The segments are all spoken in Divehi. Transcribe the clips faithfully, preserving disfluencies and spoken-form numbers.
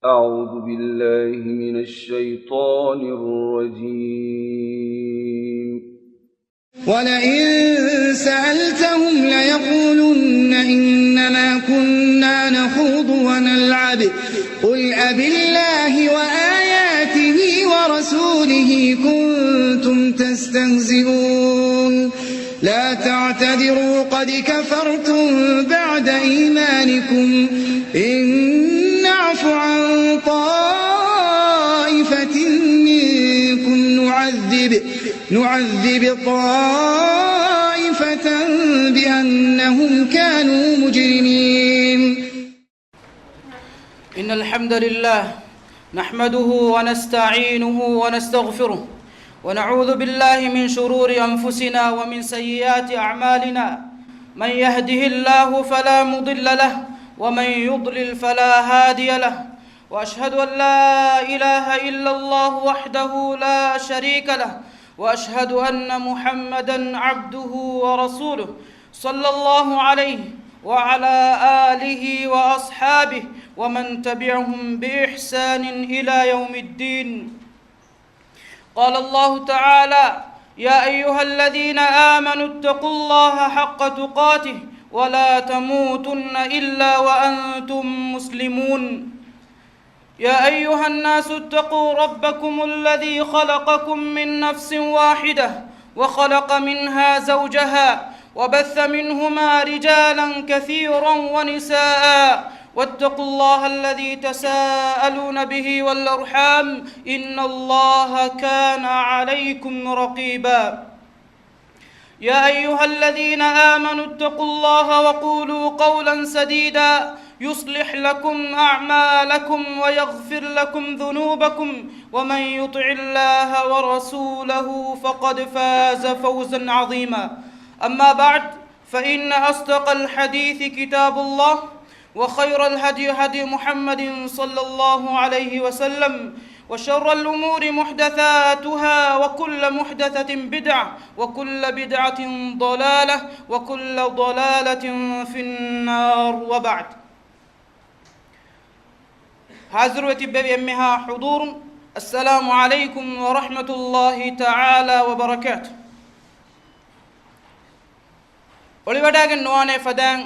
أعوذ بالله من الشيطان الرجيم. ولئن سألتهم ليقولن إنما كنا نخوض ونلعب، قل أبالله وآياته ورسوله كنتم تستهزئون. لا تعتذروا قد كفرتم بعد إيمانكم إن نعف عن طائفة منكم نعذب، نعذب طائفة بأنهم كانوا مجرمين. إن الحمد لله نحمده ونستعينه ونستغفره، ونعوذ بالله من شرور أنفسنا ومن سيئات أعمالنا. من يهده الله فلا مضل له، ومن يضلل فلا هادي له. وأشهد أن لا إله إلا الله وحده لا شريك له، وأشهد أن محمدا عبده ورسوله، صلى الله عليه وعلى آله وأصحابه ومن تبعهم بإحسان إلى يوم الدين. قال الله تعالى: يا أيها الذين آمنوا اتقوا الله حق تقاته ولا تموتن إلا وأنتم مسلمون. يا أيها الناس اتقوا ربكم الذي خلقكم من نفس واحدة وخلق منها زوجها وبث منهما رجالا كثيرا ونساء واتقوا الله الذي تساءلون به والأرحام إن الله كان عليكم رقيبا. يا أيها الذين آمنوا اتقوا الله وقولوا قولا سديدا يصلح لكم أعمالكم ويغفر لكم ذنوبكم ومن يطع الله ورسوله فقد فاز فوزا عظيما. أما بعد، فإن أصدق الحديث كتاب الله، وخير الهدي هدي محمد صلى الله عليه وسلم، وشر الأمور محدثاتها، وكل محدثة بدعة، وكل بدعة ضلالة، وكل ضلالة في النار، وبعد. ހާޒިރުވެ ތިއްބެވި އެންމެހާ ޙުޟޫރުން، السلام عليكم ورحمة الله تعالى وبركاته. އޮޅިވަޑައިގެން ނުވާނޭ ފަދައިން،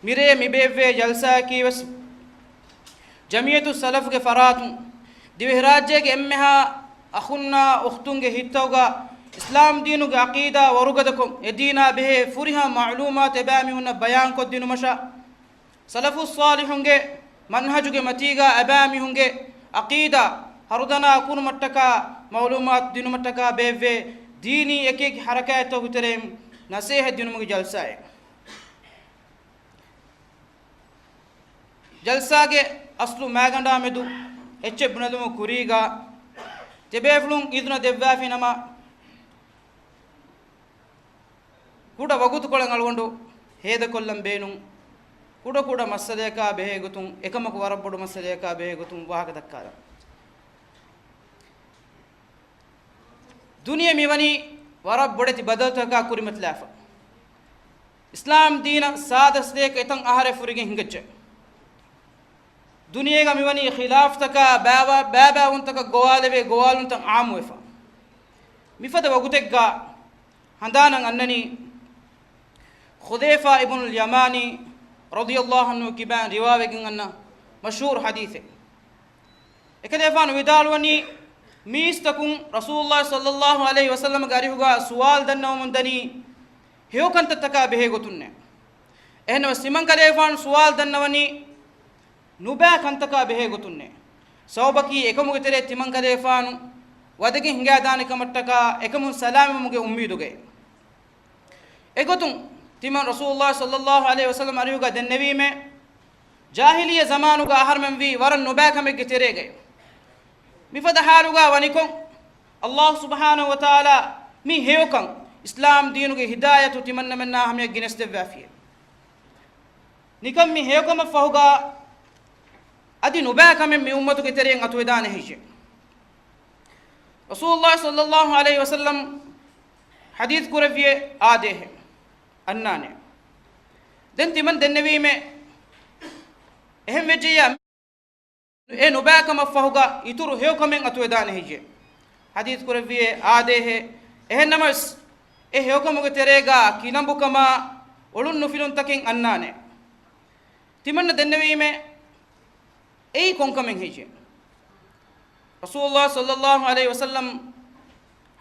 މިރޭ މި ބޭއްވޭ ޖަލްސާއަކީ ވެސް ޖަމިއްޔަތު ސަލަފުގެ ފަރާތުން ދިވެހިރާއްޖޭގެ އެންމެހާ އަޚުންނާ އުޚްތުންގެ ހިތްތަކުގަ އިސްލާމް ދީނުގެ ޢަޤީދާ ވަރުގަދަކޮށް، އެ ދީނާ ބެހޭ ފުރިހަމަ މަޢުލޫމާތު އެބައިމީހުންނަށް ބަޔާންކޮށްދިނުމަށާ، ސަލަފުއް ޞާލިޙުންގެ މަންހަޖުގެ މަތީގަ އެބައިމީހުންގެ ޢަޤީދާ ހަރުދަނާ ކުރުމަށްޓަކާ، މަޢުލޫމާތު ދިނުމަށްޓަކާ ބޭއްވޭ ދީނީ އެކިއެކި ޙަރަކާތްތަކުގެ ތެރެއިން ނަޞޭޙަތް ދިނުމުގެ ޖަލްސާއެއް. ޖަލްސާގެ އަސްލު މާގަނޑާމެދު އެއްޗެއް ބުނެލުމުގެ ކުރީގަ، ތިބޭފުޅުން އިޒުނަ ދެއްވާފިނަމަ، ކުޑަ ވަގުތުކޮޅެއް އަޅުގަނޑު ހޭދަކޮށްލަން ބޭނުން، ކުޑަކުޑަ މައްސަލަޔަކާ ބެހޭގޮތުން، އެކަމަކު ވަރަށް ބޮޑު މައްސަލަޔަކާ ބެހޭގޮތުން ވާހަކަ ދައްކާލަން. ދުނިޔެ މިވަނީ ވަރަށް ބޮޑެތި ބަދަލުތަކާ ކުރިމަތިލާފަ. އިސްލާމް ދީނަށް ސާދަ ސަތޭކަ އެތައް އަހަރެއް ފުރިގެން ހިނގައްޖެ. ދުނިޔޭގަ މިވަނީ ޚިލާފްތަކާ ބާވާ-، ބާބާވުންތަކަށް ގޮވާލެވޭ ގޮވާލުންތައް ޢާއްމުވެފަ. މިފަދަ ވަގުތެއްގަ ހަނދާނަށް އަންނަނީ ޙުޛައިފާ އިބްނުލް ޔަމާނީ ރަޟިޔަﷲ ޢަންހު ކިބައިން ރިވާވެގެން އަންނަ މަޝްހޫރު ޙަދީޘެއް. އެކަލޭފާނު ވިދާޅުވަނީ، މީސްތަކުން ރަސޫލުﷲ ޞައްލަﷲ ޢަލައިހި ވަސައްލަމަގެ އަރިހުގަ ސުވާލު ދަންނަވަމުން ދަނީ ހެޔޮކަންތައްތަކާ ބެހޭގޮތުންނޭ. އެހެންނަމަވެސް ތިމަންކަލޭފާނު ސުވާލު ދަންނަވަނީ ނުބައި ކަންތަކާ ބެހޭގޮތުންނޭ. ސަބަބަކީ އެކަމުގެ ތެރޭ ތިމަންކަލޭފާނު ވަދެގެން ހިނގާދާނެ ކަމަށްޓަކާ އެކަމުން ސަލާމަތްވުމުގެ އުއްމީދުގައި. އެގޮތުން ތިމަން ރަސޫލުﷲ ޞައްލަﷲ ޢަލައިހި ވަސައްލަމް އަރިހުގަ ދެންނެވީމޭ، ޖާހިލިއްޔަ ޒަމާނުގަ އަހަރުމެން ވީ ވަރަށް ނުބައި ކަމެއްގެ ތެރޭގައި. މިފަދަ ޙާލުގަ ވަނިކޮށް، ﷲ ސުބްޙާނަހޫ ވަތަޢާލާ މި ހެޔޮކަން، އިސްލާމް ދީނުގެ ހިދާޔަތު ތިމަންނަމެންނާ ހަމަޔަށް ގެނެސްދެއްވާފިޔޭ. ނިކަން މި ހެޔޮކަމަށް ފަހުގަ އަދި ނުބައި ކަމެއް މި އުއްމަތުގެ ތެރެއިން އަތުވެދާނެ ހެއްޔޭ؟ ރަސޫލުﷲ ޞައްލަﷲ ޢަލައިހި ވަސައްލަމް ޙަދީޘް ކުރެއްވިއޭ އާދޭހެން އަންނާނެ. ދެން ތިމަން ދެންނެވީމޭ، އެހެން ވެއްޖެއްޔާ އެ ނުބައިކަމަށްފަހުގަ އިތުރު ހެޔޮކަމެއް އަތުވެދާނެ ހެއްޔޭ؟ ޙަދީޘް ކުރެއްވިއޭ އާދޭހޭ. އެހެންނަމަވެސް، އެ ހެޔޮކަމުގެ ތެރޭގަ ކިލަނބުކަމާ އޮޅުން ނުފިލުންތަކެއް އަންނާނެ. ތިމަންނަ ދެންނެވީމޭ، އެއީ ކޮންކަމެއް ހެއްޔޭ؟ ރަސޫލުﷲ ޞައްލައްލާހު ޢަލައިހި ވަސައްލަމް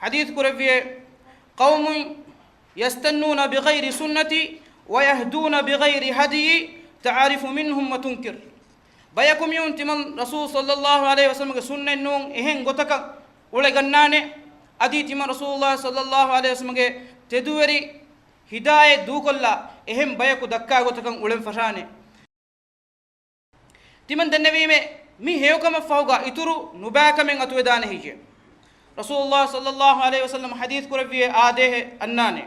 ޙަދީޘް ކުރެއްވިއޭ، قوم يستنون بغير سنتي ويهدون بغير هديي تعرف منهم وتنكر. ބަޔަކު މީހުން ތިމަން ރަސޫލު ޞައްލައްލާހު ޢަލައިހި ވަސައްލަމްގެ ސުންނަތް ނޫން އެހެން ގޮތަކަށް އުޅެގަންނާނެ. އަދި ތިމަން ރަސޫލުﷲ ޞައްލައްލާހު ޢަލައިހި ވަސައްލަމްގެ ތެދުވެރި ހިދާޔަތް ދޫކޮށްލާ އެހެން ބަޔަކު ދައްކާ ގޮތަކަށް އުޅެން ފަށާނެ. ތިމަން ދެންނެވީމޭ، މި ހެޔޮކަމަށްފަހުގަ އިތުރު ނުބައިކަމެއް އަތުވެދާނެ ހެއްޔޭ؟ ރަސޫލުﷲ ޞައްލައްލާހު ޢަލައިހި ވަސައްލަމް ޙަދީޘް ކުރެއްވިއޭ އާދޭހޭ އަންނާނެ.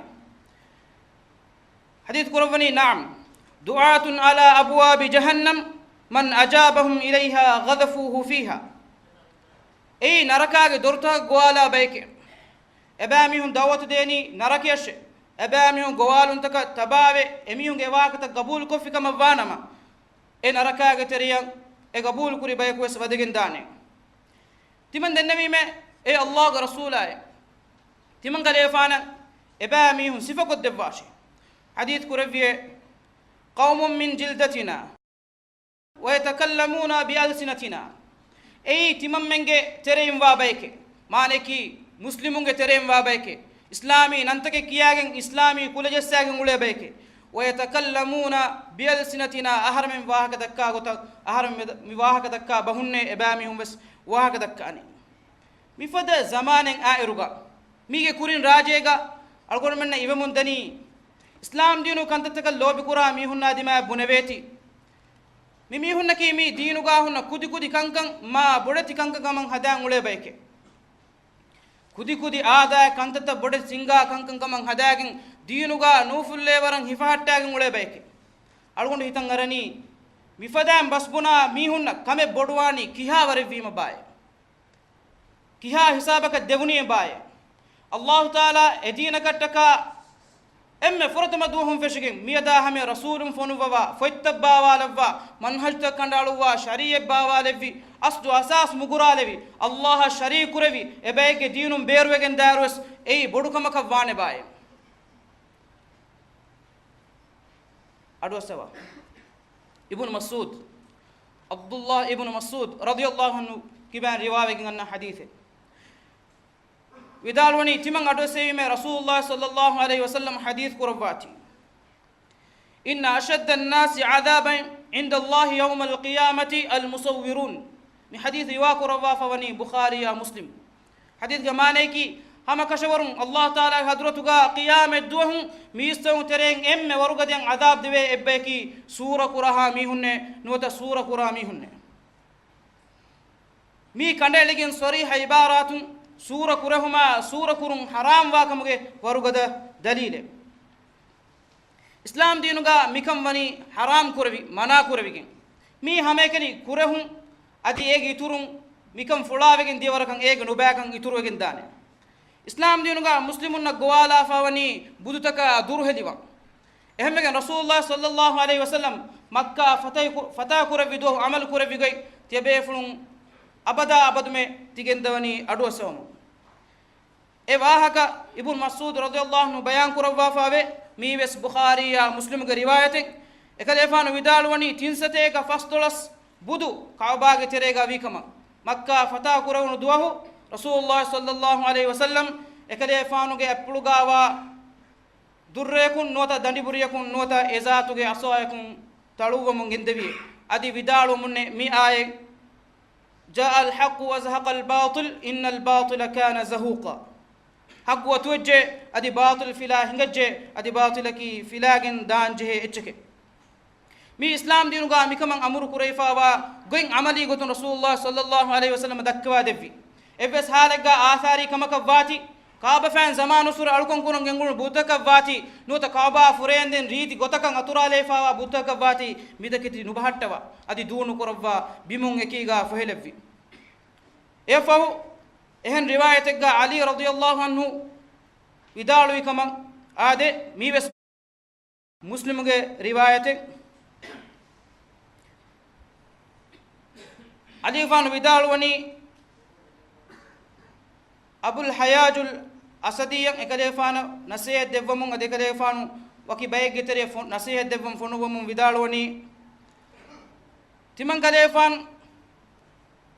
ޙަދީޘް ކުރައްވަނީ، نعم، دعاة على أبواب جهنم من أجابهم إليها قذفوه فيها. އެއީ ނަރަކާގެ ދޮރުތަކަށް ގޮވާލާ ބަޔެކޭ. އެބައިމީހުން ދަޢުވަތު ދޭނީ ނަރަކަޔަށޭ. އެބައިމީހުން ގޮވާލުންތަކަށް ތަބާވެ، އެމީހުންގެ ވާހަކަތައް ގަބޫލުކޮށްފި ކަމަށް ވާނަމަ، އެ ނަރަކާގެ ތެރެޔަށް އެ ގަބޫލުކުރި ބަޔަކު ވެސް ވަދެގެން ދާނެ. ތިމަން ދެންނެވީމޭ، އޭ ﷲގެ ރަސޫލާއޭ، ތިމަން ކަލޭފާނަށް އެބައިމީހުން ސިފަކޮށްދެއްވާށޭ. ޙަދީޘް ކުރެއްވިއޭ، قوم من جلدتنا ويتكلمون بألسنتنا. އެއީ ތިމަންމެންގެ ތެރެއިން ވާ ބަޔެކޭ. މާނަޔަކީ، މުސްލިމުންގެ ތެރެއިން ވާ ބަޔެކޭ. އިސްލާމީ ނަންތަކެއް ކިޔާގެން، އިސްލާމީ ކުލަ ޖައްސާގެން އުޅޭ ބަޔެކޭ. ويتكلمون بألسنتنا، އަހަރެމެން ވާހަކަ ދައްކާ ގޮތަށް، އަހަރެމެން މި ވާހަކަ ދައްކާ ބަހުންނޭ އެބައިމީހުން ވެސް ވާހަކަ ދައްކާނީ. މިފަދަ ޒަމާނެއް އާއިރުގަ، މީގެ ކުރިން ރާއްޖޭގަ އަޅުގަނޑުމެންނަށް އިވެމުން ދަނީ، އިސްލާމް ދީނު ކަންތައްތަކަށް ލޯބިކުރާ މީހުންނާ ދިމާއަށް ބުނެވޭތީ، މި މީހުންނަކީ މި ދީނުގާ ހުންނަ ކުދިކުދި ކަންކަން މާ ބޮޑެތި ކަންކަން ކަމަށް ހަދާން އުޅޭ ބަޔެކޭ. ކުދިކުދި އާދައިގެ ކަންތައްތައް ބޮޑެތި ސިންގާ ކަންކަން ކަމަށް ހަދާގެން، ދީނުގާ ނޫފުއްލޭވަރަށް ހިފަހައްޓާގެން އުޅޭ ބަޔެކޭ. އަޅުގަނޑު ހިތަށް އަރަނީ، މިފަދައިން ބަސްބުނާ މީހުންނަށް ކަމެއް ބޮޑުވާނީ ކިހާވަރެއްވީމަ ބާއޭ؟ ކިހާ ހިސާބަކަށް ދެވުނީ އެބާއޭ؟ އައްލާހު ތަޢާލާ އެދީނަކަށްޓަކާ އެންމެ ފުރަތަމަ ދުވަހުން ފެށިގެން މިއަދާ ހަމަޔަށް ރަސޫލުން ފޮނުއްވަވާ، ފޮތްތައް ބާވާލައްވާ، މަންހަޖުތައް ކަނޑައަޅުއްވާ، ޝަރީޢަތް ބާވާލެއްވި، އަސްލު އަސާސް މުގުރާލެވި، އައްލާހަށް ޝަރީކު ކުރެވި، އެބައެއްގެ ދީނުން ބޭރުވެގެން ދާއިރުވެސް އެއީ ބޮޑު ކަމަކަށް ވާނެބާއޭ؟ އަޑުއައްސަވާ. އިބްނު މަސްޢޫދު، ޢަބްދުއްލާހް އިބްނު މަސްޢޫދު ރަޟިޔައްލާހު ޢަންހު ކިބައިން ރިވާވެގެން އަންނަ ޙަދީޘެއް. ވިދާޅުވަނީ، ތިމަން އަޑުއައްސެވީމޭ ރަސޫލުﷲ ޞައްލައްލާހު ޢަލައިހި ވަސައްލަމް ޙަދީޘް ކުރައްވާތީ، إن أشد الناس عذابا عند الله يوم القيامة المصورون. މި ޙަދީޘް ރިވާ ކުރައްވާފަ ވަނީ ބުޚާރީއާ މުސްލިމް. ޙަދީޘްގެ މާނަޔަކީ، ހަމަކަށަވަރުން އައްލާހު ތަޢާލާގެ ޙަޟްރަތުގާ ޤިޔާމަތް ދުވަހު މީސްތަކުން ތެރެއިން އެންމެ ވަރުގަދައިން ޢަޛާބު ދެވޭ އެއްބަޔަކީ ސޫރަ ކުރަހާ މީހުންނޭ ނުވަތަ ސޫރަ ކުރާ މީހުންނޭ. މީ ކަނޑައެޅިގެން ޞަރީޙަ ޢިބާރާތުން ސޫރަ ކުރެހުމާ ސޫރަ ކުރުން ޙަރާމް ވާކަމުގެ ވަރުގަދަ ދަލީލެއް. އިސްލާމް ދީނުގާ މިކަން ވަނީ ޙަރާމް ކުރެވި، މަނާ ކުރެވިގެން. މީ ހަމައެކަނި ކުރެހުން އަދި އޭގެ އިތުރުން މިކަން ފުޅާވެގެން ދިޔަ ވަރަކަށް އޭގެ ނުބައިކަން އިތުރުވެގެން ދާނެ. އިސްލާމް ދީނުގާ މުސްލިމުންނަށް ގޮވާލާފަ ވަނީ ބުދުތަކާ ދުރުހެލިވާން. އެހެންވެގެން ރަސޫލުﷲ ޞައްލައްލާހު ޢަލައިހި ވަސައްލަމް މައްކާ ފަތަޙު ކު-، ފަތަޙު ކުރެއްވި ދުވަހު ޢަމަލު ކުރެއްވި ގޮތް ތިޔަބޭފުޅުން އަބަދާ އަބަދުމެ ތިގެންދަވަނީ އަޑުއައްސަވަމުން. އެ ވާހަކަ އިބްނު މަސްޢޫދު ރަޟިޔައްލާހު ޢަންހު ބަޔާން ކުރައްވާފައެވެ. މީވެސް ބުޚާރީއާ މުސްލިމުގެ ރިވާޔަތެއް. އެކަލޭފާނު ވިދާޅުވަނީ ތިން ސަތޭކަ ފަސްދޮޅަސް ބުދު ކަޢުބާގެ ތެރޭގަ ވީކަމަށް. މައްކާ ފަތަޙު ކުރެވުނު ދުވަހު ރަސޫލުﷲ ޞައްލައްލާހު ޢަލައިހި ވަސައްލަމް އެކަލޭފާނުގެ އަތްޕުޅުގާވާ ދުއްރަޔަކުން ނުވަތަ ދަނޑިބުރިޔަކުން ނުވަތަ އެ ޒާތުގެ ޢަޞާޔަކުން ތަޅުއްވަމުން ގެންދެވި. އަދި ވިދާޅުވަމުންނެއް މި އާޔަތް، جاء الحق وزهق الباطل إن الباطل كان زهوقا. ޙައްޤު އަތުވެއްޖެ، އަދި ބާޠިލް ފިލާ ހިނގައްޖެ، އަދި ބާޠިލަކީ ފިލާގެން ދާންޖެހޭ އެއްޗެކޭ. މީ އިސްލާމް ދީނުގާ މިކަމަށް އަމުރު ކުރެވިފައިވާ ގޮތް ޢަމަލީ ގޮތުން ރަސޫލުﷲ ޞައްލައްލާހު ޢަލައިހި ވަސައްލަމަ ދައްކަވާ ދެއްވި. އެއްވެސް ޙާލެއްގާ އާސާރީ ކަމަކަށް ވާތީ، ކަޢުބަފައިން ޒަމާނުއްސުރެ އަޅުކަން ކުރަން ގެންގުޅުނު ބުދުތަކަށް ވާތީ، ނުވަތަ ކަޢުބާ ފުރޭންދެން ރީތި ގޮތަކަށް އަތުރާލައިފައިވާ ބުދުތަކަށް ވާތީ، މިދަކެތި ނުބަހައްޓަވާ، އަދި ދޫނުކުރައްވާ، ބިމުން އެކީގާ ފޮހެލެއްވި. އެއަށްފަހު، އެހެން ރިވާޔަތެއްގާ ޢަލީ ރަޟިޔައްލާހު ޢަންހު ވިދާޅުވި ކަމަށް އާދެ، މީވެސް މުސްލިމުގެ ރިވާޔަތެއް. އަލީފާނު ވިދާޅުވަނީ، އަބުލް ހައްޔާޖުލް އަސަދީއަށް އެކަލޭފާނަށް ނަސޭހަތް ދެއްވަމުން އަދި އެކަލޭފާނު ވަކި ބައެއްގެ ތެރެއަށް ފޮ-، ނަސޭހަތް ދެއްވަން ފޮނުއްވަމުން ވިދާޅުވަނީ، ތިމަން ކަލޭފާން،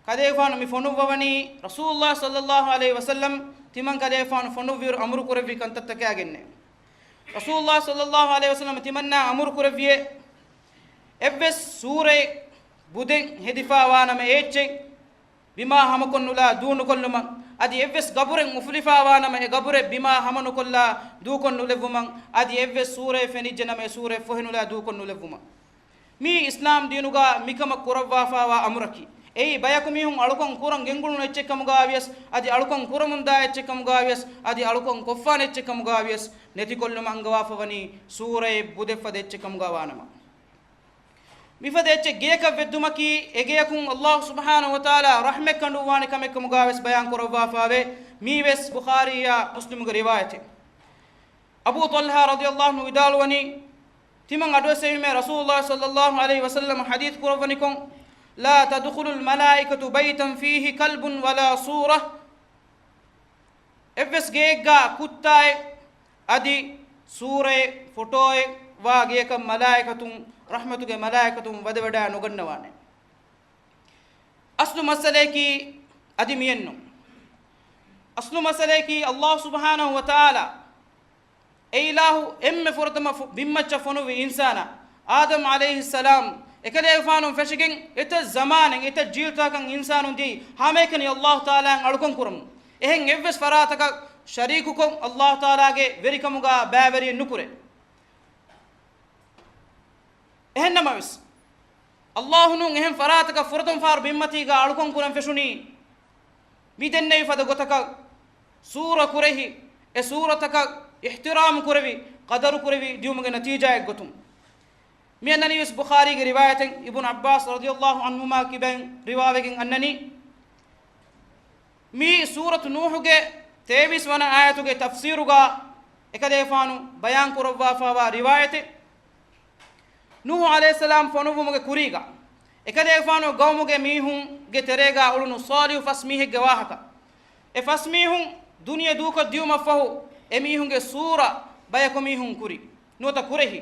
ކަލޭފާނު މި ފޮނުއްވަވަނީ ރަސޫލުﷲ ޞައްލައްލާހު ޢަލައިހި ވަސައްލަމް ތިމަން ކަލޭފާނު ފޮނުއްވިއިރު އަމުރު ކުރެއްވި ކަންތައްތަކާގެންނޭ. ރަސޫލުﷲ ޞައްލައްލާހު ޢަލައިހި ވަސައްލަމް ތިމަންނާ އަމުރު ކުރެއްވިއޭ، އެއްވެސް ސޫރައެއް ބުދެއް ހެދިފާވާނަމަ އެއްޗެއް ބިމާ ހަމަކޮށްނުލާ ދޫނުކޮށްލުމަށް، އަދި އެއްވެސް ގަބުރެއް އުފުލިފާވާނަމަ އެ ގަބުރެއް ބިމާ ހަމަނުކޮށްލާ ދޫކޮށްނުލެއްވުމަށް، އަދި އެއްވެސް ސޫރައެއް ފެނިއްޖެނަމަ އެ ސޫރައެއް ފޮހެނުލާ ދޫކޮށްނުލެއްވުމަށް. މީ އިސްލާމް ދީނުގަ މިކަމަށް ކުރައްވާފާވާ އަމުރަކީ. އެއީ ބަޔަކު މީހުން އަޅުކަން ކުރަން ގެންގުޅުނު އެއްޗެއް ކަމުގައިވިޔަސް، އަދި އަޅުކަން ކުރަމުންދާ އެއްޗެއް ކަމުގައިވިޔަސް، އަދި އަޅުކަން ކޮށްފާނެ އެއްޗެއް ކަމުގައިވިޔަސް، ނެތިކޮށްލުމަށް އަންގަވާފަވަނީ ސޫރައެއް ބުދެއްފަދަ އެއްޗެއް ކަމުގައިވާނަމަ. މިފަދަ އެއްޗެއް ގެޔަކަށް ވެއްދުމަކީ، އެގެޔަކުން ﷲ ސުބްޙާނަހު ވަތަޢާލާ ރަޙްމަތް ކަނޑުއްވާނެ ކަމެއް ކަމުގައިވެސް ބަޔާން ކުރައްވާފާވޭ. މީވެސް ބުޚާރީއާ މުސްލިމުގެ ރިވާޔަތެއް. އަބޫ ޠަލްޙާ ރަޟިޔަﷲ ޢަންހު ވިދާޅުވަނީ، ތިމަން އަޑުއެއްސެވީމޭ ރަސޫލުﷲ ޞައްލައްލާހު ޢަލައިހި ވަސައްލަމަ ޙަދީޘް ކުރައްވަނިކޮށް، "لا تدخل الملائكة بيتا فيه كلب ولا صورة." އެއްވެސް ގެއެއްގަ ކުއްތާއެއް އަދި ސޫރައެއް ފޮޓޯއެއް ވާ ގެޔަކަށް މަލާއިކަތުން، ރަޙްމަތުގެ މަލާއިކަތުން ވަދެވަޑާ ނުގަންނަވާނެ. އަސްލު މައްސަލަޔަކީ އަދި މިއެއްނު. އަސްލު މައްސަލަޔަކީ ﷲ ސުބްޙާނަހު ވަތަޢާލާ އެ އިލާހު އެންމެ ފުރަތަމަ ފު-، ބިންމައްޗަށް ފޮނުއްވި އިންސާނާ، އާދަމް ޢަލައިހިއްސަލާމް، އެކަލޭގެފާނުން ފެށިގެން އެތައް ޒަމާނެއް، އެތައް ޖީލްތަކަކަށް އިންސާނުން ދިޔައީ ހަމައެކަނި ﷲ ތަޢާލާއަށް އަޅުކަން ކުރަމުން. އެހެން އެއްވެސް ފަރާތަކަށް ޝަރީކުކޮށް ﷲ ތަޢާލާގެ ވެރިކަމުގަ ބައިވެރިއެއް ނުކުރޭ. އެހެންނަމަވެސް، ﷲ ނޫން އެހެން ފަރާތަކަށް ފުރަތަމަ ފަހަރު ބިންމަތީގަ އަޅުކަން ކުރަން ފެށުނީ، މި ދެންނެވި ފަދަ ގޮތަކަށް ސޫރަ ކުރެހި، އެ ސޫރަތަކަށް އިޙްތިރާމް ކުރެވި، ޤަދަރު ކުރެވި ދިޔުމުގެ ނަތީޖާއެއް ގޮތުން. މި އަންނަނީވެސް ބުޚާރީގެ ރިވާޔަތެއް، އިބްނު ޢައްބާސް ރަޟިޔަﷲ ޢަންހުމާ ކިބައިން ރިވާވެގެން އަންނަނީ. މީ ސޫރަތު ނޫޙުގެ ތޭވީސް ވަނަ އާޔަތުގެ ތަފްސީރުގަ އެކަލޭފާނު ބަޔާން ކުރައްވާފާވާ ރިވާޔަތެއް. ނޫޙު ޢަލައިހިއްސަލާމް ފޮނުއްވުމުގެ ކުރީގަ، އެކަލޭފާނު ގައުމުގެ މީހުންގެ ތެރޭގަ އުޅުނު ޞާލިޙު ފަސް މީހެއްގެ ވާހަކަ. އެ ފަސް މީހުން ދުނިޔެ ދޫކޮށް ދިޔުމަށްފަހު، އެ މީހުންގެ ސޫރަ ބަޔަކު މީހުން ކުރި، ނުވަތަ ކުރެހި.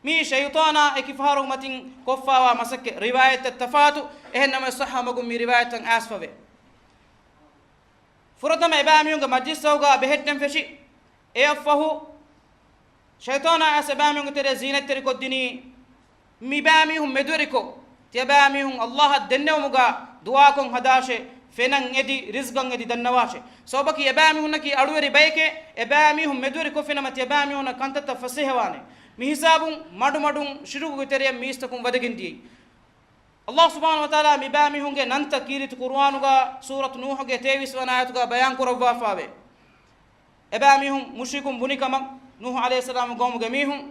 މީ ޝައިޠާނާ އެކި ފަހަރު މަތިން ކޮށްފާވާ މަސައްކަތް. ރިވާޔަތްތައް ތަފާތު، އެހެން ނަމަވެސް ޞައްޙަ މަގުން މި ރިވާޔަތްތައް އައިސްފަވޭ. ފުރަތަމަ އެބައިމީހުންގެ މަޖްލިސްތަކުގަ ބެހެއްޓެން ފެށި. އެއަށްފަހު، ޝައިޠާނާ އައިސް އެބައިމީހުންގެ ތެރެއަށް ޒީނަތްތެރިކޮށްދިނީ، މިބައިމީހުން މެދުވެރިކޮށް، ތިޔަބައިމީހުން ﷲ އަށް ދެންނެވުމުގަ ދުޢާކޮށް ހަދާށޭ، ފެނަށް އެދި، ރިޒްގަށް އެދި ދަންނަވާށޭ. ސަބަބަކީ އެބައިމީހުންނަކީ އަޅުވެރި ބައެކޭ، އެބައިމީހުން މެދުވެރިކޮށްފިނަމަ ތިޔަބައިމީހުންނަށް ކަންތައްތައް ފަސޭހަވާނެ. މިހިސާބުން މަޑުމަޑުން ޝިރުކުގެ ތެރެއަށް މީސްތަކުން ވަދެގެން ދިޔައީ. ﷲ ސުބްޙާނަހު ވަތަޢާލާ މިބައިމީހުންގެ ނަންތައް ކީރިތި ޤުރުއާނުގަ ސޫރަތު ނޫޙުގެ ތޭވީސް ވަނަ އާޔަތުގަ ބަޔާން ކުރައްވާފާވޭ. އެބައިމީހުން މުޝްރިކުން ބުނި ކަމަށް ނޫޙު ޢަލައިހިއްސަލާމް ގައުމުގެ މީހުން،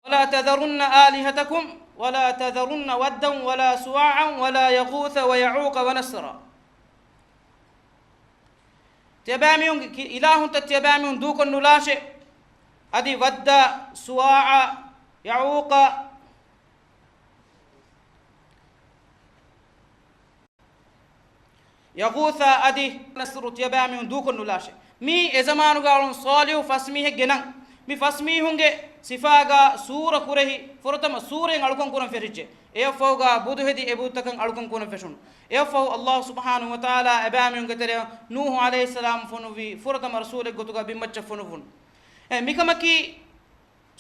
"ولا تذرن آلهتكم ولا تذرن ودا ولا سواعا ولا يغوث ويعوق ونسرا." ތިޔަބައިމީހުންގެ ކި-، އިލާހުންތައް ތިޔަބައިމީހުން ދޫކޮށް ނުލާށޭ. އަދި ވައްދާ، ސުވާޢާ، ޔަޢޫޤާ، ޔަޣޫޘާ އަދި ނަސްރު ތިޔަބައިމީހުން ދޫކޮށް ނުލާށޭ. މީ އެ ޒަމާނުގަ އުޅުނު ޞާލިޙު ފަސް މީހެއްގެ ނަން. މި ފަސް މީހުންގެ ސިފާގަ ސޫރަ ކުރެހި ފުރަތަމަ ސޫރައިން އަޅުކަން ކުރަން ފެށިއްޖެ. އެއަށްފަހުގަ ބުދު ހެދި އެ ބުދުތަކަށް އަޅުކަން ކުރަން ފެށުނު. އެއަށްފަހު ﷲ ސުބްޙާނަހު ވަތަޢާލާ އެބައިމީހުންގެ ތެރެއަށް ނޫޙު ޢަލައިހިއްސަލާމް ފޮނުއްވި ފުރަތަމަ ރަސޫލެއް ގޮތުގަ ބިންމައްޗަށް ފޮނުއްވުނު. އެ މިކަމަކީ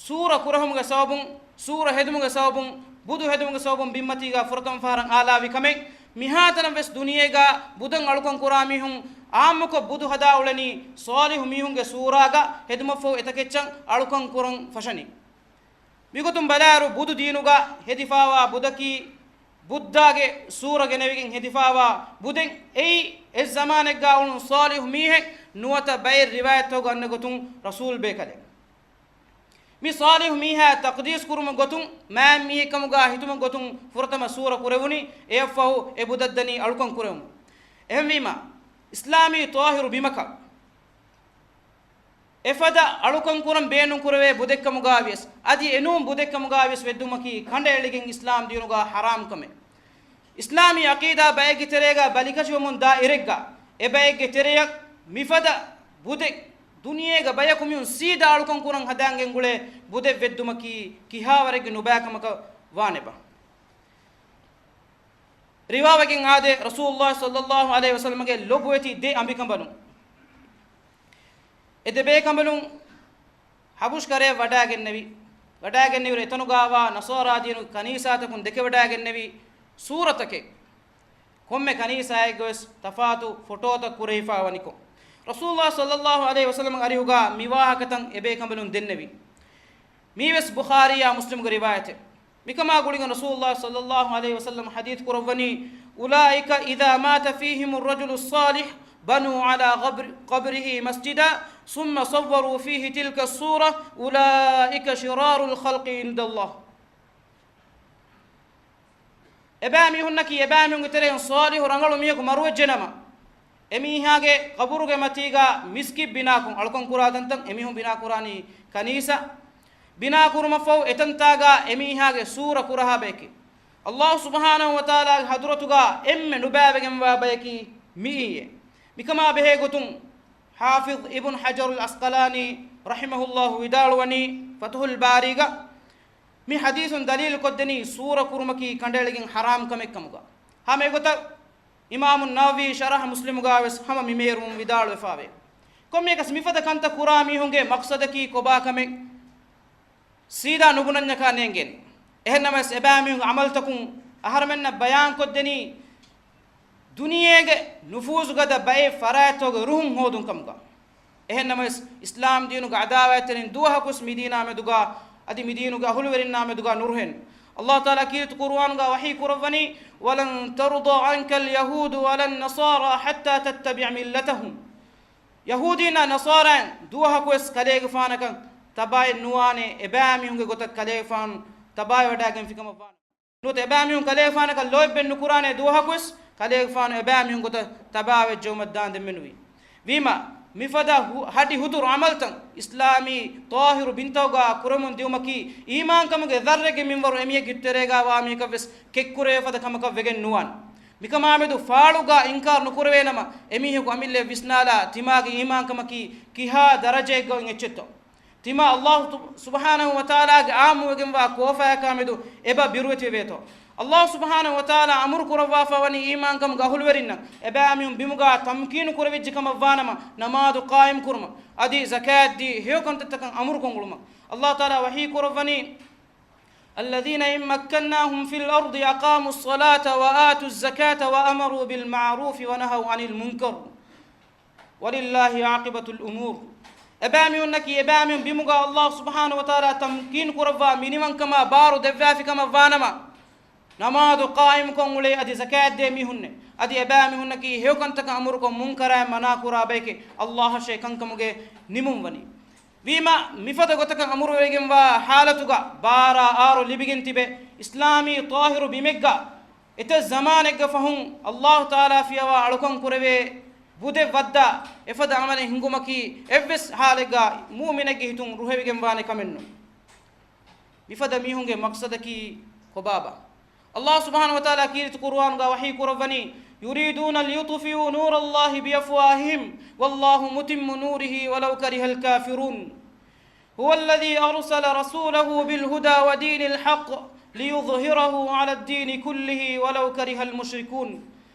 ސޫރަ ކުރެހުމުގެ ސަބަބުން، ސޫރަ ހެދުމުގެ ސަބަބުން، ބުދު ހެދުމުގެ ސަބަބުން ބިންމަތީގަ ފުރަތަމަ ފަހަރަށް އާލާވި ކަމެއް. މިހާތަނަށް ވެސް ދުނިޔޭގަ ބުދަށް އަޅުކަން ކުރާ މީހުން އާއްމުކޮށް ބުދު ހަދާ އުޅެނީ ޞާލިޙު މީހުންގެ ސޫރާގަ ހެދުމަށްފަހު އެތަކެއްޗަށް އަޅުކަން ކުރަން ފަށަނީ. މިގޮތުން ބަލާއިރު، ބުދު ދީނުގަ ހެދިފާވާ ބުދަކީ ބުއްދާގެ ސޫރަ ގެނެވިގެން ހެދިފާވާ ބުދެއް. އެއީ އެއް ޒަމާނެއްގަ އުޅުނު ޞާލިޙު މީހެއް ނުވަތަ ބައެއް ރިވާޔަތްތަކުގަ އަންނަ ގޮތުން ރަސޫލް ބޭކަލެއް. މި ޞާލިޙު މީހާ ތަޤްދީސް ކުރުމުގެ ގޮތުން، މާތް މީހެއްކަމުގަ ހިތުމުގެ ގޮތުން ފުރަތަމަ ސޫރަ ކުރެވުނީ، އެއަށްފަހު އެ ބުދަށްދަނީ އަޅުކަން ކުރެވުމުން. އެހެންވީމަ، އިސްލާމީ ޠާހިރު ބިމަކަށް އެފަދަ އަޅުކަން ކުރަން ބޭނުން ކުރެވޭ ބުދެއްކަމުގައިވިޔަސް، އަދި އެނޫން ބުދެއްކަމުގައިވިޔަސް ވެއްދުމަކީ ކަނޑައެޅިގެން އިސްލާމް ދީނުގަ ޙަރާމް ކަމެއް. އިސްލާމީ ޢަޤީދާ ބައެއްގެ ތެރޭގަ ބަލިކަށިވަމުން ދާ އިރެއްގަ، އެބައެއްގެ ތެރެޔަށް މިފަދަ ބުދެއް ދުނިޔޭގަ ބަޔަކު މީހުން ސީދާ އަޅުކަން ކުރަން ހަދާން ގެންގުޅޭ ބުދެއް ވެއްދުމަކީ ކިހާވަރެއްގެ ނުބައިކަމަކަށް ވާނެބާ؟ ރިވާވެގެން އާދޭ، ރަސޫލުﷲ ޞައްލަﷲ ޢަލައިހި ވަސައްލަމަގެ ލޮބުވެތި ދެ އަނބިކަނބަލުން. އެ ދެ ބޭކަނބަލުން ޙަބަޝް ކަރަޔަށް ވަޑައިގެންނެވި، ވަޑައިގެންނެވިއިރު އެތަނުގާވާ ނަޞާރާ ދީނުގެ ކަނީސާތަކުން ދެކެވަޑައިގެންނެވި ސޫރަތަކެއް. ކޮންމެ ކަނީސާއެއްގަވެސް ތަފާތު ފޮޓޯތައް ކުރެވިފާވަނިކޮށް، ރަސޫލުﷲ ޞައްލަﷲ ޢަލައިހި ވަސައްލަމަގެ އަރިހުގާ މި ވާހަކަތައް އެ ބޭކަނބަލުން ދެންނެވި. މީވެސް ބުޚާރީއާ މުސްލިމުގެ ރިވާޔަތެއް. މިކަމާ ގުޅިގެން ރަސޫލުﷲ ޞައްލަﷲ ޢަލައިހި ވަސައްލަމަ ޙަދީޘް ކުރައްވަނީ، أولئك إذا مات فيهم الرجل الصالح بنوا على قبر، قبره مسجدا ثم صوروا فيه تلك الصورة أولئك شرار الخلق عند الله. އެބައިމީހުންނަކީ އެބައިމީހުންގެ ތެރެއިން ޞާލިޙު ރަނގަޅު މީހަކު މަރުވެއްޖެނަމަ، އެމީހާގެ ޤަބުރުގެ މަތީގަ މިސްކިތް ބިނާކޮށް، އަޅުކަން ކުރާ ތަންތަން އެމީހުން ބިނާކުރާނީ ކަނީސާ، ބިނާކުރުމަށްފަހު އެތަންތާގަ އެމީހާގެ ސޫރަ ކުރަހާ ބަޔަކީ، ﷲ ސުބްޙާނަހޫ ވަތަޢާލާގެ ޙަޟްރަތުގަ އެންމެ ނުބައިވެގެންވާ ބަޔަކީ މިއީއޭ. މިކަމާ ބެހޭ ގޮތުން، ޙާފިޡް އިބްނު ޙަޖަރުލް ޢަސްޤަލާނީ ރަޙިމަހުﷲ ވިދާޅުވަނީ ފަތުޙުލް ބާރީގަ، މި ޙަދީޘުން ދަލީލުކޮށްދެނީ ސޫރަ ކުރުމަކީ ކަނޑައެޅިގެން ޙަރާމް ކަމެއްކަމުގަ. ހަމަ އެގޮތަށް އިމާމު ނަވަވީ ޝަރަޙަ މުސްލިމުގަވެސް ހަމަ މި މޭރުމުން ވިދާޅުވެފާވޭ. ކޮންމެއަކަސް މިފަދަ ކަންތައް ކުރާ މީހުންގެ މަޤްޞަދަކީ ކޮބާކަމެއް ސީދާ ނުބުނަންޏަކާ ނޭނގޭނެ. އެހެންނަމަވެސް އެބައިމީހުންގެ ޢަމަލުތަކުން އަހަރެމެންނަށް ބަޔާންކޮށްދެނީ ދުނިޔޭގެ ނުފޫޒުގަދަ ބައެއް ފަރާތްތަކުގެ ރުހުން ހޯދުން ކަމުގަ. އެހެންނަމަވެސް، އިސްލާމް ދީނުގެ ޢަދާވާތްތެރިން ދުވަހަކުވެސް މި ދީނާ މެދުގަ، އަދި މި ދީނުގެ އަހުލުވެރިންނާ މެދުގަ ނުރުހޭނެ. ﷲ ތަޢާލާ ކީރިތި ޤުރުއާނުގަ ވަޙީ ކުރައްވަނީ، ولن ترضى عنك اليهود ولا النصارى حتى تتبع ملتهم. ޔަހޫދީންނާ ނަޞާރާއިން ދުވަހަކުވެސް ކަލޭގެފާނަކަށް ތަބާއެއް ނުވާނެ، އެބައިމީހުންގެ ގޮތަށް ކަލޭގެފާނު ތަބާވެވަޑައިގެންފިކަމަށްވާނެ. ނުވަތަ އެބައިމީހުން ކަލޭގެފާނަކަށް ލޯތްބެއް ނުކުރާނެ ދުވަހަކުވެސް، ކަލޭގެފާނު އެބައިމީހުން ގޮތަށް ތަބާވެއްޖައުމަށް ދާންދެންމެނުވީ. ވީމާ، މިފަދަ ހު-، ހަޑި ހުތުރު ޢަމަލުތައް އިސްލާމީ ޠާހިރު ބިންތަކުގަ ކުރަމުން ދިއުމަކީ، އީމާންކަމުގެ ޛައްރެއްގެ މިންވަރު އެމީހެއްގެ ތެރޭގަ ވާ މީހަކަށްވެސް ކެއްކުރެވޭ ފަދަ ކަމަކަށް ވެގެން ނުވާނެ. މިކަމާމެދު ފާޅުގަ އިންކާރު ނުކުރެވޭނަމަ، އެމީހަކު އަމިއްލައަށް ވިސްނާލާ، ތިމާގެ އީމާންކަމަކީ ކިހާ ދަރަޖައެއްގަ އޮތް އެއްޗެއްތޯ؟ ތިމާ ﷲ ސުބްޙާނަހޫ ވަތަޢާލާގެ ޢާއްމުވެގެންވާ ކޯފާޔަކާމެދު އެބަ ބިރުވެތިވެވޭތޯ؟ ﷲ ސުބްޙާނަހޫ ވަތަޢާލާ އަމުރު ކުރައްވާފަ ވަނީ އީމާންކަމުގެ އަހުލުވެރިންނަށް އެބައިމީހުން ބިމުގަ ތަމްކީނު ކުރެވިއްޖެ ކަމަށް ވާނަމަ، ނަމާދު ޤާއިމް ކުރުމަށް، އަދި ޒަކާތް ދީ ހެޔޮ ކަންތައްތަކަށް އަމުރު ކޮށްއުޅުމަށް. ﷲ ތަޢާލާ ވަޙީ ކުރައްވަނީ، الذين إن مكناهم في الأرض أقاموا الصلاة وآتوا الزكاة وأمروا بالمعروف ونهوا عن المنكر ولله عاقبة الأمور. އެބައިމީހުންނަކީ އެބައިމީހުން ބިމުގަ ﷲ ސުބްޙާނަހޫ ވަތަޢާލާ ތަމްކީނު ކުރައްވާ މިނިވަންކަމާ ބާރު ދެއްވާފި ކަމަށް ވާނަމަ، ނަމާދު ޤާއިމްކޮށް އުޅޭ އަދި ޒަކާތް ދޭ މީހުންނޭ. އަދި އެބައިމީހުންނަކީ ހެޔޮ ކަންތަކަށް އަމުރުކޮށް މުންކަރާތް މަނާ ކުރާ ބަޔެކޭ ﷲ އަށޭ ކަންކަމުގެ ނިމުން ވަނީ. ވީމާ، މިފަދަ ގޮތަކަށް އަމުރުވެގެންވާ ޙާލަތުގަ ބާރާ އާރު ލިބިގެން ތިބެ އިސްލާމީ ޠާހިރު ބިމެއްގަ އެތައް ޒަމާނެއްގެ ފަހުން ﷲ ތަޢާލާ ފިޔަވާ އަޅުކަން ކުރެވޭ ބުދެއް ވައްދާ އެފަދަ ޢަމަލެއް ހިނގުމަކީ އެއްވެސް ޙާލެއްގަ މުއުމިނެއްގެ ހިތުން ރުހެވިގެންވާނެ ކަމެއްނޫން. މިފަދަ މީހުންގެ މަޤްޞަދަކީ ކޮބާބާ؟ ﷲ ސުބްޙާނަހޫ ވަތަޢާލާ ކީރިތި ޤުރުއާނުގަ ވަޙީ ކުރައްވަނީ، يريدون ليطفئوا نور الله بأفواههم والله متم نوره ولو كره الكافرون. هو الذي أرسل رسوله بالهدى ودين الحق ليظهره على الدين كله ولو كره المشركون.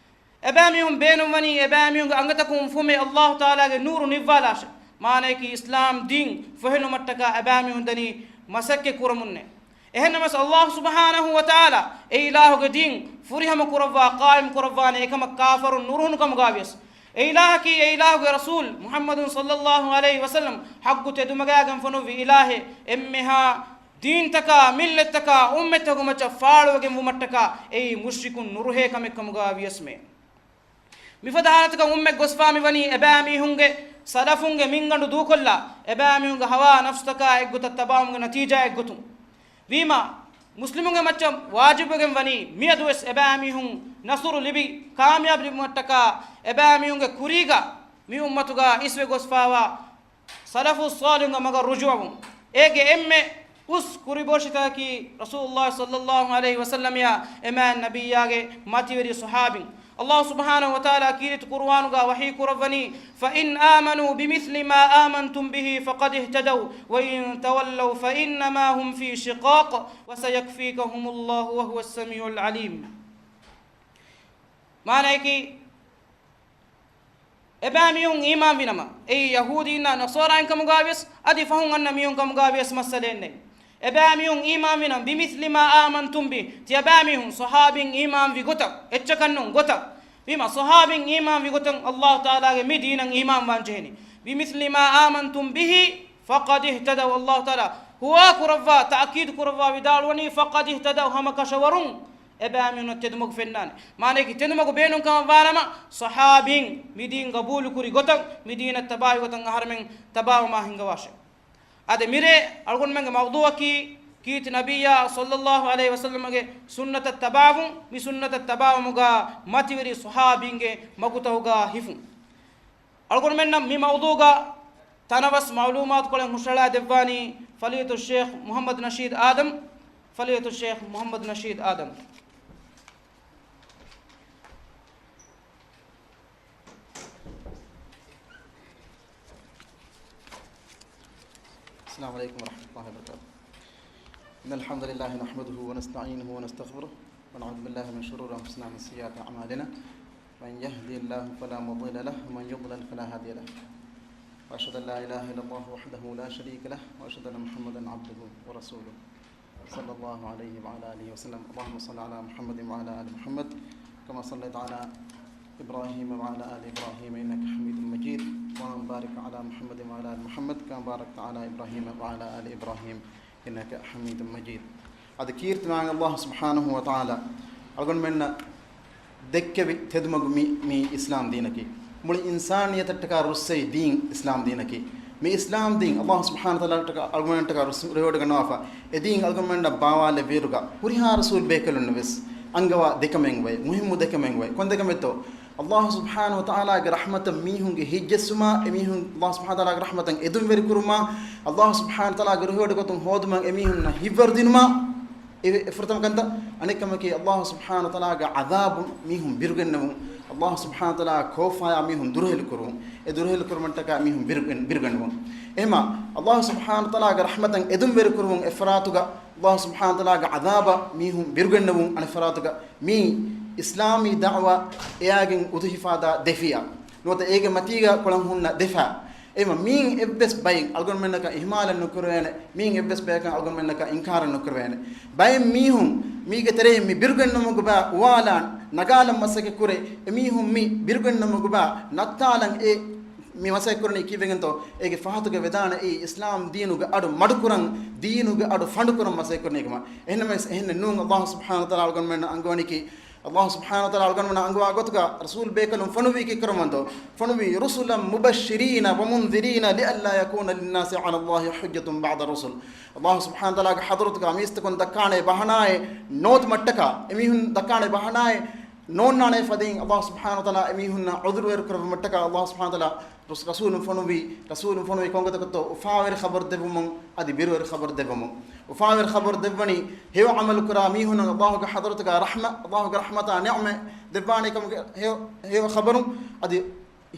އެބައިމީހުން ބޭނުންވަނީ އެބައިމީހުންގެ އަނގަތަކުން އުފުމޭ ﷲ ތަޢާލާގެ ނޫރު ނިއްވާލާށޭ. މާނަޔަކީ، އިސްލާމް ދީން ފޮހެލުމަށްޓަކާ އެބައިމީހުން ދަނީ މަސައްކަތް ކުރަމުންނޭ. އެހެންނަމަވެސް، ﷲ ސުބްޙާނަހޫ ވަތަޢާލާ އެ އިލާހުގެ ދީން ފުރިހަމަ ކުރައްވާ ޤާއިމް ކުރައްވާނެ އެކަމަށް ކާފަރުން ނުރުހުނު ކަމުގަވިޔަސް، އެ އިލާހަކީ އެ އިލާހުގެ ރަސޫލް މުޙައްމަދު ޞައްލަﷲ ޢަލައިހި ވަސައްލަމް ޙައްޤު ތެދުމަގާގެން ފޮނުއްވި އިލާހެއް. އެންމެހާ ދީންތަކާ، މިއްލަތްތަކާ، އުއްމަތްތަކުގެ މައްޗަށް ފާޅުވެގެން ވުމަށްޓަކާ އެއީ މުޝްރިކުން ނުރުހޭ ކަމެއް ކަމުގަ ވިޔަސްމެ. މިފަދަ ޙާލަތަކަށް އުއްމަތް ގޮސްފާ މިވަނީ އެބައިމީހުންގެ ސަލަފުންގެ މިންގަނޑު ދޫކޮށްލާ، އެބައިމީހުންގެ ހަވާ ނަފްސުތަކާ އެއްގޮތަށް ތަބާވުމުގެ ނަތީޖާއެއްގޮތުން. ވީމާ، މުސްލިމުންގެ މައްޗަށް ވާޖިބުވެގެން ވަނީ މިއަދުވެސް އެބައިމީހުން ނަޞްރު ލިބި ކާމިޔާބު ލިބުމަށްޓަކާ އެބައިމީހުންގެ ކުރީގަ މި އުއްމަތުގަ އިސްވެ ގޮސްފާވާ ސަލަފުއް ޞާލިޙުންގެ މަގަށް ރުޖޫޢަވުން. އޭގެ އެންމެ އުސް ކުރިބޯށިތަކަކީ ރަސޫލުﷲ ޞައްލަﷲ ޢަލައިހި ވަސައްލަމްއާ އެމާތް ނަބިއްޔާގެ މަތިވެރި ޞަޙާބީން. ﷲ ސުބްޙާނަހޫ ވަތަޢާލާ ކީރިތި ޤުރުއާނުގަ ވަޙީ ކުރައްވަނީ، فإن آمنوا بمثل ما آمنتم به فقد اهتدوا وإن تولوا فإنما هم في شقاق وسيكفيكهم الله وهو السميع العليم. މާނަޔަކީ، އެބައިމީހުން އީމާންވިނަމަ، އެއީ ޔަހޫދީންނާ ނަޞާރާއިން ކަމުގައިވިޔަސް، އަދި ފަހުން އަންނަ މީހުން ކަމުގައިވިޔަސް މައްސަލައެއް ނެތް. އެބައިމީހުން އީމާންވިނަމަ، بمثل ما آمنتم به، ތިޔަބައިމީހުން ޞަޙާބީން އީމާންވި ގޮތަށް، އެއްޗަކަށްނޫން ގޮތަށް. ވީމާ، ޞަޙާބީން އީމާންވި ގޮތަށް ﷲ ތަޢާލާގެ މި ދީނަށް އީމާންވާން ޖެހެނީ. بمثل ما آمنتم به فقد اهتدوا. ﷲ ތަޢާލާ ހުވާ ކުރައްވާ، ތައުކީދު ކުރައްވާ ވިދާޅުވަނީ، فقد اهتدوا، ހަމަކަށަވަރުން އެބައިމީހުންނަށް ތެދުމަގު ފެންނާނެ. މާނަޔަކީ، ތެދުމަގު ބޭނުންކަމަށް ވާނަމަ، ޞަޙާބީން މިދީން ގަބޫލުކުރި ގޮތަށް، މިދީނަށް ތަބާވި ގޮތަށް އަހަރެމެން ތަބާވުމާ ހިންގަވާށޭ. އަދި މިރޭ އަޅުގަނޑުމެންގެ މައުޟޫޢަކީ، ކީރިތި ނަބިއްޔާ ޞައްލަﷲ ޢަލައިހި ވަސައްލަމްގެ ސުންނަތަށް ތަބާވުން، މި ސުންނަތަށް ތަބާވުމުގަ މަތިވެރި ޞަޙާބީންގެ މަގުތަކުގަ ހިފުން. އަޅުގަނޑުމެންނަށް މި މައުޟޫޢުގަ ތަނަވަސް މަޢުލޫމާތުކޮޅެއް ހުށަހަޅާ ދެއްވާނީ ފަޟީލަތުއްޝައިޚް މުޙައްމަދު ނަޝީދު އާދަމް. ފަޟީލަތުއްޝައިޚް މުޙައްމަދު ނަޝީދު އާދަމް. السلام عليكم ورحمة الله وبركاته. إن الحمد لله نحمده ونستعينه ونستغفره، ونعوذ بالله من شرور أنفسنا ومن سيئات أعمالنا. من يهده الله فلا مضل له، ومن يضلل فلا هادي له. وأشهد أن لا إله إلا الله وحده لا شريك له، وأشهد أن محمدا عبده ورسوله. صلى الله عليه وعلى آله وسلم. اللهم صل على محمد وعلى آل محمد كما صليت على إبراهيم وعلى آل إبراهيم إنك حميد مجيد. اللهم بارك على محمد وعلى آل محمد كما باركت على إبراهيم وعلى آل إبراهيم إنك حميد مجيد. އަދި ކީރިތި މާތް ﷲ ސުބްޙާނަހޫ ވަތަޢާލާ އަޅުގަނޑުމެންނަށް ދެއްކެވި ތެދުމަގު މި، މި އިސްލާމް ދީނަކީ. މުޅި އިންސާނިއްޔަތަށްޓަކާ ރުއްސެވި ދީން އިސްލާމް ދީނަކީ. މި އިސްލާމް ދީން ﷲ ސުބްޙާނަހޫ ވަތަޢާލާ ރުއްސެވި ރިވެވޮޑިގަންނަވާފަ، އެ ދީން އަޅުގަނޑުމެންނަށް ބާވާލެއްވިއިރުގަ ހުރިހާ ރަސޫލް ބޭކަލުންނަށް ވެސް އަންގަވާ ދެކަމެއް އޮތް، މުހިއްމު ދެކަމެއް އޮތް. ކޮން ދެކަމެއްތޯ؟ ﷲ ސުބްޙާނަހޫ ވަތަޢާލާގެ ރަޙްމަތަށް މީހުންގެ ހިތްޖެއްސުމާ، އެމީހުން ﷲ ސުބްޙާނަހޫ ވަތަޢާލާގެ ރަޙްމަތަށް އެދުންވެރިކުރުމާ، ﷲ ސުބްޙާނަހޫ ވަތަޢާލާގެ ރުހިވޮޑިގޮތުން ހޯދުމަށް އެމީހުންނަށް ހިތްވަރުދިނުމާ، އެ ފުރަތަމަ ކަންތައް. އަނެއްކަމަކީ، ﷲ ސުބްޙާނަހޫ ވަތަޢާލާގެ ޢަޛާބުން މީހުން ބިރުގެންނެވުން، ﷲ ސުބްޙާނަހޫ ވަތަޢާލާ ކޯފާޔާ މީހުން ދުރުހެލިކުރުވުން، އެ ދުރުހެލިކުރުމަށްޓަކާ މީހުން ބިރުގެން، ބިރުގެންނެވުން. އެހެމާ، ﷲ ސުބްޙާނަހޫ ވަތަޢާލާގެ ރަޙްމަތަށް އެދުންވެރިކުރުވުން އެއްފަރާތުގަ، ﷲ ސުބްޙާނަހޫ ވަތަޢާލާގެ ޢަޛާބަށް މީހުން ބިރުގެންނެވުން އަނެއްފަރާތުގަ، މީ އިސްލާމީ ދަޢުވާ އެއާގެން އުދުހިފާދާ ދެފިޔާ. ނުވަތަ އޭގެ މަތީގަ ކޮޅަށް ހުންނަ ދެފާ. އެހެމާ މީން އެއްވެސް ބައެއް އަޅުގަނޑުމެންނަކަށް އިހުމާލެއް ނުކުރެވޭނެ، މީން އެއްވެސް ބަޔަކަށް އަޅުގަނޑުމެންނަކަށް އިންކާރެއް ނުކުރެވޭނެ. ބައެއް މީހުން މީގެ ތެރެއިން މި ބިރުގެންނުމުގެ ބާ އުވާލާން، ނަގާލަން މަސައްކަތް ކުރޭ. އެމީހުން މި ބިރުގެންނުމުގެ ބާ ނައްތާލަން އެ މި މަސައްކަތް ކުރަނީ ކީއްވެގެންތޯ؟ އޭގެ ފަހަތުގަ ވެދާނެ އެއީ އިސްލާމް ދީނުގެ އަޑު މަޑުކުރަން، ދީނުގެ އަޑު ފަނޑުކުރަން މަސައްކަތް ކުރަނީ ކަމަށް. އެހެންނަމަވެސް އެހެންނެއް ނޫން. ﷲ ސުބްޙާނަހޫ ވަތަޢާލާ އަޅުގަނޑުމެންނަށް އަންގަވަނީކީ، ﷲ ސުބްޙާނަހޫ ވަތަޢާލާ އަޅުގަނޑުމެންނަށް އަންގަވާ ގޮތުގަ ރަސޫލް ބޭކަލުން ފޮނުވީ ކީއްކުރަންވަންތޯ؟ ފޮނުވީ، رسلا مبشرين ومنذرين لئلا يكون للناس على الله حجة بعد الرسل. ﷲ ސުބްޙާނަހޫ ވަތަޢާލާގެ ޙަޟްރަތުގަ މީސްތަކުން ދައްކާނެ ބަހަނާއެއް ނޯތުމަށްޓަކާ، އެމީހުން ދައްކާނެ ބަހަނާއެއް ނޯންނާނެ ފަދައިން، ﷲ ސުބްޙާނަހޫ ވަތަޢާލާ އެމީހުންނަށް ޢުޛުރުވެރި ކުރެއްވުމަށްޓަކާ، ﷲ ސުބްޙާނަހޫ ވަތަޢާލާ ރަސް-، ރަސޫލުން ފޮނުއްވީ، ރަސޫލުން ފޮނުވީ ކޮންގޮތަކަށްތޯ؟ އުފާވެރި ޚަބަރު ދެއްވުމުން އަދި ބިރުވެރި ޚަބަރު ދެއްވުމުން. އުފާވެރި ޚަބަރު ދެއްވަނީ، ހެޔޮ ޢަމަލު ކުރާ މީހުންނަށް ﷲގެ ޙަޟްރަތުގަ ރަޙްމަ، ﷲގެ ރަޙްމަތާ ނިޢުމަތް ދެއްވާނެ ކަމުގެ ހެޔޮ، ހެޔޮ ޚަބަރުން. އަދި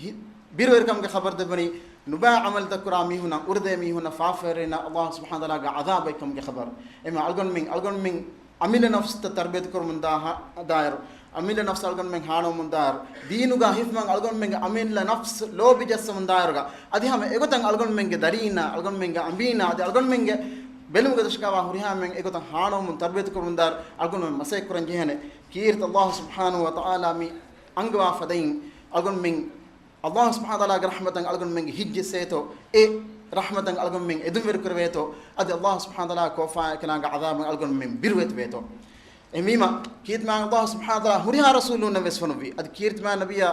ހި-، ބިރުވެރިކަމުގެ ޚަބަރު ދެއްވަނީ، ނުބައި ޢަމަލުތައް ކުރާ މީހުންނަށް، އުރުދޭ މީހުންނަށް ފާފަވެރިންނަށް ﷲ ސުބްޙާނަހޫ ވަތަޢާލާގެ ޢަޛާބެއް ކަމުގެ ޚަބަރު. އެމަ އަޅުގަނޑުމެން، އަޅުގަނޑުމެން އަމިއްލަ ނަފްސުތައް ތަރްބިޔަތު ކުރުމުން ދާ-، ދާއިރު، އަމިއްލަ ނަފްސު އަޅުގަނޑުމެން ހާނަވަމުން ދާއިރު، ދީނުގަ ހިފުމަށް އަޅުގަނޑުމެންގެ އަމިއްލަ ނަފްސު ލޯބި ޖައްސަމުން ދާއިރުގަ، އަދި ހަމަ އެގޮތަށް އަޅުގަނޑުމެންގެ ދަރީންނާ، އަޅުގަނޑުމެންގެ އަނބީންނާ، އަދި އަޅުގަނޑުމެންގެ ބެލުމުގެ ދަށަކާވާ ހުރިހާ މީހުން އެގޮތަށް ހާނަވަމުން ތަރްބިޔަތު ކުރުމުން ދާއިރު އަޅުގަނޑުމެން މަސައްކަތް ކުރަން ޖެހޭނެ. ކީރިތި ﷲ ސުބްޙާނަހޫ ވަތަޢާލާ މި އަންގަވާ ފަދައިން އަޅުގަނޑުމެން ﷲ ސުބްޙާނަހޫ ވަތަޢާލާގެ ރަޙްމަތަށް އަޅުގަނޑުމެންގެ ހިތްޖެއްސޭތޯ، އެ ރަޙްމަތަށް އަޅުގަނޑުމެން އެދުންވެރި ކުރެވޭތޯ، އަދި ﷲ ސުބްޙާނަހޫ ވަތަޢާލާ ކޯފާ އެކަލާނގެ ޢަޛާބުން އަޅުގަނޑުމެން ބިރުވެތިވޭތޯ. އެހެންވީމަ، ކީރިތި މާތް ﷲ ސުބްޙާނަހޫ ވަތަޢާލާ ހުރިހާ ރަސޫލުންނަށް ވެސް ފޮނުއްވި. އަދި ކީރިތި މާތް ނަބިއްޔާ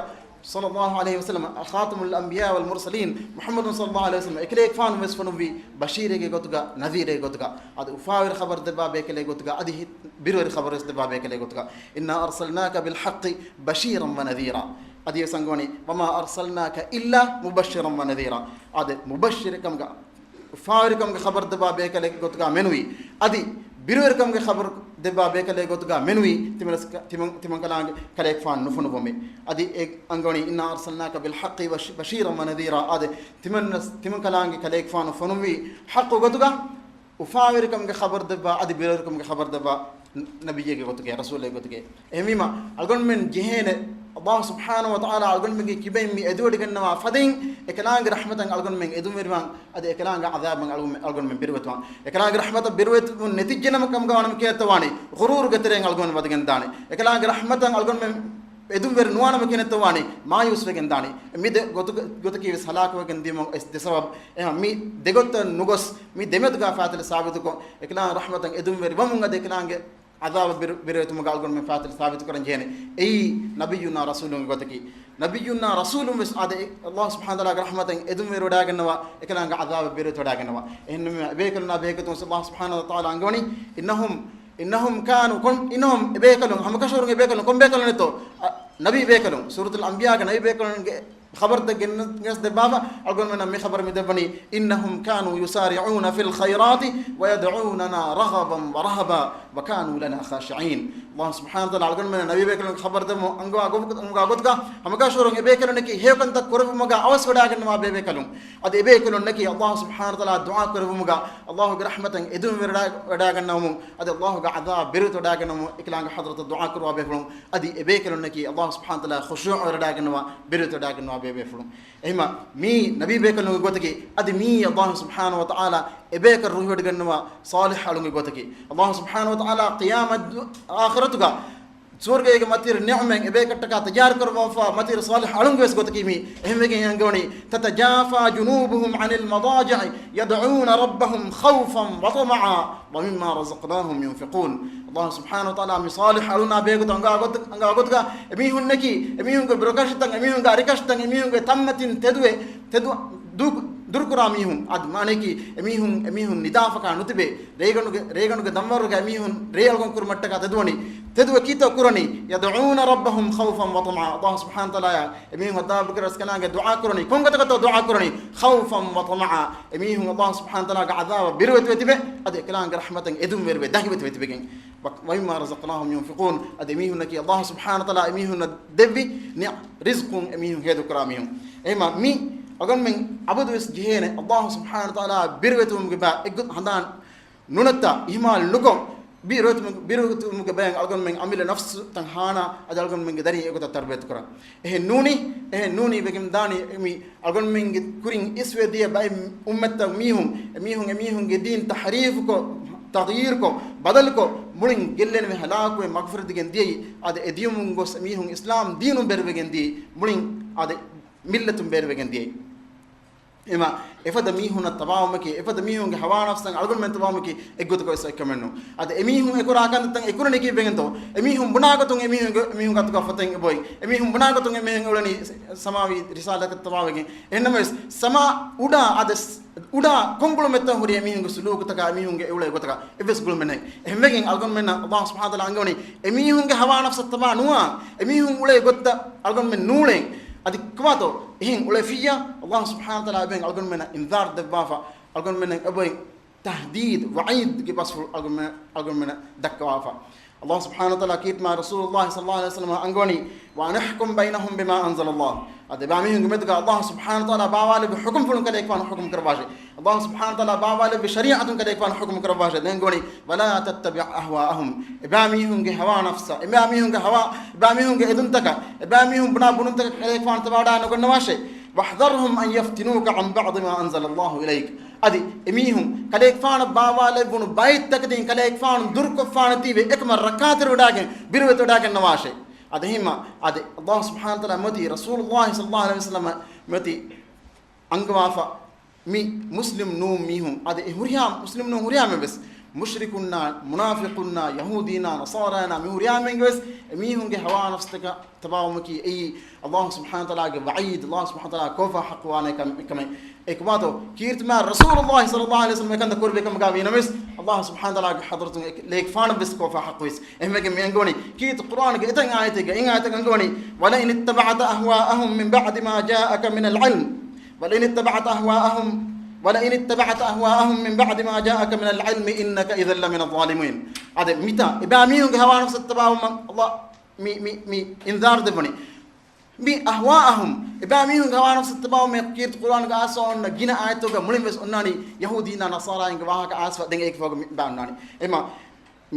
ޞައްލަﷲ ޢަލައިހި ވަސައްލަމަ، خاتم الأنبياء والمرسلين، މުޙައްމަދު ޞައްލަﷲ ޢަލައިހި ވަސައްލަމަ، އެކަލޭގެފާނު ވެސް ފޮނުއްވި ބަޝީރެއްގެ ގޮތުގަ، ނަޛީރެއްގެ ގޮތުގަ، އަދި އުފާވެރި ޚަބަރު ދެއްވާ ބޭކަލެއްގެ ގޮތުގަ، އަދި ހި-، ބިރުވެރި ޚަބަރު ވެސް ދެއްވާ ބޭކަލެއްގެ ގޮތުގަ. إنا أرسلناك بالحق بشيرا ونذيرا. އަދި ވެސް އަންގަވަނީ، وما أرسلناك إلا مبشرا ونذيرا. އާދެ، މުބައްޝިރެއް ކަމުގަ އުފާވެރިކަމުގެ ޚަބަރު ދެއްވާ ބޭކަލެއްގެ ގޮތުގަ މެނުވީ. އަދި ބިރުވެރިކަމުގެ ޚަބަރު ދެއްވާ ބޭކަލެއްގެ ގޮތުގަ މެނުވީ. ތިމަން، ތިމަން، ތިމަންކަލާނގެ ކަލޭގެފާނު ނުފޮނުވުމެ. އަދި އެ އަންގަވަނީ، "إنا أرسلناك بالحق بش-، بشيرا ونذيرا." އާދެ، ތިމަން، ތިމަންކަލާނގެ ކަލޭގެފާނު ފޮނުވީ ޙައްޤު ގޮތުގަ، އުފާވެރިކަމުގެ ޚަބަރު ދެއްވާ، އަދި ބިރުވެރިކަމުގެ ޚަބަރު ދެއްވާ ނަބިއްޔެއްގެ ގޮތުގެ، ރަސޫލެއްގެ ގޮތުގެ. އެހެންވީމަ، އަޅުގަނޑުމެން ޖެހޭނެ، ﷲ ސުބްޙާނަހޫ ވަތަޢާލާ އަޅުގަނޑުމެންގެ ކިބައިން މި އެދުވެޑިގަންނަވާ ފަދައިން، އެކަލާނގެ ރަޙްމަތަށް އަޅުގަނޑުމެން އެދުންވެރިވާން، އަދި އެކަލާނގެ ޢަޛާބަށް އަޅުގަނޑުމެން، އަޅުގަނޑުމެން ބިރުވެތިވާން. އެކަލާނގެ ރަޙްމަތަށް ބިރުވެތިވުން ނެތިއްޖެނަމަ ކަމުގަ ވަނަމަ ކިހިނެއްތޯ ވާނީ؟ ޣުރޫރުގެ ތެރެއިން އަޅުގަނޑުމެން ވަދެގެން ދާނެ. އެކަލާނގެ ރަޙްމަތަށް އަޅުގަނޑުމެން އެދުންވެރި ނުވާނަމަ ކިހިނެއްތޯ ވާނީ؟ މާޔޫސްވެގެން ދާނެ. މި ދެ ގޮތުގަ-، ގޮތަކީ ވެސް ހަލާކުވެގެން ދިޔުމަށް އެސް ދެ ސަބަބު. އެހެން މި ދެގޮތަށް ނުގޮސް، މި ދެމެދުގަ ފާތިލަ ސާބިތުކޮށް، އެކަލާނގެ ރަޙްމަތަށް އެދުންވެރިވަމުން އަދި އެކަލާނގެ ޢަޛާބަށް ބިރު-، ބިރުވެތުމުގަ އަޅުގަނޑުމެން ފާތިލަ ސާބިތުކުރަން ޖެހޭނެ. އެއީ ނަބިއްޔުންނާ ރަސޫލުންގެ ގޮތަކީ. ނަބިއްޔުންނާ ރަސޫލުން ވެސް އާދެ، ﷲ ސުބްޙާނަހޫ ވަތަޢާލާގެ ރަޙްމަތަށް އެދުންވެރިވެވަޑައިގަންނަވާ، އެކަލާނގެ ޢަޛާބަށް ބިރުވެތިވެވަޑައިގަންނަވާ. އެހެންނަމަވެސް އެބޭކަލުންނާ ބެހޭގޮތުން ވެސް ﷲ ސުބްޙާނަހޫ ވަތަޢާލާ އަންގަވަނީ، "إنهم، إنهم كانوا، ކޮން، إنهم، އެބޭކަލުން، ހަމަކަށަވަރުން އެބޭކަލުން، ކޮން ބޭކަލުން ނެތޯ؟" އަ، ނަބީ ބޭކަލުން. ސޫރަތުލް އަންބިޔާގެ ނަބީ ބޭކަލުންގެ ޚަބަރުތައް ގެން-، ގެނެސް ދެއްވާފަ، އަޅުގަނޑުމެންނަށް މި ޚަބަރު މި ދެއްވަނީ، "إنهم كانوا يسارعون في الخيرات ويدعوننا رغبا ورهبا وكانوا لنا خاشعين." ﷲ ސުބްޙާނަހޫ ވަތަޢާލާ އަޅުގަނޑުމެން ނަބީ ބޭކަލުންގެ ޚަބަރު ދެއްވުމުގަ އަންގަވާ ގޮ-، އަންގަވާ ގޮތުގަ، ހަމަކަށަވަރުން އެބޭކަލުންނަކީ ހެޔޮކަންތައް ކުރެއްވުމުގަ އަވަސްވެވަޑައިގަންނަވާ ބޭބޭކަލުން. އަދި އެބޭކަލުންނަކީ ﷲ ސުބްޙާނަހޫ ވަތަޢާލާ ދުޢާ ކުރެއްވުމުގަ، ﷲގެ ރަޙްމަތަށް އެދުންވެރިވެވަޑައިގަންނަވަމުން، އަދި ﷲގެ ޢަޛާބަށް ބިރުވެތިވެވަޑައިގަންނަވަމުން އެކަލާނގެ ޙަޟްރަތަށް ދުޢާ ކުރުވާ ބޭފުޅުން. އަދި އެބޭކަލުންނަކީ ﷲ ސުބްޙާނަހޫ ވަތަޢާލާ ޚުޝޫޢަށް ވެވަޑައިގަންނަވާ، ބިރުވެތިވެވަޑައިގަންނަވާ ބޭބޭފުޅުން. އެހެންމަ މީ ނަބީ ބޭކަލުންގެ ގޮތަކީ، އަދި މީ ﷲ ސުބްޙާނަހޫ ވަތަޢާލާ އެބޭކަލުން ރުހިވެޑިގަންނަވާ ޞާލިޙް އަޅުންގެ ގޮތަކީ. ﷲ ސުބްޙާނަހޫ ވަތަޢާލާ ޤިޔާމަތް ދު-، އާޚިރަތުގަ ސުވަރުގޭގެ މަތިރި ނިޢުމަތް އެބޭކަށްޓަކާ ތައްޔާރު ކުރައްވާފަ މަތިރި ޞާލިޙް އަޅުންގެ ވެސް ގޮތަކީ މީ. އެހެންވެގެން އަންގަވަނީ، "تتجافى جنوبهم عن المضاجع يدعون ربهم خوفا وطمعا ومما رزقناهم ينفقون." ﷲ ސުބްޙާނަހޫ ވަތަޢާލާ މި ޞާލިޙް އަޅުންނާ ބެހޭގޮތުން އަންގާ ގޮތަ-، އަންގާ ގޮތުގަ އެމީހުންނަކީ، އެމީހުންގެ ބިރުކަށިތައް، އެމީހުންގެ އަރިކަށިތައް، އެމީހުންގެ ތަންމަތިން ތެދުވެ، ތެދު-، ދޫ-، ދުރުކުރާ މީހުން. އަދި މާނަޔަކީ އެމީހުން، އެމީހުން ނިދާފަކާ ނުތިބޭ. ރޭގަނޑުގެ، ރޭގަނޑުގެ ދަންވަރުގަ އެމީހުން ރޭ އަޅުކަން ކުރުމަށްޓަކާ ތެދުވަނީ. ތެދުވެ ކީތޯ ކުރަނީ؟ "يدعون ربهم خوفا وطمعا." ﷲ ސުބްޙާނަހޫ ވަތަޢާލާ އެމީހުން ހަދާ ބުކި ރަސްކަލާނގެ ދުޢާ ކުރަނީ. ކޮން ގޮތަކަށްތޯ ދުޢާ ކުރަނީ؟ "خوفا وطمعا." އެމީހުން ﷲ ސުބްޙާނަހޫ ވަތަޢާލާގެ ޢަޛާބަށް ބިރުވެތިވެ ތިބެ، އަދި އެކަލާނގެ ރަޙްމަތަށް އެދުންވެރިވެ، ދަހިވެތިވެ ތިބެގެން. "ومما رزقناهم ينفقون." އަދި އެމީހުންނަކީ ﷲ ސުބްޙާނަހޫ ވަތަޢާލާ އެމީހުންނަށް ދެއްވި ނި-، ރިޒްޤުން އެމީހުން ހޭދަކުރާ މީހުން. އެހެންމަ މި އަޅުގަނޑުމެން އަބަދުވެސް ޖެހޭނެ ﷲ ސުބްޙާނަހޫ ވަތަޢާލާ ބިރުވެތިވުމުގެ ބައި އެއްގޮތަށް ހަނދާން ނުނައްތާ، އިހުމާލު ނުކޮށް، ބިރުވެތިވުމު-، ބިރުވެތިވުމުގެ ބައިން އަޅުގަނޑުމެން އަމިއްލަ ނަފްސުތައް ހާނާ، އަދި އަޅުގަނޑުމެންގެ ދަރިން އެގޮތަށް ތަރުބިޔަތު ކުރަން. އެހެން ނޫނީ، އެހެން ނޫނީ ވެގެން ދާނީ މި އަޅުގަނޑުމެންގެ ކުރިން އިސްވެ ދިޔަ ބައެއް އުއްމަތްތައް މީހުން، އެމީހުން އެމީހުންގެ ދީން ތަޙްރީފުކޮށް، ތަޣްޔީރުކޮށް، ބަދަލުކޮށް، މުޅިން ގެއްލެނިވެ ހަލާކުވެ މަގުފުރެދިގެން ދިޔައީ. އަދި އެ ދިޔުމުން ގޮސް އެމީހުން އިސްލާމް ދީނުން ބޭރުވެގެން ދިޔައީ. މުޅިން އަދި މިއްލަތުން ބޭރުވެގެން ދިޔައީ. އެމަ އެފަދަ މީހުންނަށް ތަބާވުމަކީ، އެފަދަ މީހުންގެ ހަވާ ނަފްސަށް އަޅުގަނޑުމެން ތަބާވުމަކީ އެއްގޮތަކަށް ވެސް އެއްކަމެއް ނޫން. އަދި އެމީހުން އެކުރާ ކަންތައްތައް އެކުރަނީ ކީއްވެގެންތޯ؟ އެމީހުން ބުނާ ގޮތުން އެމީހުންގެ، އެމީހުން އަތުގަ ފޮތެއް އެބައޮތް. އެމީހުން ބުނާ ގޮތުން އެމީހުން އުޅެނީ ސަމާވީ ރިސާލަތަކަށް ތަބާވެގެން. އެހެންނަމަވެސް، ސަމާ އުޑާ އަދަސް، އުޑާ ކޮން ގުޅުމެއްތޯ ހުރި އެމީހުންގެ ސުލޫކުތަކާ، އެމީހުންގެ އެއުޅޭ ގޮތަކާ އެއްވެސް ގުޅުމެއް ނެތް. އެހެންވެގެން އަޅުގަނޑުމެންނަށް ﷲ ސުބްޙާނަހޫ ވަތަޢާލާ އަންގަވަނީ އެމީހުންގެ ހަވާ ނަފްސަށް ތަބާ ނުވާ، އެމީހުން އުޅޭ ގޮތަށް އަޅުގަނޑުމެން ނޫޅޭ. އަދި ކޮބާތޯ އެހެން އުޅެފިއްޔާ، ﷲ ސުބްޙާނަހޫ ވަތަޢާލާ އެބައިން އަޅުގަނޑުމެންނަށް އިންޒާރު ދެއްވާފަ، އަޅުގަނޑުމެންނަށް އެބައިން ތަހްދީދު، ވަޢީދުގެ ބަސްފުޅު އަޅުގަނޑުމެން، އަޅުގަނޑުމެންނަށް ދައްކަވާފަ. ﷲ ސުބްޙާނަހޫ ވަތަޢާލާ ކީރިތި މާތް ރަސޫލުﷲ ޞައްލަﷲު ޢަލައިހި ވަސައްލަމަ އަންގަވަނީ، "وأن احكم بينهم بما أنزل الله." އަދި އެބައިމީހުންގެ މެދުގަ ﷲ ސުބްޙާނަހޫ ވަތަޢާލާ ބާވާލެއްވި ޙުކުމްފުޅުން ކަލޭގެފާނު ޙުކުމް ކުރައްވާށޭ. ﷲ ސުބްޙާނަހޫ ވަތަޢާލާ ބާވާލެއްވި ޝަރީޢަތުން ކަލޭގެފާނު ޙުކުމް ކުރައްވާށޭ. ދެން އަންގަވަނީ، "ولا تتبع أهواءهم." އެބައިމީހުންގެ ހަވާ ނަފްސަށް، އެބައިމީހުންގެ ހަވާ، އެބައިމީހުންގެ އެދުންތަކަށް، އެބައިމީހުން ބުނާ ބުނުންތަކަށް ކަލޭގެފާނު ތަބާވަޑައި ނުގަންނަވާށޭ. "واحذرهم أن يفتنوك عن بعض ما أنزل الله إليك." އަދި އެމީހުން ކަލޭގެފާނަށް ބާވާލެއްވުނު ބައެއް ތަކެތިން ކަލޭގެފާނު ދުރުކޮށްފާނެތީވެ އެކަމަށް ރައްކާތެރިވެވަޑައިގެން ބިރުވެތިވެވަޑައިގަންނަވާށޭ. އަދި އެހެންމަ، އަދި ﷲ ސުބްޙާނަހޫ ވަތަޢާލާ މަތީ ރަސޫލުﷲ ޞައްލަﷲު ޢަލައިހި ވަސައްލަމަ މަތީ އަންގަވާފަ މި މުސްލިމް ނޫން މީހުން، އަދި އެ ހުރިހާ މުސްލިމް ނޫން ހުރިހާމެން ވެސް، މުޝްރިކުންނާ، މުނާފިޤުންނާ، ޔަހޫދީންނާ، ނަޞާރާއިންނާ، މި ހުރިހާމެންގެ ވެސް އެމީހުންގެ ހަވާ ނަފްސުތަކަށް ތަބާވުމަކީ އެއީ، ﷲ ސުބްޙާނަހޫ ވަތަޢާލާގެ ވަޢީދު، ﷲ ސުބްޙާނަހޫ ވަތަޢާލާ ކޯފާ ޙައްޤުވާނެ ކަމެއް، ކަމެއް. އެކުވާތޯ، ކީރިތި މާތް ރަސޫލުﷲ ޞައްލަﷲު ޢަލައިހި ވަސައްލަމަ އެކަންތައް ކުރެއްވި ކަމުގަ ވީނަމަވެސް، ﷲ ސުބްޙާނަހޫ ވަތަޢާލާގެ ޙަޟްރަތުން އެ ލޭގެފާނަށް ވެސް ކޯފާ ޙައްޤުވެސް. އެހެންވެގެން މި އަންގަވަނީ ކީރިތި ޤުރްއާނުގެ އެތައް އާޔަތެއްގަ، އެ އާޔަތަކަށް އަންގަވަނީ، "ولئن اتبعت أهواءهم من بعد ما جاءك من العلم، ولئن اتبعت أهواءهم، ولئن اتبعت أهواءهم من بعد ما جاءك من العلم إنك إذا لمن الظالمين. އާދެ، މިތާ އެބައިމީހުންގެ ހަވާ ނަފްސަށް ތަބާވުމަށް ﷲ މި، މި، މި އިންޒާރު ދެއްވަނީ. މި أهواءهم، އެބައިމީހުންގެ ހަވާ ނަފްސަށް ތަބާވުމޭ. ކީރިތި ޤުރުއާނުގަ އައިސްފަ އޮންނަ ގިނަ އާޔަތުގަ މުޅިން ވެސް އޮންނާނީ ޔަހޫދީންނާ ނަޞާރާއިންގެ ވާހަކަ އައިސްފަ ދެން އޭގެ ފަހުގަ މި ބައި އޮންނާނީ. އެމަ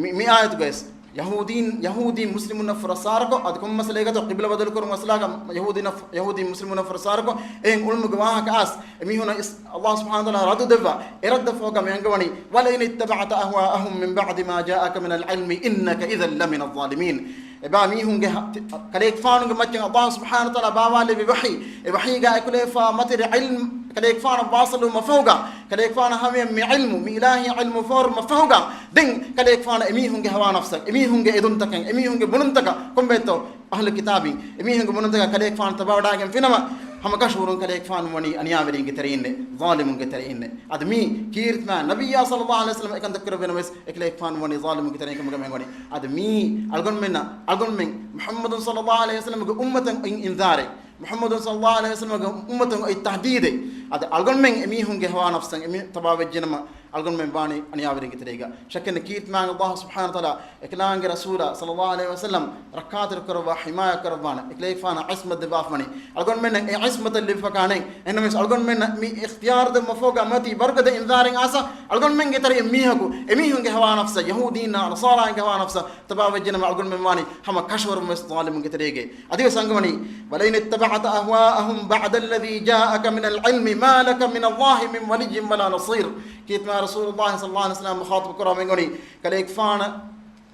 މި، މި އާޔަތުގައިސް ޔަހޫދީން، ޔަހޫދީން މުސްލިމުންނަށް ފުރައްސާރަކޮށް، އަދި ކޮން މައްސަލައެއްގަތޯ ޤިބްލަ ބަދަލުކުރުން މައްސަލާގަ ޔަހޫދީންނަށް، ޔަހޫދީން މުސްލިމުންނަށް ފުރައްސާރަކޮށް، އެހެން އުޅުމުގެ ވާހަކަ އައިސް، އެމީހުނަށް އިސް، ﷲ ސުބްޙާނަހޫ ވަތަޢާލާ ރައްދު ދެއްވާ، އެ ރައްދަށް ފަހުގަ މި އަންގަވަނީ، ولئن اتبعت أهواءهم من بعد ما جاءك من العلم إنك إذا لمن الظالمين. އެބައިމީހުންގެ ހަ-، ތި-، ކަލޭގެފާނުގެ މައްޗަށް ﷲ ސުބްޙާނަހޫ ވަތަޢާލާ ބާވާލެއްވި ވަޙީ، އެ ވަޙީގަ އެކުލެވިފާ މަތިވެރި ޢިލްމު ކަލޭގެފާނަށް ވާޞިލުވުމަށް ފަހުގަ، ކަލޭގެފާނަށް ހަމަޔަށް މި ޢިލްމު، މި އިލާހީ ޢިލްމު ފޯރުމަށް ފަހުގަ، ދެން ކަލޭގެފާނަށް އެމީހުންގެ ހަވާ ނަފްސަށް، އެމީހުންގެ އެދުންތަކަށް، އެމީހުންގެ ބުނުންތަކަށް، ކޮންބޭތޯ އަހްލު ކިތާބީން އެމީހުންގެ ބުނުންތަކަށް ކަލޭގެފާނު ތަބާވަޑައިގެންފިނަމަ، ހަމަކަށަވަރުން ކަލޭގެފާނު ވަނީ އަނިޔާވެރީންގެ ތެރެއިންނޭ، ޒާލިމުންގެ ތެރެއިންނޭ. އަދި މީ ކީރިތި މާތް ނަބިއްޔާ ޞައްލައްލާހު ޢަލައިހި ވަސައްލަމަ އެކަންތައް ކުރެވޭނަމަވެސް، އެކަލޭގެފާނު ވަނީ ޒާލިމުންގެ ތެރެއިން ކަމުގަ މި އަންގަވަނީ. އަދި މީ އަޅުގަނޑުމެންނަށް، އަޅުގަނޑުމެން މުޙައްމަދު ޞައްލައްލާހު ޢަލައިހި ވަސައްލަމަގެ އުއްމަތަށް އޮތް އިންޒާރެއް، މުޙައްމަދު ޞައްލައްލާހު ޢަލައިހި ވަސައްލަމަގެ އުއްމަތަށް އޮތް ތަހްދީދެއް. އަދި އަޅުގަނޑުމެން އެމީހުންގެ ހަވާ ނަފްސަށް އެމީ ތަބާވެއްޖެނަމަ، އަޅުގަނޑުމެން ވާނީ އަނިޔާވެރިންގެ ތެރޭގަ. ޝައްކެއް ނެތް ކީރިތި މާތް ﷲ ސުބްޙާނަހޫ ވަތަޢާލާ އެކަލާނގެ ރަސޫލާ ޞައްލައްލާހު ޢަލައިހި ވަސައްލަމަ ރައްކާތެރި ކުރައްވާ، ޙިމާޔަތް ކުރައްވާނެ، އެކަލޭގެފާނަށް ޢިޞްމަތް ދެއްވާފަވަނީ. އަޅުގަނޑުމެންނަށް އެ ޢިޞްމަތަށް ލިބިފަކާނެ. އެހެންނަމަވެސް އަޅުގަނޑުމެންނަށް މި އިޚްތިޔާރު ދެއްވުމަށްފަހުގަ މިއޮތީ ވަރުގަދަ އިންޒާރެއް އައިސް، އަޅުގަނޑުމެންގެ ތެރެއިން މީހަކު އެމީހުންގެ ހަވާ ނަފްސަށް، ޔަހޫދީންނާ ނަޞާރާއިންގެ ހަވާ ނަފްސަށް ތަބާވެއްޖެނަމަ، އަޅުގަނޑުމެން ވާނީ ހަމަ ކަށަވަރުން ވެސް ޒާލިމުންގެ ތެރޭގައި. އަދިވެސް އަންގަވަނީ، ولئن اتبعت أهواءهم بعد الذي جاءك من العلم ما لك من الله من ولي ولا نصير. ކީރިތި މާތް ރަސޫލުﷲ ޞައްލައްލާހު ޢަލައިހި ވަސައްލަމަ މުޚާޠަބު ކުރަމުން އެނގުނީ، ކަލޭގެފާނަށް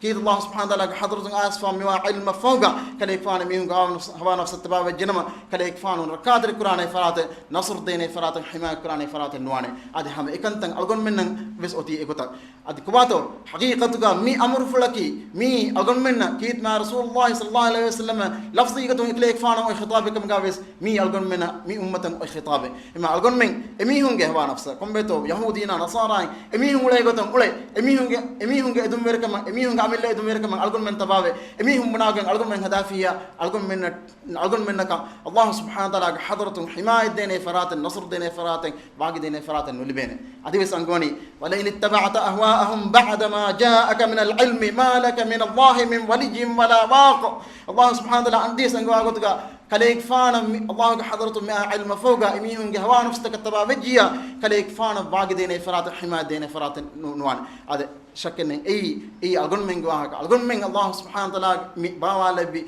ކީރިތި ﷲ ސުބްޙާނަހޫ ވަތަޢާލާގެ ޙަޟްރަތުން އައިސްފާ މިވާ ޢިލްމަށްފަހުގަ، ކަލޭގެފާނު މީހުންގެ ހަވާ ނަފްސަށް ތަބާވެއްޖެނަމަ، ކަލޭގެފާނު ރައްކާތެރި ކުރާނެ ފަރާތެއް، ނަޞްރު ދޭނެ ފަރާތެއް، ޙިމާޔަތް ކުރާނެ ފަރާތެއް ނުވާނެ. އަދި ހަމަ އެކަންތައް އަޅުގަނޑުމެންނަށް ވެސް އޮތީ އެގޮތަށް. އަދި ކޮބާތޯ ޙަޤީޤަތުގަ މި އަމުރުފުޅަކީ، މީ އަޅުގަނޑުމެންނަށް ކީރިތި މާތް ރަސޫލުﷲ ޞައްލައްލާހު ޢަލައިހި ވަސައްލަމަ ލަފްޒީގަތުން އެކަލޭގެފާނަށް އޮތް ޚިޠާބެއް ކަމުގަ ވެސް، މީ އަޅުގަނޑުމެންނަށް މި އުއްމަތަށް އޮތް ޚިޠާބެއް. އެމަ އަޅުގަނޑުމެން އެމީހުންގެ ހަވާ ނަފްސަށް، ކޮންބޭތޯ ޔަހޫދީންނާ ނަޞާރާއިން އެމީހުން އުޅޭ ގޮތަށް އުޅެ، އެމީހުންގެ، އެމީހުންގެ އެދުންވެރިކަމަށް، އެމީހުންގެ އަމިއްލަ އެދުންވެރިކަމަށް އަޅުގަނޑުމެން ތަބާވެ، އެމީހުން ބުނާގެން އަޅުގަނޑުމެން ހަދާފިއްޔާ، އަޅުގަނޑުމެންނަށް، އަޅުގަނޑުމެންނަކަށް ﷲ ސުބްޙާނަހޫ ވަތަޢާލާގެ ޙަޟްރަތުން ޙިމާޔަތް ދޭނެ ފަރާތެއް، ނަޞްރު ދޭނެ ފަރާތެއް، ވާގި ދޭނެ ފަރާތެއް ނުލިބޭނެ. އަދިވެސް އަންގަވަނީ، ولئن اتبعت أهواءهم بعد ما جاءك من العلم ما لك من الله من ولي ولا واق. ﷲ ސުބްޙާނަހޫ ވަތަޢާލާ އަދިވެސް އަންގަވާ ގޮތުގަ، ކަލޭގެފާނަށް މި ﷲގެ ޙަޟްރަތުން މިއާ ޢިލްމަށްފަހުގަ އެމީހުންގެ ހަވާ ނަފްސުތަކަށް ތަބާ ވެއްޖިއްޔާ، ކަލޭގެފާނަށް ވާގި ދޭނެ ފަރާތެއް، ޙިމާޔަތް ދޭނެ ފަރާތެއް ނު-، ނުވާނެ. އާދެ، ޝައްކެއް ނެތް. އެއީ، އެއީ އަޅުގަނޑުމެންގެ ވާހަކަ. އަޅުގަނޑުމެން ﷲ ސުބްޙާނަހޫ ވަތަޢާލާ މި ބާވާލެއްވި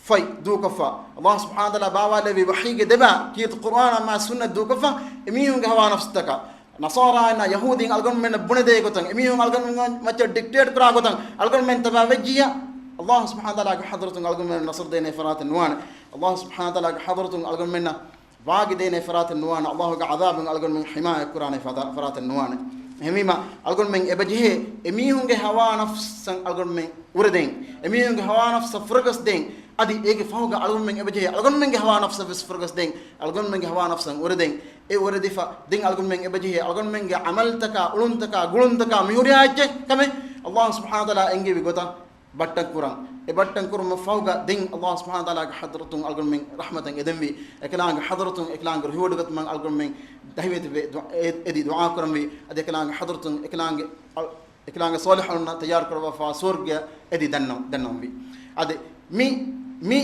ފޮތް ދޫކޮށްފަ، ﷲ ސުބްޙާނަހޫ ވަތަޢާލާ ބާވާލެއްވި ވަޙީގެ ދެބަ، ކީރިތި ޤުރުއާނާ މާތް ސުންނަތް ދޫކޮށްފަ، އެމީހުންގެ ހަވާ ނަފްސުތަކަށް، ނަޞާރާއިންނާ ޔަހޫދީން އަޅުގަނޑުމެންނަށް ބުނެދޭ ގޮތަށް، އެމީހުން އަޅުގަނޑުމެން މައްޗަށް ޑިކްޓޭޓް ކުރާ ގޮތަށް އަޅުގަނޑުމެން ތަބާ ވެއްޖިއްޔާ، ﷲ ސުބްޙާނަހޫ ވަތަޢާލާގެ ޙަޟްރަތުން އަޅުގަނޑުމެން ނަޞްރު ދޭނެ ފަރާތެއް ނުވާނެ. ﷲ ސުބްޙާނަހޫ ވަތަޢާލާގެ ޙަޟްރަތުން އަޅުގަނޑުމެންނަށް ވާގި ދޭނެ ފަރާތެއް ނުވާނެ. ﷲގެ ޢަޛާބުން އަޅުގަނޑުމެން ޙިމާޔަތް ކުރާނެ ފަދަ-، ފަރާތެއް ނުވާނެ. އެހެންވީމަ، އަޅުގަނޑުމެން އެބަޖެހޭ އެމީހުންގެ ހަވާ ނަފްސަށް އަޅުގަނޑުމެން އުރެދޭން، އެމީހުންގެ ހަވާ ނަފްސަށް ފުރަގަސް ދޭން. އަދި އޭގެ ފަހުގަ އަޅުގަނޑުމެން އެބަޖެހޭ އަޅުގަނޑުމެންގެ ހަވާ ނަފްސަށް ވެސް ފުރަގަސް ދޭން. އަޅުގަނޑުމެންގެ ހަވާ ނަފްސަށް އުރެދޭން. އެ އުރެދިފަ ދެން އަޅުގަނޑުމެން އެބަޖެހޭ އަޅުގަނޑުމެންގެ ޢަމަލުތަކާ، އުޅުންތަކާ، ގުޅުންތަކާ މިހުރިހާ އެއްޗެއް ކަމެއް ﷲ ސުބްޙާނަހޫ ވަތަޢާލާ އެންގެވި ގޮތަށް ބައްޓަން ކުރަން. އެ ބައްޓަން ކުރުމަށް ފަހުގަ ދެން ﷲ ސުބްޙާނަހޫ ވަތަޢާލާގެ ޙަޟްރަތުން އަޅުގަނޑުމެން ރަޙްމަތަށް އެދެންވީ. އެކަލާނގެ ޙަޟްރަތުން އެކަލާނގެ ރުހިވޮޑިގަތުމަށް އަޅުގަނޑުމެން ދަހިވެތިވެ ދު-، އެ-، އެދި ދުޢާ ކުރަންވީ. އަދި އެކަލާނގެ ޙަޟްރަތުން އެކަލާނގެ އަޅު-، އެކަލާނގެ ޞާލިޙުންނަށް ތައްޔާރު ކުރައްވާފާ ސުވަރުގެ އެދި ދަންނަ-، ދަންނަވަންވީ. އަދި މި، މި،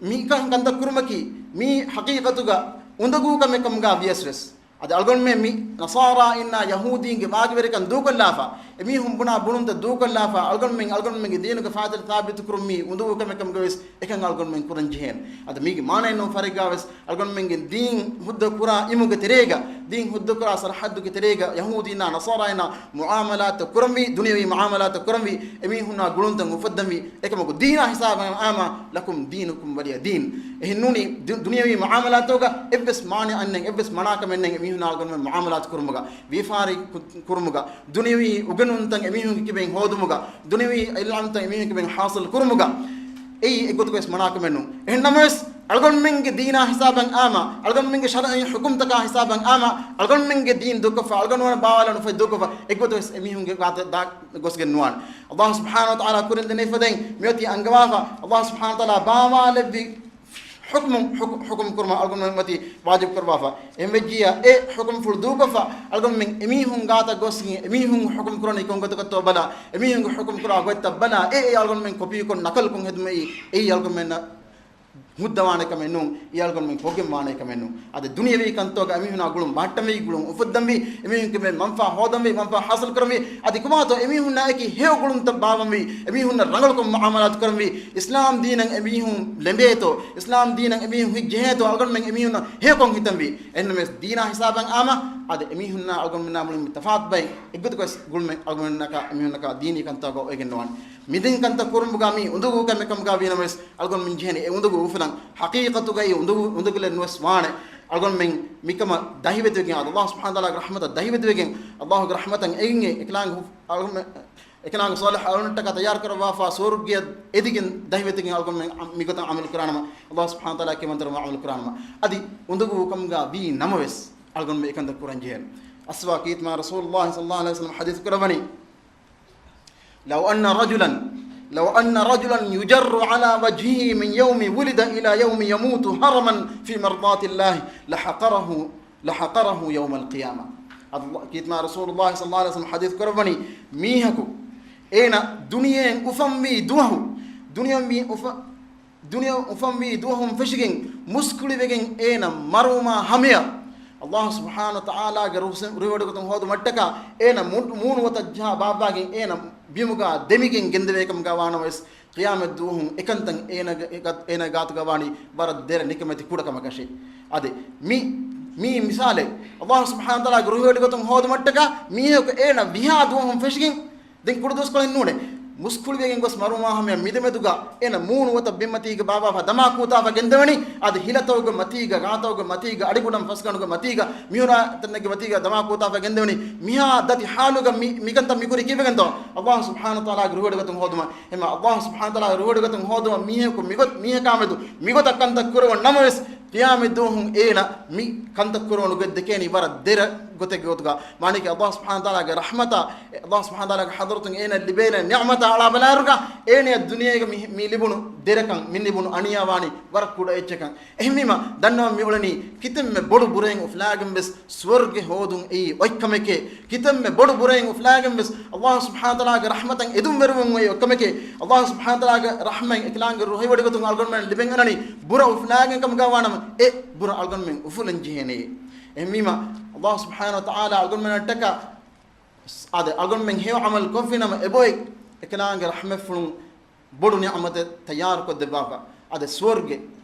މިކަން ކަންތައް ކުރުމަކީ މީ ޙަޤީޤަތުގަ އުނދަގޫ ކަމެއް ކަމުގަ ވިޔަސް ވެސް، އަދި އަޅުގަނޑުމެން މި ނަޞާރާއިންނާ ޔަހޫދީންގެ ވާގިވެރިކަން ދޫކޮށްލާފަ، އެމީހުން ބުނާ ބުނުންތައް ދޫކޮށްލާފަ، އަޅުގަނޑުމެން އަޅުގަނޑުމެންގެ ދީނުގެ ފާތިލް ސާބިތު ކުރުން މީ އުނދަގޫ ކަމެއް ކަމުގަ ވެސް އެކަން އަޅުގަނޑުމެން ކުރަން ޖެހޭނެ. އަދި މީގެ މާނައެއް ނޫން ފަރެއްގާ ވެސް އަޅުގަނޑުމެންގެ ދީން ހުއްދަ ކުރާ އިމުގެ ތެރޭގަ، ދީން ހުއްދަ ކުރާ ސަރަޙައްދުގެ ތެރޭގަ ޔަހޫދީންނާ ނަޞާރާއިންނާ މުޢާމަލާތު ކުރަންވީ، ދުނިޔަވީ މުޢާމަލާތު ކުރަންވީ، އެމީހުންނާ ގުޅުންތައް އުފައްދަންވީ، އެކަމަކު ދީނާ ހިސާބަށް އާމަ لكم دينكم ولي دين. އެހެންނޫނީ ދު-، ދުނިޔަވީ މުޢާމަލާތުގަ އެއްވެސް މާނައެއް ނެތް، އެއްވެސް މަނާކަމެއް ނެތް، އެމީހުންނާ އަޅުގަނޑުމެން މުޢާމަލާތު ކުރުމުގަ، ވިޔަފާރި ކު-، ކުރުމުގަ، ދުނިޔަވީ އުގެނުންތައް އެމީހުންގެ ކިބައިން ހޯދުމުގަ، ދުނިޔަވީ ޢިލްމުތައް އެމީހުންގެ ކިބައިން ޙާޞިލް ކުރުމުގަ، އެއީ އެއްގޮތަކަށް ވެސް މަނާކަމެއް ނޫން. އެހެންނަމަވެސް، އަޅުގަނޑުމެންގެ ދީނާ ހިސާބަށް އާމަ، އަޅުގަނޑުމެންގެ ޝަރުޢީ ޙުކުމްތަކާ ހިސާބަށް އާމަ، އަޅުގަނޑުމެންގެ ދީން ދޫކޮށްފަ، އަޅުގަނޑުމެން ބާވާލާނެ ފޮތް ދޫކޮށްފަ، އެއްގޮތަކަށް ވެސް އެމީހުންގެ ގާތަށް ދާ ގޮސްގެން ނުވާނެ. ﷲ ސުބްޙާނަހޫ ވަތަޢާލާ ކުރިން ދެނެފަދައިން މިއޮތީ އަންގަވާފަ، ﷲ ސުބްޙާނަހޫ ވަތަޢާލާ ބާވާލެއްވި ޙުކުމު، ޙުކު-، ޙުކުމް ކުރުމަށް އަޅުގަނޑުމެން މަތީ ވާޖިބު ކުރައްވާފަ. އެހެން ވެއްޖިއްޔާ އެ ޙުކުމްފުޅު ދޫކޮށްފަ، އަޅުގަނޑުމެން އެމީހުން ގާތަށް ގޮސް އެމީހުން ޙުކުމް ކުރަނީ ކޮންގޮތަކަށްތޯ ބަލާ، އެމީހުންގެ ޙުކުމް ކުރާ ގޮތްތައް ބަލާ، އެ، އެ އަޅުގަނޑުމެން ކޮޕީކޮށް ނަކަލުކޮށް ހެދުމައީ، އެއީ އަޅުގަނޑުމެންނަށް ހުއްދަވާނެ ކަމެއް ނޫން، އެ އަޅުގަނޑުމެން ކޮށްގެން ވާނެ ކަމެއް ނޫން. އަދި ދުނިޔަވީ ކަންތަކުގަ އެމީހުނާ ގުޅުން ބަހައްޓަންވީ، ގުޅުން އުފައްދަންވީ، އެމީހުން ކަމެއް މަންފާ ހޯދަންވީ، މަންފާ ޙާޞިލް ކުރަންވީ، އަދި ކޮބާތޯ އެމީހުންނާ އެކީ ހެޔޮ ގުޅުންތައް ބާވަންވީ، އެމީހުންނަށް ރަނގަޅުކޮށް މުޢާމަލާތު ކުރަންވީ، އިސްލާމް ދީނަށް އެމީހުން ލެނބޭތޯ، އިސްލާމް ދީނަށް އެމީހުން ހިތްޖެހޭތޯ، އަޅުގަނޑުމެން އެމީހުންނަށް ހެޔޮކޮށް ހިތަންވީ. އެހެންނަމަވެސް ދީނާ ހިސާބަށް އާމަ، އަދި އެމީހުންނާ އަޅުގަނޑުމެންނާ މުޅިން ތަފާތު ބައެއް އެއްގޮތަކަށް ގުޅުމެއް އަޅުގަނޑުމެންނަކާ އެމީހުންނަކާ ދީނީ ކަންތަކަށް އޮވެގެން ނުވާނެ. މިދެން ކަންތައް ކުރުމުގަ މީ އުނދަގޫ ކަމެއް ކަމުގަ ވީނަމަވެސް، އަޅުގަނޑުމެން ޖެހޭނެ އެ އުނދަގޫ އުފުލަން. ޙަޤީޤަތުގައި އުނދަގޫ، އުނދަގުލެއް ނުވެސް ވާނެ. އަޅުގަނޑުމެން މިކަމަށް ދަހިވެތިވެގެން، އަދި ﷲ ސުބްޙާނަހޫ ވަތަޢާލާގެ ރަޙްމަތަށް ދަހިވެތިވެގެން، ﷲގެ ރަޙްމަތަށް އެނގެ، އެކަލާނގެ ހު-، އަޅުގަނޑުމެން، އެކަލާނގެ ޞާލިޙު އަޅުންނަށްޓަކާ ތައްޔާރު ކުރައްވާފާ ސުވަރުގެއަށް އެދިގެން ދަހިވެތިގެން އަޅުގަނޑުމެން މިގޮތަށް ޢަމަލު ކުރާނަމަ، ﷲ ސުބްޙާނަހޫ ވަތަޢާލާ ކިޔަމަންތެރިވުމަށް ޢަމަލު ކުރާނަމަ. އަދި އުނދަގޫ ކަމުގަ ވީ ނަމަވެސް، އަޅުގަނޑުމެން އެކަންތައް ކުރަން ޖެހޭނެ. އަސްވާ ކީރިތި މާތް ރަސޫލުﷲ ޞައްލަﷲ ޢަލައިހި ވަސައްލަމަ ޙަދީޘް ކުރައްވަނީ، لو أن رجلا، لو أن رجلا يجر على وجهه من يوم ولد إلى يوم يموت هرما في مرضاة الله لحقره، لحقره يوم القيامة. ﷲ، ކީރިތި މާތް ރަސޫލުﷲ ޞައްލަﷲ ޢަލައިހި ވަސައްލަމަ ޙަދީޘް ކުރައްވަނީ، މީހަކު އޭނަ ދުނިޔެއިން އުފަންވީ ދުވަހު، ދުނިޔެ މި އުފަ-، ދުނިޔެ އުފަންވީ ދުވަހުން ފެށިގެން މުސްކުޅިވެގެން އޭނަ މަރުވުމާ ހަމަޔަށް، ﷲ ސުބްޙާނަހޫ ވަތަޢާލާގެ ރުހު-، ރުހިވޮޑިގަތުން ހޯދުމަށްޓަކާ އޭނަ މޫ-، މޫނު ވަތަށް ޖަހާ ބާއްވާގެން އޭނަ ބިމުގަ ދެމިގެން ގެންދެވޭ ކަމުގަ ވާނަމަވެސް، ޤިޔާމަތް ދުވަހުން އެކަންތައް އޭނަގެ، އޭނަ ގާތުގަ ވާނީ ވަރަށް ދެރަ ނިކަމެތި ކުޑަ ކަމަކަށެ. އަދި މި، މީ މިސާލެއް، ﷲ ސުބްޙާނަހޫ ވަތަޢާލާގެ ރުހިވޮޑިގަތުން ހޯދުމަށްޓަކާ މީހަކު އޭނަ ވިހާ ދުވަހުން ފެށިގެން، ދެން ކުޑަ ދުވަސްކޮޅެއް ނޫނޭ. މުސްކުޅިވެގެން ގޮސް މަރުވުމާ ހަމަޔަށް މިދެމެދުގަ އޭނަ މޫނު ވަތަށް ބިންމަތީގަ ބާއްވާފަ ދަމާ ކޫތާފަ ގެންދެވެނީ، އަދި ހިލަތަކުގެ މަތީގަ، ގާތަކުގެ މަތީގަ، އަޑިގުޑަން ފަސްގަނޑުގެ މަތީގަ، މިހުރާ ތަނެއްގެ މަތީގަ ދަމާ ކޫތާފަ ގެންދެވެނީ، މިހާ ދަތި ޙާލުގަ މި، މިކަންތައް މިކުރީ ކީއްވެގެންތޯ؟ ﷲ ސުބްޙާނަހޫ ވަތަޢާލާގެ ރުހިވޮޑިގަތުން ހޯދުމަށް. އެހެންމަ ﷲ ސުބްޙާނަހޫ ވަތަޢާލާގެ ރުހިވޮޑިގަތުން ހޯދުމަށް މީހަކު މިގޮތް، މީހަކާމެދު މިގޮތަށް ކަންތައް ކުރެވުނު ނަމަވެސް، ޤިޔާމަތް ދުވަހުން އޭނަ މި ކަންތައް ކުރެވުނު ގޮތް ދެކޭނީ ވަރަށް ދެރަ ގޮތެއްގެ ގޮތުގަ. މާނައަކީ ﷲ ސުބްޙާނަހޫ ވަތަޢާލާގެ ރަޙްމަތާ، ﷲ ސުބްޙާނަހޫ ވަތަޢާލާގެ ޙަޟްރަތުން އޭނަ ލިބޭނެ ނިޢުމަތާ އަޅާ ބަލާއިރުގަ، އޭނަޔަށް ދުނިޔޭގަ މި، މި ލިބުނު ދެރަކަން، މި ލިބުނު އަނިޔާ ވާނީ ވަރަށް ކުޑަ އެއްޗަކަށް. އެހެންވީމަ، ދަންނަވަން މިއުޅެނީ، ކިތަންމެ ބޮޑު ބުރައެއް އުފުލާގެން ވެސް ސުވަރުގެ ހޯދުން އެއީ އޮތްކަމެކޭ. ކިތަންމެ ބޮޑު ބުރައެއް އުފުލާގެން ވެސް ﷲ ސުބްޙާނަހޫ ވަތަޢާލާގެ ރަޙްމަތަށް އެދުންވެރިވުން އެއީ އޮތްކަމެކޭ. ﷲ ސުބްޙާނަހޫ ވަތަޢާލާގެ ރަޙްމަތް އެކަލާނގެ ރުހިވޮޑިގަތުން އަޅުގަނޑުމެން ލިބެން އަންނަނީ ބުރަ އުފުލާގެން ކަމުގަ ވާނަމަ، އެ ބުރަ އަޅުގަނޑުމެން އުފުލަން ޖެހޭނެ. އެހެންވީމަ، ﷲ ސުބްޙާނަހޫ ވަތަޢާލާ އަޅުގަނޑުމެންނަށްޓަކާ އާދެ، އަޅުގަނޑުމެން ހެޔޮ ޢަމަލު ކޮށްފިނަމަ އެބައޮތް އެކަލާނގެ ރަޙްމަތްފުޅުން ބޮޑު ނިޢުމަތެއް ތައްޔާރުކޮށްދެއްވާފަ. އާދެ، ސުވަރުގެ،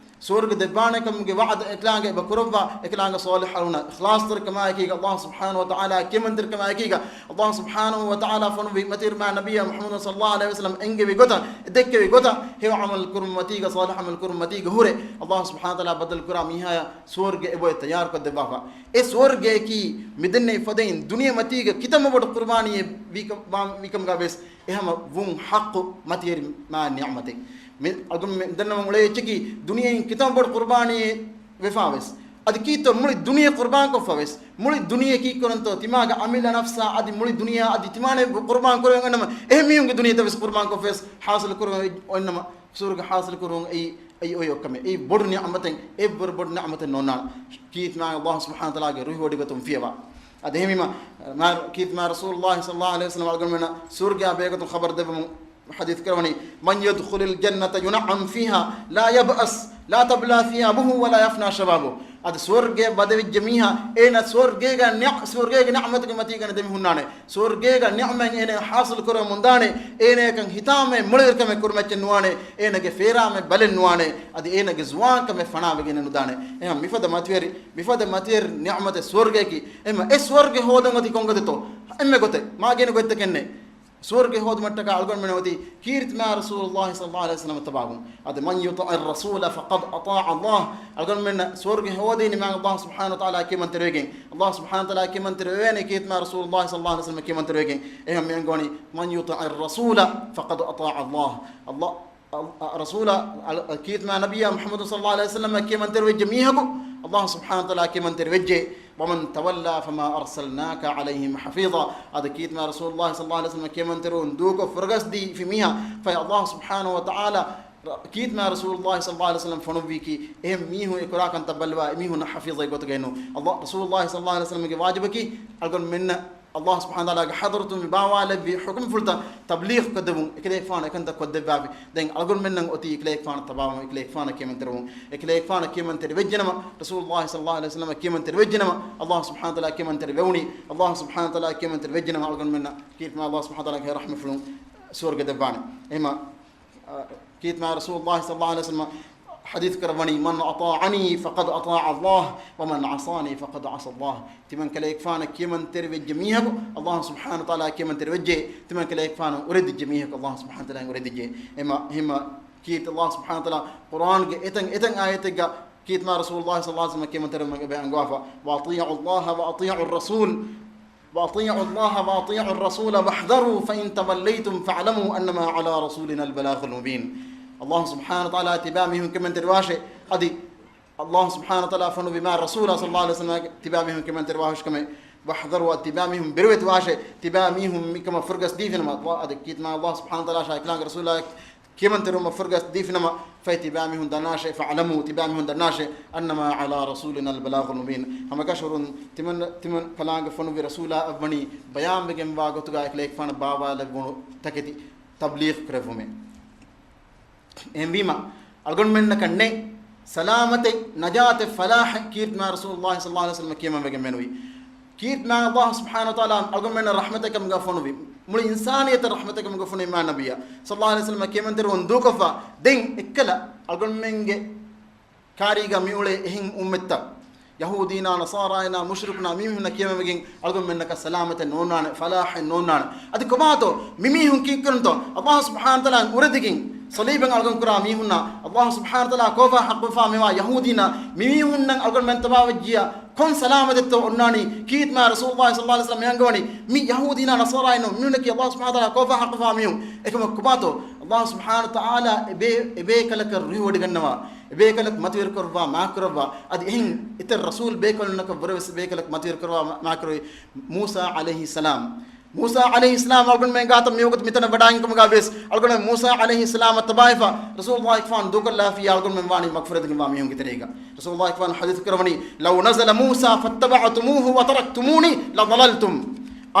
ސުވަރުގެ ދެއްވާނެކަމުގެ ވަޢުދު އެކަލާނގެ އެބަ ކުރައްވާ، އެކަލާނގެ ޞާލިޙުންނަށް އިޚްލާޞްތެރިކަމާއެކީގަ، ﷲ ސުބްޙާނަހޫ ވަތަޢާލާ ކިޔަމަންތެރިކަމާއެކީގަ، ﷲ ސުބްޙާނަހޫ ވަތަޢާލާ ފޮނުއްވި މަތިވެރި މާތް ނަބިއްޔާ މުޙައްމަދު ޞައްލަﷲ ޢަލައިހި ވަސައްލަމަ އެންގެވި ގޮތަށް، ދެއްކެވި ގޮތަށް، ހެޔޮ ޢަމަލު ކުރުމަށް މަތީގަ، ޞާލިޙު ޢަމަލު ކުރުމަށް މަތީގަ ހުރެ، ﷲ ސުބްޙާނަހޫ ވަތަޢާލާ ބަދަލު ކުރާ މީހާޔަށް ސުވަރުގެ އެބައޮތް ތައްޔާރުކޮށްދެއްވާފަ. އެ ސުވަރުގެއަކީ މިދެންނެވި ފަދައިން ދުނިޔެ މަތީގަ ކިތަންމެ ބޮޑު ޤުރުބާނީއެއް ވީކަ-، ވާ-، ވީކަމުގަ ވެސް އެހަމަ ވުން ޙައްޤު މަތިވެރި މާ ނިޢުމަތެއް. މި އަޅުގަނޑުމެން ދަންނަވަން އުޅޭ އެއްޗަކީ ދުނިޔެއިން ކިތަންމެ ބޮޑު ޤުރުބާނީއެއް ވެފަ ވެސް، އަދި ކީއްތޯ މުޅި ދުނިޔެ ޤުރުބާންކޮށްފަ ވެސް، މުޅި ދުނިޔެ ކީއްކުރަންތޯ ތިމާގެ އަމިއްލަ ނަފްސާ އަދި މުޅި ދުނިޔެ އަދި ތިމާނެ ޤުރުބާން ކުރެވެން އަންނަމަ އެހެން މީހުންގެ ދުނިޔެތައް ވެސް ޤުރުބާންކޮށްފަ ވެސް ޙާޞިލު ކުރެވެން އޮތްނަމަ ސުވަރުގެ ޙާޞިލު ކުރުވުން އެއީ، އެއީ އޮތް އޮތްކަމެއް. އެއީ ބޮޑު ނިޢުމަތެއް، އެއްވަރު ބޮޑު ނިޢުމަތެއް ނޯންނާނެ. ކީރިތި މާތް ﷲ ސުބްޙާނަހޫ ވަތަޢާލާގެ ރުހިވޮޑިގަތުން ފިޔަވާ. އަދި އެހެންވީމަ، މާ-، ކީރިތި މާތް ރަސޫލުﷲ ޞައްލަﷲ ޢަލައިހި ވަސައްލަމަ އަޅުގަނޑުމެންނަށް ސުވަރުގެއާ ބެހޭގޮތުން ޚަބަރު ދެއްވަމުން ޙަދީޘް ކުރައްވަނީ، من يدخل الجنة ينعم فيها لا يبأس لا تبلى ثيابه ولا يفنى شبابه. އަދި ސުވަރުގެ ވަދެވިއްޖެ މީހާ، އޭނަ ސުވަރުގޭގަ ނިޢު-، ސުވަރުގޭގެ ނިޢުމަތުގެ މަތީގަ ދެމިހުންނާނެ. ސުވަރުގޭގަ ނިޢުމަތް އޭނަ ޙާޞިލު ކުރަމުންދާނެ، އޭނަޔަކަށް ހިތާމައެއް މޮޅިވެރިކަމެއް ކުރިމައްޗެއް ނުވާނެ، އޭނަގެ ފޭރާމައެއް ބަލެއް ނުވާނެ، އަދި އޭނަގެ ޒުވާންކަމެއް ފަނާވެގެން ނުދާނެ. އެހެން މިފަދަ މަތިވެރި، މިފަދަ މަތިވެރި ނިޢުމަތެއް ސުވަރުގެއަކީ. އެހެން އެ ސުވަރުގެ ހޯދަން އޮތީ ކޮންގޮތެއްތޯ؟ އެންމެ ގޮތެއް، މާގިނަ ގޮތްތަކެއް ނެތް. ސުވަރުގެ ހޯދުމަށްޓަކާ އަޅުގަނޑުމެން އޮތީ ކީރިތި މާތް ރަސޫލުﷲ ޞައްލަﷲ ޢަލައިހި ވަސައްލަމަ ތަބާވުން. އަދި من يطع الرسول فقد أطاع الله. އަޅުގަނޑުމެންނަށް ސުވަރުގެ ހޯދީ މާތް ﷲ ސުބްޙާނަހޫ ވަތަޢާލާ ކިޔަމަންތެރިވެގެން. ﷲ ސުބްޙާނަހޫ ވަތަޢާލާ ކިޔަމަންތެރިވެވޭނެ ކީރިތި މާތް ރަސޫލުﷲ ޞައްލަﷲ ޢަލައިހި ވަސައްލަމަ ކިޔަމަންތެރިވެގެން. އެހެން މި އަންގަވަނީ من يطع الرسول فقد أطاع الله. ﷲ، ރަސޫލާ، ކީރިތި މާތް ނަބިއްޔާ މުޙައްމަދު ޞައްލަﷲ ޢަލައިހި ވަސައްލަމަ ކިޔަމަންތެރިވެއްޖެ މީހަކު ﷲ ސުބްޙާނަހޫ ވަތަޢާލާ ކިޔަމަންތެރިވެއްޖެ. ومن تولى فما أرسلناك عليهم حفيظا. އަދި ކީރިތި މާތް ރަސޫލުﷲ ޞައްލަﷲ ޢަލައިހި ވަސައްލަމަ ކިޔަމަންތެރިވުން ދޫކޮށް ފުރަގަސްދީފި މީހާ، ފަހެ ﷲ ސުބްޙާނަހޫ ވަތަޢާލާ ކީރިތި މާތް ރަސޫލުﷲ ޞައްލަﷲ ޢަލައިހި ވަސައްލަމަ ފޮނުއްވީކީ، އެހެން މީހުން އެ ކުރާ ކަންތައް ބައްލަވާ އެމީހުންނަށް ޙަފީޡެއް ގޮތުގައެއް ނޫން. ﷲ، ރަސޫލުﷲ ޞައްލަﷲ ޢަލައިހި ވަސައްލަމަގެ ވާޖިބަކީ އަޅުގަނޑުމެންނަށް ﷲ ސުބްޙާނަހޫ ވަތަޢާލާގެ ޙަޟްރަތުން މި ބާވާލެއްވި ޙުކުމްފުޅުތައް ތަބްލީޣު ކޮށްދެވުން. އެކަލޭގެފާނު އެކަންތައް ކޮށްދެއްވާފި. ދެން އަޅުގަނޑުމެންނަށް އޮތީ އެކަލޭގެފާނަށް ތަބާވުން، އެކަލޭގެފާނަށް ކިޔަމަންތެރިވުން. އެކަލޭގެފާނަށް ކިޔަމަންތެރިވެއްޖެނަމަ، ރަސޫލުﷲ ޞައްލަﷲ ޢަލައިހި ވަސައްލަމަ ކިޔަމަންތެރިވެއްޖެނަމަ، ﷲ ސުބްޙާނަހޫ ވަތަޢާލާ ކިޔަމަންތެރިވެވުނީ. ﷲ ސުބްޙާނަހޫ ވަތަޢާލާ ކިޔަމަންތެރިވެއްޖެނަމަ، އަޅުގަނޑުމެންނަށް ކީރިތި މާތް ﷲ ސުބްޙާނަހޫ ވަތަޢާލާގެ ރަޙްމަތްފުޅުން ސުވަރުގެ ދެއްވާނެ. އެހެމަ، އާ، ކީރިތި މާތް ރަސޫލުﷲ ޞައްލަﷲ ޢަލައިހި ވަސައްލަމަ ޙަދީޘް ކުރައްވަނީ، "من أطاعني فقد أطاع الله، ومن عصاني فقد عصى الله." ތިމަން ކަލޭގެފާނަށް ކިޔަމަންތެރިވެއްޖެ މީހަކު، ﷲ ސުބްޙާނަހޫ ވަތަޢާލާ ކިޔަމަންތެރިވެއްޖެ، ތިމަން ކަލޭގެފާނަށް އުރެދިއްޖެ މީހަކު، ﷲ ސުބްޙާނަހޫ ވަތަޢާލާ އުރެދިއްޖެ. އެހެމަ، އެހެމަ ކީރިތި ﷲ ސުބްޙާނަހޫ ވަތަޢާލާ ޤުރްއާންގެ އެތަން، އެތަން އާޔަތެއްގަ ކީރިތި މާތް ރަސޫލުﷲ ޞައްލަﷲ ޢަލައިހި ވަސައްލަމަ ކިޔަމަންތެރިވުމަށް އެބަ އަންގަވާފަ، "وأطيعوا الله وأطيعوا الرسول، وأطيعوا الله وأطيعوا الرسول واحذروا فإن توليتم فاعلموا أنما على رسولنا البلاغ المبين." ﷲ ސުބްޙާނަހޫ ވަތަޢާލާ ތިބާ މީހުން ކިޔަމަންތެރިވާށޭ. އަދި ﷲ ސުބްޙާނަހޫ ވަތަޢާލާ ފޮނުއްވި މާތް ރަސޫލާ ޞައްލަﷲ ޢަލައިހި ވަސައްލަމަ ތިބާ މީހުން ކިޔަމަންތެރިވާހުށިކަމެއް، "واحذروا" އަދި ތިބާ މީހުން ބިރުވެތިވާށޭ. ތިބާ މީހުން މިކަމަށް ފުރިގަސް ދީފިނަމަ، އަދި ކީރިތި މާތް ﷲ ސުބްޙާނަހޫ ވަތަޢާލާ ޝާ އިކްރާމް ރަސޫލާ ކިޔަމަންތެރިވުމަށް ފުރިގަސް ދީފިނަމަ، ފަހެ ތިބާމީހުން ދަންނާށޭ، فاعلموا، ތިބާމީހުން ދަންނާށޭ، أنما على رسولنا البلاغ المبين. ހަމަކަށަވަރުން ތިމަން، ތިމަން ކަލާނގެ ފޮނުއްވި ރަސޫލާއަށްވަނީ ބަޔާންވެގެންވާ ގޮތުގަ އެކަލޭގެފާނަށް ބާވާލެއްވުނު ތަކެތި ތަބްލީޣު ކުރެއްވުމޭ. އެހެންވީމަ، އަޅުގަނޑުމެންނަކަށް ނެތް ސަލާމަތެއް، ނަޖާތެއް، ފަލާޙެއް ކީރިތި މާތް ރަސޫލުﷲ ޞައްލަﷲ ޢަލައިހި ވަސައްލަމަ ކިޔަމަންވެގެން މެނުވީ. ކީރިތި މާތް ﷲ ސުބްޙާނަހޫ ވަތަޢާލާ އަޅުގަނޑުމެންނަށް ރަޙްމަތެއް ކަމުގަ ފޮނުވި، މުޅި އިންސާނިއްޔަތަށް ރަޙްމަތެއް ކަމުގަ ފޮނުވި މާތް ނަބިއްޔާ ޞައްލަﷲ ޢަލައިހި ވަސައްލަމަ ކިޔަމަންތެރިވުން ދޫކޮށްފަ، ދެން އެއްކަލަ އަޅުގަނޑުމެންގެ ކާރީގަ މިއުޅޭ އެހެން އުއްމަތްތައް، ޔަހޫދީންނާ، ނަޞާރާއިންނާ، މުޝްރިކުންނާ މީހުންނަށް ކިޔަމަންވެގެން އަޅުގަނޑުމެންނަކަށް ސަލާމަތެއް ނޯންނާނެ، ފަލާޙެއް ނޯންނާނެ. އަދި ކޮބާތޯ މިމީހުން ކީއްކުރަންތޯ؟ ﷲ ސުބްޙާނަހޫ ވަތަޢާލާ އުރެދިގެން ޞަލީބަށް އަޅުގަނޑު ކުރާ މީހުންނާ، ﷲ ސުބްޙާނަހޫ ވަތަޢާލާ ކޯފާ ޙައްޤުވެފާ މިވާ ޔަހޫދީންނާ މިމީހުންނަށް އަޅުގަނޑުމެން ތަބާވެއްޖިއްޔާ ކޮން ސަލާމަތެއްތޯ އޮންނާނީ؟ ކީރިތި މާތް ރަސޫލުﷲ ޞައްލަﷲ ޢަލައިހި ވަސައްލަމަ މި އަންގަވަނީ މި ޔަހޫދީންނާ ނަޞާރާއިންނު މީހުންނަކީ ﷲ ސުބްޙާނަހޫ ވަތަޢާލާ ކޯފާ ޙައްޤުވެފާ މީހުން. އެކަމަކު ކޮބާތޯ ﷲ ސުބްޙާނަހޫ ވަތަޢާލާ އެބޭ، އެބޭކަލަކަށް ރުހިވޮޑިގަންނަވާ، އެބޭކަލަކު މަތިވެރިކުރައްވާ މާކުރައްވާ، އަދި އެހެން އެތައް ރަސޫލް ބޭކަލުންނަކަށް ވުރެވެސް އެބޭކަލަކު މަތިވެރިކުރައްވާ މާ، މާކުރެވި މޫސާ ޢަލައިހިއްސަލާމް. މޫސާ ޢަލައިހިއްސަލާމް އަޅުގަނޑުމެން ގާތަށް މިވަގުތު މިތަނަށް ވަޑާގެން ކަމުގަ ވިޔަސް، އަޅުގަނޑުމެން މޫސާ ޢަލައިހިއްސަލާމަށް ތަބާވެފަ، ރަސޫލުﷲ އެކަލޭގެފާނު ދޫކޮށްލާފިއްޔާ އަޅުގަނޑުމެން ވާނީ މަޣްފިރަތުގެ މީހުންގެ ތެރޭގަ. ރަސޫލުﷲ އެކަލޭގެފާނު ޙަދީޘް ކުރައްވަނީ، "لو نزل موسى فاتبعتموه وتركتموني لضللتم،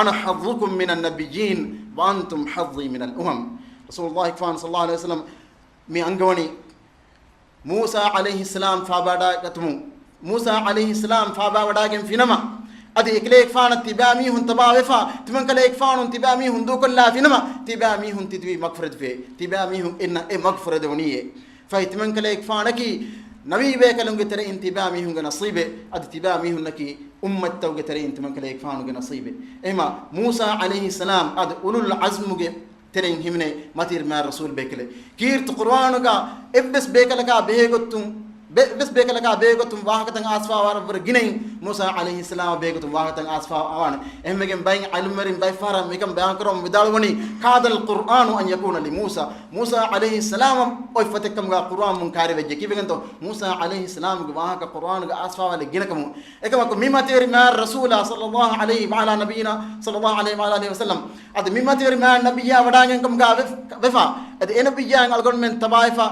أنا حظكم من النبيين وأنتم حظي من الأمم." ރަސޫލުﷲ އެކަލޭގެފާނު ޞައްލަﷲ ޢަލައިހި ވަސައްލަމަ މި އަންގަވަނީ، މޫސާ ޢަލައިހިއްސަލާމް ފާބާވަޑާގަތުމުން، މޫސާ ޢަލައިހިއްސަލާމް ފާބާވަޑާގެންފިނަމަ، އަދި އެކަލޭގެފާނަށް ތިބާމީހުން ތަބާވެފަ، ތިމަން ކަލޭގެފާނުން ތިބާމީހުން ދޫކޮށްލާފިނަމަ، ތިބާމީހުން ތިތިބީ މަޣްފިރަތުވޭ. ތިބާމީހުން އިންނަ އެ މަޣްފިރަތު ވަނީއޭ. ފަހެ ތިމަން ކަލޭގެފާނަކީ ނަބީ ބޭކަލުންގެ ތެރެއިން ތިބާމީހުންގެ ނަޞީބެއް، އަދި ތިބާމީހުންނަކީ އުއްމަތްތަކުގެ ތެރެއިން ތިމަން ކަލޭގެފާނުގެ ނަޞީބެއް. އެހެމަ މޫސާ ޢަލައިހިއްސަލާމް އަދި އުލުލް ޢަޒްމުގެ ތެރެއިން ހިމެނޭ މަތިވެރި މާތް ރަސޫލް ބޭކަލެއް. ކީރިތި ޤުރުއާނުގަ އެއްވެސް ބޭކަލަކާ ބެހޭގޮތުން، ބެ، އެއްވެސް ބޭކަލަކާ ބެހޭގޮތުން ވާހަކަތައް އައިސްފާ ވަރަށްވުރެ ގިނައިން މޫސާ ޢަލައިހިއްސަލާމަށް ބެހޭގޮތުން ވާހަކަތައް އައިސްފާ ވާނެ. އެހެންވެގެން ބައެއް ޢިލްމުވެރިން ބައެއް ފަހަރަށް މިކަން ބަޔާންކުރަމުން ވިދާޅުވަނީ، "كاد القرآن أن يكون لموسى." މޫސާ ޢަލައިހިއްސަލާމަށް އޮތް ފޮތެއްކަމުގަ ޤުރުއާން މުން ކާރިވެއްޖެ. ކީއްވެގެންތޯ؟ މޫސާ ޢަލައިހިއްސަލާމްގެ ވާހަކަ ޤުރުއާނުގަ އައިސްފާވާލެއް ގިނަކަމުން. އެކަމަކު މި މަތިވެރި މާތް ރަސޫލާ ޞައްލަﷲ ޢަލައިހި ވަޢަލާ ނަބިއްޔިނާ ޞައްލަﷲ ޢަލައިހި ވަޢަލާ އާލިހި ވަސައްލަމް އަދި މި މަތިވެރި މާތް ނަބިއްޔާ ވަޑާގެން ކަމުގަ ވެފަ، އަދި އެ ނަބިއްޔާއިން އަޅުގަނޑުމެން ތަބާވެފަ،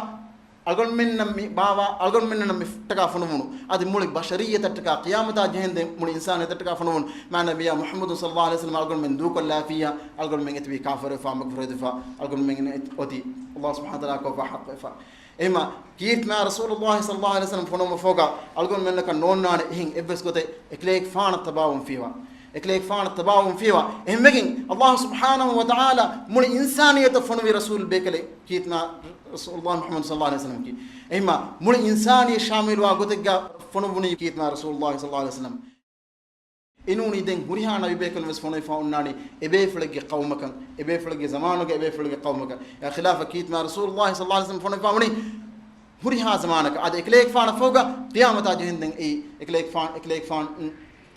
އަޅުގަނޑުމެންނަށް މި ބާވާ، އަޅުގަނޑުމެންނަށް މި ހުއްޓަކާ ފޮނުވުނު، އަދި މުޅި ބަޝަރިއްޔަތަށްޓަކާ ޤިޔާމަތާ ޖެހެންދެން މުޅި އިންސާނިއްޔަތަށްޓަކާ ފޮނުވުނު، މާތް ނަބިއްޔާ މުޙައްމަދު ޞައްލަﷲ ޢަލައިހި ވަސައްލަމަ އަޅުގަނޑުމެން ދޫކޮށްލާފިއްޔާ، އަޅުގަނޑުމެން އެތިބީ ކާފަރުވެފާ، މަޣްފިރަތުވެފާ، އަޅުގަނޑުމެން އޮތީ ﷲ ސުބްޙާނަހޫ ވަތަޢާލާ ކޯފާ ޙައްޤުވެފާ. އެހެމަ ކީރިތި މާތް ރަސޫލުﷲ ޞައްލަﷲ ޢަލައިހި ވަސައްލަމަ ފޮނުވުމަށްފަހުގަ އަޅުގަނޑުމެންނަކަށް ނޯންނާނެ އެހެން އެއްވެސް ގޮތެއް އެކަލޭގެފާނަށް ތަބާވުން ފިޔަވާ. އެކަލޭގެފާނަށް ތަބާވުން ފިޔަވާ. އެހެންވެގެން ﷲ ސުބްޙާނަހޫ ވަތަޢާލާ މުޅި އިންސާނިއްޔަތަށް ފޮނުވި ރަސޫލް ބޭކަލެއް ކީރިތި މާތް ރަސޫލުﷲ މުޙައްމަދު ޞައްލަﷲ ޢަލައިހި ވަސައްލަމަކީ. އެހެމަ މުޅި އިންސާނިއްޔަތް ޝާމިލުވާ ގޮތެއްގަ ފޮނުވުނީ ކީރިތި މާތް ރަސޫލުﷲ ޞައްލަﷲ ޢަލައިހި ވަސައްލަމަ. އެނޫނީ ދެން ހުރިހާ ނަބިބޭކަލުން ވެސް ފޮނުވިފާ އޮންނާނީ އެބޭފުޅެއްގެ ޤައުމަކަށް، އެބޭފުޅެއްގެ ޒަމާނުގަ އެބޭފުޅެއްގެ ޤައުމަކަށް. އެއާ ޚިލާފަށް ކީރިތި މާތް ރަސޫލުﷲ ޞައްލަﷲ ޢަލައިހި ވަސައްލަމަ ފޮނުވިފާ ވަނީ ހުރިހާ ޒަމާނަކަށް. އަދި އެކަލޭގެފާނަށްފަހުގަ ޤިޔާމަތާ ޖެހެންދެން އެއީ އެކަލޭގެފާން، އެކަލޭގެފާން،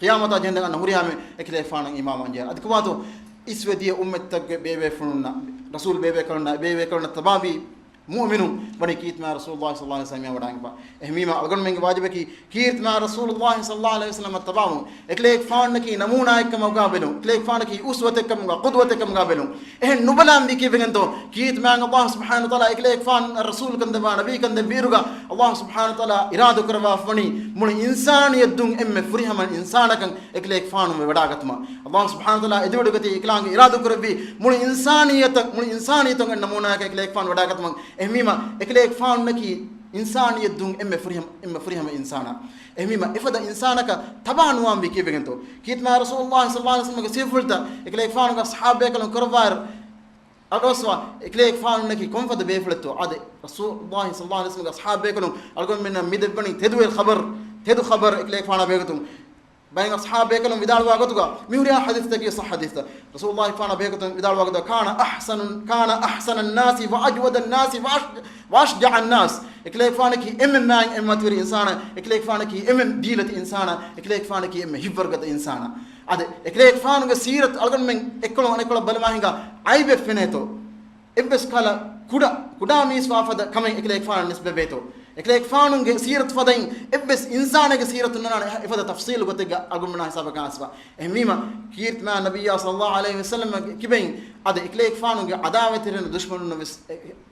ޤިޔާމަތާ ޖެހެންދެން އަންނަ ހުރިހާ މީހެއް އެކަލޭގެފާނަށް އީމާންވާންޖެހޭ. އަދި ކޮބާތޯ އިސްވެދިޔަ އުއްމަތްތަކުގެ ބޭބޭފުޅުންނަށް، ރަސޫލް ބޭބޭކަލުންނަށް، ބޭބޭކަލުންނަށް ތަބާވީ މުއުމިނުން ވަނީ ކީރިތިމާ ރަސޫލުﷲ ޞައްލަﷲ ޢަލައިހި ވަސައްލަމަށް ވަޑައިގެންފަ. އެހެންވީމަ އަޅުގަނޑުމެންގެ ވާޖިބަކީ ކީރިތިމާ ރަސޫލުﷲ ޞައްލަﷲ ޢަލައިހި ވަސައްލަމަށް ތަބާވުން، އެކަލޭގެފާނަކީ ނަމޫނާއެއްކަމުގަ ބެލުން، އެކަލޭގެފާނަކީ އުސްވަތެއްކަމުގަ، ޤުދުވަތެއްކަމުގަ ބެލުން. އެހެން ނުބަލާންވީ ކީއްވެގެންތޯ؟ ކީރިތިމާ ﷲ ސުބްޙާނަހޫ ވަތަޢާލާ އެކަލޭގެފާނު ރަސޫލުކަން ދެއްވާ، ނަބީކަން ދެއްވިއިރުގަ ﷲ ސުބްޙާނަހޫ ވަތަޢާލާ އިރާދަކުރައްވާފަވަނީ މުޅި އިންސާނިއްޔަތުން އެންމެ ފުރިހަމަ އިންސާނަކަށް އެކަލޭގެފާނު ވެވަޑާގަތުމަށް. ﷲ ސުބްޙާނަހޫ ވަތަޢާލާ އެދިވަޑުގަތީ އިކްރާމްގެ އިރާދަކުރެއްވީ މުޅި އިންސާނިއްޔަތަށް، މުޅި އިންސާނިއްޔަތުން އެއް ނަމޫނާއަކަށް އެކަލޭގެފާނު ވެވަޑާގަތުމަށް. އެހެންވީމަ އެކަލޭގެފާނުންނަކީ އިންސާނިއްޔަތުން އެންމެ ފުރިހަމަ، އެންމެ ފުރިހަމަ އިންސާނާ. އެހެންވީމަ އެފަދަ އިންސާނަކަށް ތަބާ ނުވާންވީ ކީއްވެގެންތޯ؟ ކީރިތިމާ ރަސޫލުﷲ ޞައްލަﷲ ޢަލައިހި ވަސައްލަމަގެ ސިފަފުޅުތައް އެކަލޭގެފާނުގެ އަޞްޙާބުބޭކަލުން ކުރައްވާއިރު، އަޑުއައްސަވާ، އެކަލޭގެފާނުންނަކީ ކޮންފަދަ ބޭފުޅެއްތޯ؟ އާދެ، ރަސޫލުﷲ ޞައްލަﷲ ޢަލައިހި ވަސައްލަމަގެ އަޞްޙާބުބޭކަލުން އަޅުގަނޑުމެންނަށް މި ދެއްވަނީ ތެދުވެރި ޚަބަރު، ތެދު ޚަބަރު އެކަލޭގެފާނާ ބެހޭގޮތުން. ބައެއް އަޞްޙާބުބޭކަލުން ވިދާޅުވާ ގޮތުގަ، މިހުރިހާ ޙަދީޘްތަކީ ޞައްޙަ ޙަދީޘްތައް. ރަސޫލުﷲ ފާނާ ބެހޭގޮތުން ވިދާޅުވާ ގޮތުގަ، كان أحسن، كان أحسن الناس وأجود الناس وأشج-، وأشجع الناس. އެކަލޭގެފާނަކީ އެންމެ މާތް، އެންމެ މަތިވެރި އިންސާނާ، އެކަލޭގެފާނަކީ އެންމެ ދީލަތި އިންސާނާ، އެކަލޭގެފާނަކީ އެންމެ ހިތްވަރުގަދަ އިންސާނާ. އަދި އެކަލޭގެފާނުގެ ސީރަތު އަޅުގަނޑުމެން އެއްކޮޅުން އަނެއްކޮޅަށް ބަލަމާ ހިނގާ އައިބެއް ފެނޭތޯ؟ އެއްވެސް ކަހަލަ ކުޑަ، ކުޑަ މީސް ވާ ފަދަ ކަމެއް އެކަލޭގެފާނަށް ނިސްބަތްވޭތޯ؟ އެކަލޭގެފާނުގެ ސީރަތު ފަދައިން އެއްވެސް އިންސާނެއްގެ ސީރަތު ނަނާނެ އެފަދަ ތަފްޞީލު ގޮތެއްގަ އަޅުގަނޑުމެންނާ ހިސާބަކަށް އައިސްފަ. އެހެންވީމަ، ކީރިތިމާ ނަބިއްޔާ ޞައްލަﷲ ޢަލައިހި ވަސައްލަމަގެ ކިބައިން އަދި އެކަލޭގެފާނުގެ ޢަދާވަތްތެރިން ދުޝްމަނުންނަށް ވެސް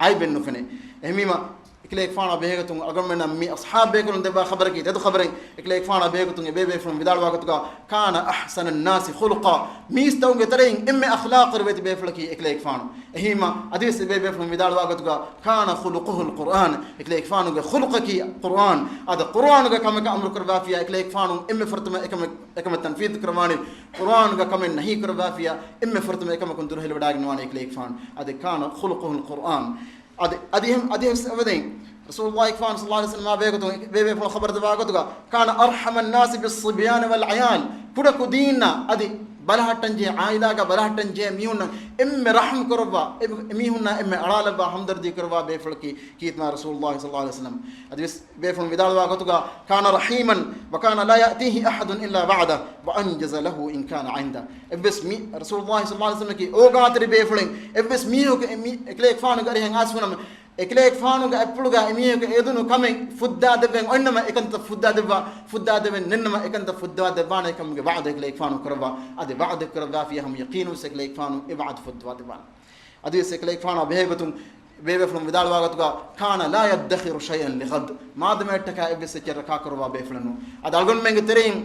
އައިބެއް ނުފެނޭ. އެހެންވީމަ، އެކަލޭގެފާނާ ބެހޭގޮތުން އަޅުގަނޑުމެންނަށް މި އަޞްޙާބުބޭކަލުން ދެއްވާ ޚަބަރަކީ ތެދު ޚަބަރެއް. އެކަލޭގެފާނާ ބެހޭގޮތުން އެބޭބޭފުޅުން ވިދާޅުވާ ގޮތުގަ، كان أحسن الناس خلقا، މީސްތަކުންގެ ތެރެއިން އެންމެ އަޚްލާޤުވެރި ބޭފުޅަކީ އެކަލޭގެފާނު. އެހީމަ، އަދިވެސް އެބޭބޭފުޅުން ވިދާޅުވާ ގޮތުގަ، كان خلقه القرآن، އެކަލޭގެފާނުގެ ޚުލުޤަކީ ޤުރްއާން. އަދި ޤުރްއާނުގެ ކަމަކަށް އަމުރު ކުރައްވާފިޔާ، އެކަލޭގެފާނު އެންމެ ފުރަތަމަ އެކަމެއް، އެކަމަށް ތަންފީޛު ކުރައްވާނީ، ޤުރްއާނުގެ ކަމެއް ނަހީ ކުރައްވާފިޔާ، އެންމެ ފުރަތަމަ އެކަމަކުން ދުރުހެލިވަޑައިގަންނަވާނީ އެކަލޭގެފާނު. އަދި كان خلقه القرآن. އަދި، އަދި އެހެން، އަދި އެހެން އެވަދެން، ރަސޫލުﷲ ފާން ޞައްލަﷲ ޢަލައިހި ވަސައްލަމާ ބެހޭގޮތުން ބޭބޭފުޅުން ޚަބަރު ދެއްވާ ގޮތުގަ، كان أرحم الناس بالصبيان والعيال، ކުޑަ ކުދީންނާ އަދި ބަލަހައްޓަންޖެހޭ ޢާއިލާގަ ބަލަހައްޓަންޖެހޭ މީހުންނަށް އެންމެ ރަޙްމް ކުރައްވާ، އެ، އެމީހުންނާ އެންމެ އަޅާލައްވާ ހަމްދަރްދީ ކުރައްވާ ބޭފުޅަކީ ކީރިތިމާ ރަސޫލުﷲ ޞައްލަﷲ ޢަލައިހި ވަސައްލަމް. އަދިވެސް ބޭފުޅުން ވިދާޅުވާ ގޮތުގަ، كان رحيما وكان لا يأتيه أحد إلا وعده وأنجز له إن كان عنده. އެއްވެސް މި، ރަސޫލުﷲ ޞައްލަﷲ ޢަލައިހި ވަސައްލަމަކީ އޯގާތެރި ބޭފުޅެއް. އެއްވެސް މީހަކު އެ މި، އެކަލޭގެފާނުގެ އަރިހަށް އައިސްފުނަމަ، އެކަލޭގެފާނުގެ އަތްޕުޅުގަ އެމީހަކު އެދުނު ކަމެއް ފުއްދާ ދެއްވެން އޮންނަމަ އެކަންތައް ފުއްދާ ދެއްވާ، ފުއްދާ ދެވެން ނެންނަމަ އެކަންތައް ފުއްދާ ދެއްވާނެ ކަމުގެ ވަޢުދު އެކަލޭގެފާނު ކުރައްވާ. އަދި ވަޢުދެއް ކުރައްވާފިޔާ ހަމަ ޔަޤީނުން އެކަލޭގެފާނު އެ ވަޢުދު ފުއްދަވާ ދެއްވާނެ. އަދިވެސް އެކަލޭގެފާނާ ބެހޭގޮތުން ބޭބޭފުޅުން ވިދާޅުވާ ގޮތުގަ، كان لا يدخر شيئا لغد، މާދަމާއަށްޓަކާ އެއްވެސް އެއްޗެއް ރައްކާ ކުރައްވާ ބޭފުޅެއް ނޫން. އަދި އަޅުގަނޑުމެންގެ ތެރެއިން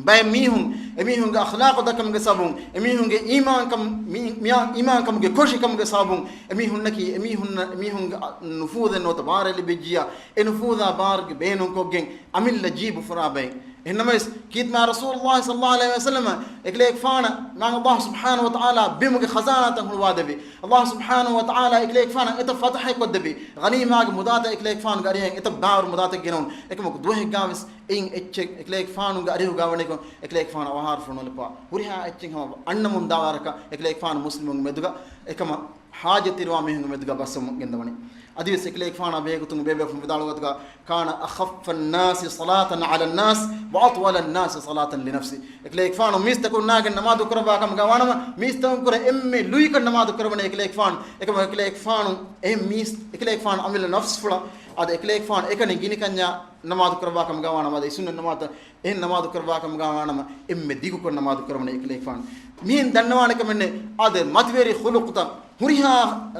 ބައެއް މީހުން، އެމީހުންގެ އަޚްލާޤު ދައްކަމުގެ ސަބަބުން، އެމީހުންގެ އީމާންކަން، މީ-، މިޔާ-، އީމާންކަމުގެ ކޮށިކަމުގެ ސަބަބުން، އެމީހުންނަކީ، އެމީހުން، އެމީހުންގެ ނުފޫޒެއް ނުވަތަ ބާރެއް ލިބިއްޖިޔާ، އެ ނުފޫޒާ ބާރުގެ ބޭނުންކޮށްގެން އަމިއްލަ ޖީބު ފުރާ ބައެއް. އެހެންނަމަވެސް، ކީރިތިމާ ރަސޫލުﷲ ޞައްލަﷲ ޢަލައިހި ވަސައްލަމަ އެކަލޭގެފާނަށް މާތް ﷲ ސުބްޙާނަހޫ ވަތަޢާލާ ބިމުގެ ޚަޒާނާތައް ހުޅުވާދެއްވި. ﷲ ސުބްޙާނަހޫ ވަތަޢާލާ އެކަލޭގެފާނަށް އެތައް ފަތަޙެއް ކޮށްދެއްވި. ޣަނީމާގެ މުދާތައް އެކަލޭގެފާނުގެ އަރިހަށް އެތައް ބާވަރު މުދާތައް ގެނައުން. އެކަމަކު ދުވަހެއްގާވެސް އެއިން އެއްޗެއް އެކަލޭގެފާނުގެ އަރިހުގާ ވަނިކޮށް، އެކަލޭގެފާނު އަވަހާރަފުޅު ނުލިބުވާ. ހުރިހާ އެއްޗެއް ހަމަ އަންނަމުން ދާވާރަކަށް އެކަލޭގެފާނު މުސްލިމުންގެ މެދުގަ އެކަމަށް ޙާޖަތްތެރިވާ މީހުންގެ މެދުގަ ބައްސަވަމުން ގެންދަވަނީ. އަދިވެސް އެކަލޭގެފާނާ ބެހޭގޮތުން ބޭބޭފުޅުން ވިދާޅުވާ ގޮތުގަ، كان أخف الناس صلاة على الناس وأطول الناس صلاة لنفسه. އެކަލޭގެފާނު މީސްތަކުންނާގެން ނަމާދު ކުރައްވާ ކަމުގަ ވާނަމަ، މީސްތަކުން ކުރެ އެންމެ ލުއިކަން ނަމާދު ކުރަވަނީ އެކަލޭގެފާނު. އެކަމަކު އެކަލޭގެފާނު އެހެން މީސް، އެކަލޭގެފާނު އަމިއްލަ ނަފްސުފުޅަށް އަދި އެކަލޭގެފާނު އެކަނި ގިނިކަންޏާ ނަމާދު ކުރައްވާ ކަމުގަ ވާނަމަ، އަދި ސުންނަތް ނަމާދު އެހެން ނަމާދު ކުރައްވާ ކަމުގަ ވާނަމަ، އެންމެ ދިގުކޮށް ނަމާދު ކުރަވަނީ އެކަލޭގެފާނު. މިހެން ދަންނަވާނެ ކަމެއް ނެތް. އާދެ، މަތިވެރި ޚުލުޤުތައް، ހުރިހާ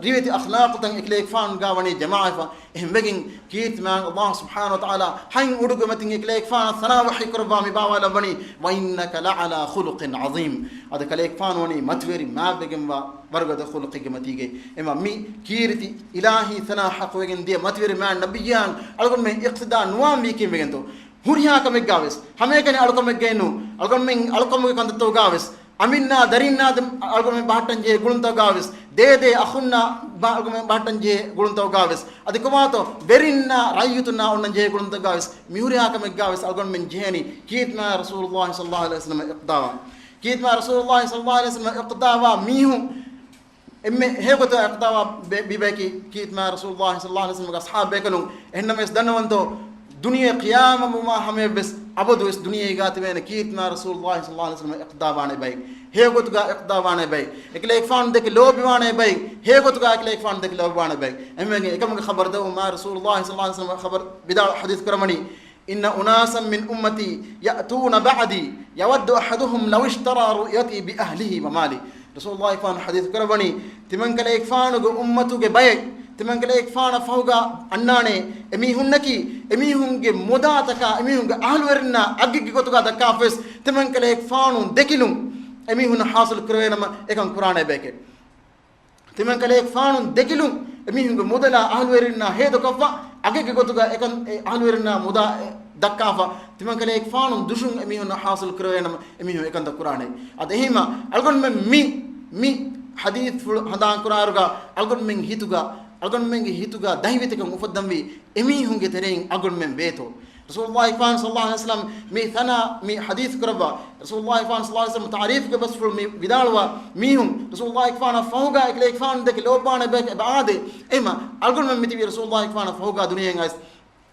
ރިވެތި އަޚްލާޤުތައް އެކަލޭގެފާނުގާ ވަނީ ޖަމާޢަތްފަ. އެހެންވެގެން ކީރިތިމާ ﷲ ސުބްޙާނަހޫ ވަތަޢާލާ ހަތް އުޑުގެ މަތިން އެކަލޭގެފާނަށް ސަނާ ވަޙީ ކުރައްވާ މި ބާވާލައްވަނީ، وإنك لعلى خلق عظيم. އަދި ކަލޭގެފާނު ވަނީ މަތިވެރި މާތްވެގެންވާ ވަރުގަދަ ޚުލުޤެއްގެ މަތީގައި. އެމަ މި ކީރިތި އިލާހީ ސަނާ ޙައްޤުވެގެން ދިޔަ މަތިވެރި މާތް ނަބިއްޔާން އަޅުގަނޑުމެން އިޤްތިދާ ނުވާންވީ ކީއްވެގެންތޯ؟ ހުރިހާ ކަމެއްގާވެސް، ހަމައެކަނި އަޅުކަމެއްގައެއް ނޫން، އަޅުގަނޑުމެން އަޅުކަމުގެ ކަންތައްތަކުގާވެސް، އަމިއްލަ ދަރިންނާ ދެ އަޅުގަނޑުމެން ބަހައްޓަންޖެހޭ ގުޅުންތަކުގާވެސް، ދޭދޭ އަޚުންނާ ބަ އަޅުގަނޑުމެން ބަހައްޓަންޖެހޭ ގުޅުންތަކުގާވެސް، އަދި ކޮބާތޯ ވެރިންނާ ރައްޔިތުންނާ އޮންނަންޖެހޭ ގުޅުންތަކުގާވެސް، މިހުރިހާ ކަމެއްގާވެސް އަޅުގަނޑުމެން ޖެހޭނީ ކީރިތިމާ ރަސޫލުﷲ ޞައްލަﷲ ޢަލައިހި ވަސައްލަމަށް އިޤްތިދާވާން. ކީރިތިމާ ރަސޫލުﷲ ޞައްލަﷲ ޢަލައިހި ވަސައްލަމަށް އިޤްތިދާވާ މީހުން އެންމެ ހެޔޮގޮތަށް އިޤްތިދާވާ ބޭ-، ބިބަޔަކީ ކީރިތިމާ ރަސޫލުﷲ ޞައްލަﷲ ޢަލައިހި ވަސައްލަމަގެ އަޞްޙާބުބޭކަލުން. އެހެންނަމަވެސް ދަންނަވަންތޯ، ދުނިޔެ ޤިޔާމަތް ވުމާ ހަމަޔަށްވެސް އަބަދުވެސް ދުނިޔޭގާ ތިބޭނެ ކީރިތިމާ ރަސޫލުﷲ ޞައްލަﷲ ޢަލައިހި ވަސައްލަމަށް އިޤްތިދާވާނެ ބައެއް، ހެޔޮގޮތުގާ އިޤްތިދާވާނެ ބައެއް، އެކަލޭގެފާނު ދެކެ ލޯބިވާނެ ބައެއް، ހެޔޮގޮތުގާ އެކަލޭގެފާނު ދެކެ ލޯބިވާނެ ބައެއް. އެހެންވެގެން އެކަމުގެ ޚަބަރު ދެއްވުމާ ރަސޫލުﷲ ޞައްލަﷲ ޢަލައިހި ވަސައްލަމަށް ޚަބަރު ވިދާޅު ޙަދީޘް ކުރައްވަނީ، إن أناسا من أمتي يأتون بعدي يود أحدهم لو اشترى رؤيتي بأهله ومالي. ރަސޫލުﷲ ޙަދީޘް ކުރައްވަނީ، ތިމަންކަލޭގެފާނުގެ އުއްމަތުގެ ބައެއް، ތިމަންކަލޭގެފާނަށް ފަހުގާ އަންނާނެ އެމީހުންނަކީ، އެމީހުންގެ މުދާތަކާ، އެމީހުންގެ އަހުލުވެރިންނާ އަގެއްގެ ގޮތުގާ ދައްކާފަވެސް، ތިމަންކަލޭގެފާނު ދެކިލުން އެމީހުން ޙާޞިލު ކުރެވޭނަމަ އެކަން ކުރާނެ ބައެކޭ. ތިމަންކަލޭގެފާނު ދެކިލުން އެމީހުންގެ މުދަލާ އަހުލުވެރިންނާ ހޭދަކޮށްފަ، އަގެއްގެ ގޮތުގަ އެކަން އެ އަހުލުވެރިންނާ މުދާ އެ ދައްކާފަ، ތިމަންކަލޭގެފާނު ދުށުން އެމީހުން ޙާޞިލު ކުރެވޭނަމަ އެމީހުން އެކަންތައް ކުރާނެ. އަދި އެހީމަ އަޅުގަނޑުމެން މި، މި ޙަދީޘްފުޅު ހަނދާން ކުރާއިރުގަ އަޅުގަނޑުމެން ހިތުގަ، އަޅުގަނޑުމެންގެ ހިތުގަ ދަހިވެތިކަން އުފައްދަންވީ އެމީހުންގެ ތެރެއިން އަޅުގަނޑުމެން ވޭތޯ؟ ރަސޫލުﷲ ޞައްލަﷲ ޢަލައިހި ވަސައްލަމަ މި ތަނާ މި ޙަދީޘް ކުރައްވާ، ރަސޫލުﷲ ޞައްލަﷲ ޢަލައިހި ވަސައްލަމަ ތަޢުރީފުގެ ބަސްފުޅު މި ވިދާޅުވާ މީހުން، ރަސޫލުﷲ ފަހުގާ އެކަލޭގެފާނު ދެކެ ލޯބިވާނެ ބަޔަކަށް އެބަ އާދޭ. އެހެމަ އަޅުގަނޑުމެން މިތިބީ ރަސޫލުﷲ ފަހުގާ ދުނިޔެއިން އައިސް.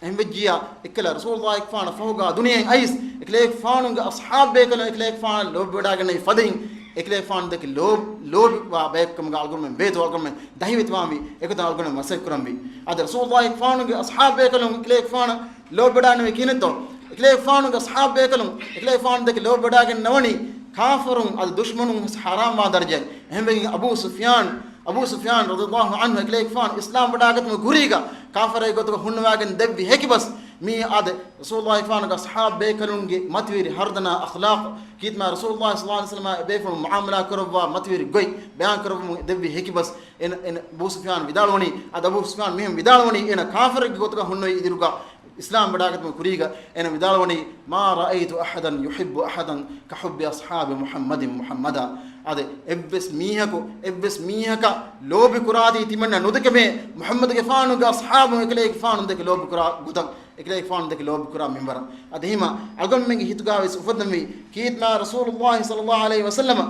އެހެންވެއްޖިއްޔާ، އެއްކަލަ ރަސޫލުﷲ ފާނަށް ފަހުގާ ދުނިޔެއިން އައިސް، އެކަލޭގެފާނުގެ އަޞްޙާބު ބޭކަލުން އެކަލޭގެފާނަށް ލޯބިވެޑާގެންނެވި ފަދައިން، އެކަލޭގެފާނު ދެކެ ލޯ-، ލޯބިވާ ބަޔެއްކަމުގަ އަޅުގަނޑުމެން ވޭތޯ، އަޅުގަނޑުމެން ދަހިވެތިވާންވީ، އެގޮތަށް އަޅުގަނޑުމެން މަސައްކަތް ކުރަންވީ. އަދި ރަސޫލުﷲ ފާނުގެ އަޞްޙާބު ބޭކަލުން އެކަލޭގެފާނަށް ލޯބިވެޑާގެންނެވި ކިހިނެއްތޯ؟ އެކަލޭގެފާނުގެ އަޞްޙާބު ބޭކަލުން އެކަލޭގެފާނު ދެކެ ލޯބިވެޑާގެން ނަވަނީ ކާފަރުން، އަދި ދުޝްމަނުން ހަރާމްވާ ދަރަޖައިން. އެހެންވެގެން އަބޫ ސުފްޔާން، އަބޫ ސުފްޔާން ރަޟިޔަﷲ ޢަންހު އެކަލޭގެފާނު އިސްލާމް ވެޑާގަތުމުގެ ކުރީގަ ކާފަރެއްގެ ގޮތުގަ ހުންނަވާގެން ދެއްވި ހެކިބަސް މީ އާދެ، ރަސޫލުﷲ ފާނުގެ އަޞްޙާބު ބޭކަލުންގެ މަތިވެރި ހަރުދަނާ އަޚްލާޤު، ކީރިތިމާ ރަސޫލުﷲ ޞައްލަﷲ ޢަލައިހި ވަސައްލަމާ އެބޭފުޅުން މުޢާމަލާ ކުރައްވާ މަތިވެރި ގޮތް ބަޔާން ކުރައްވަމުން ދެއްވި ހެކިބަސް އޭނަ، އޭނަ އަބޫ ސުފްޔާން ވިދާޅުވަނީ، އަދި އަބޫ ސުފްޔާން މިހެން ވިދާޅުވަނީ، އޭނަ ކާފަރެއްގެ ގޮތުގަ ހުންނެވި އިރުގަ އިސްލާމް ވެޑާގަތުމުގެ ކުރީގަ އޭނަ ވިދާޅުވަނީ، ما رأيت أحدا يحب أحدا كحب أصحاب محمد محمدا. އާދެ، އެއްވެސް މީހަކު، އެއްވެސް މީހަކަށް ލޯބި ކުރާތީ ތިމަންނަ ނުދެކެމޭ، މުޙައްމަދުގެފާނުގެ އަޞްޙާބުން އެކަލޭގެފާނު ދެކެ ލޯބި ކުރާ ގޮތަށް، އެކަލޭގެފާނު ދެކެ ލޯބި ކުރާ މިންވަރަށް. އަދި އެހީމަ އަޅުގަނޑުމެންގެ ހިތުގަ ވެސް އުފައްދަންވީ، ކީރިތިމާ ރަސޫލުﷲ ޞައްލަﷲ ޢަލައިހި ވަސައްލަމަ،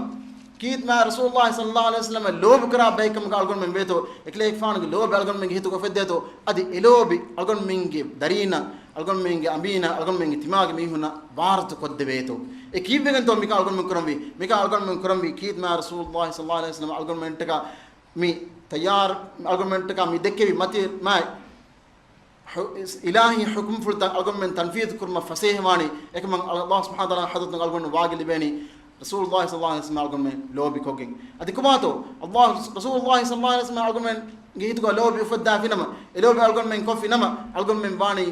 ކީރިތިމާ ރަސޫލުﷲ ޞައްލަﷲ ޢަލައިހި ވަސައްލަމަ ލޯބި ކުރާ ބައެއްކަމުގަ އަޅުގަނޑުމެން ވޭތޯ، އެކަލޭގެފާނުގެ ލޯބި އަޅުގަނޑުމެންގެ ހިތުގަ އުފެއްދޭތޯ، އަދި އެ ލޯބި އަޅުގަނޑުމެންގެ ދަރީންނަށް، އަޅުގަނޑުމެންގެ އަނބީންނަށް، އަޅުގަނޑުމެންގެ ތިމާގެ މީހުންނަށް ވާރުތު ކޮށްދެވޭތޯ؟ އެ ކީއްވެގެންތޯ މިކަން އަޅުގަނޑުމެން ކުރަންވީ؟ މިކަން އަޅުގަނޑުމެން ކުރަންވީ ކީރިތިމާ ރަސޫލުﷲ ޞައްލަﷲ ޢަލައިހި ވަސައްލަމަ އަޅުގަނޑުމެންޓަކަށް މި ތައްޔާރު، އަޅުގަނޑުމެންޓަކަށް މި ދެއްކެވި މަތި މާތް ޙު-، އިލާހީ ޙުކުމްފުޅުތައް އަޅުގަނޑުމެން ތަންފީޛު ކުރުމަށް ފަސޭހަވާނީ، އެކަމަށް ﷲ ސުބްޙާނަހޫ ވަތަޢާލާ ޙަޟްރަތުން އަޅުގަނޑު ވާގި ލިބޭނީ ރަސޫލުﷲ ޞައްލަﷲ ޢަލައިހި ވަސައްލަމަ އަޅުގަނޑުމެން ލޯބިކޮށްގެން. އަދި ކޮބާތޯ؟ ﷲ، ރަސޫލުﷲ ޞައްލަﷲ ޢަލައިހި ވަސައްލަމަ އަޅުގަނޑުމެންގެ ހިތުގަ ލޯބި އުފައްދާފިނަމަ، އެ ލޯބި އަޅުގަނޑުމެން ކޮށްފިނަމަ، އަޅުގަނޑުމެން ވާނީ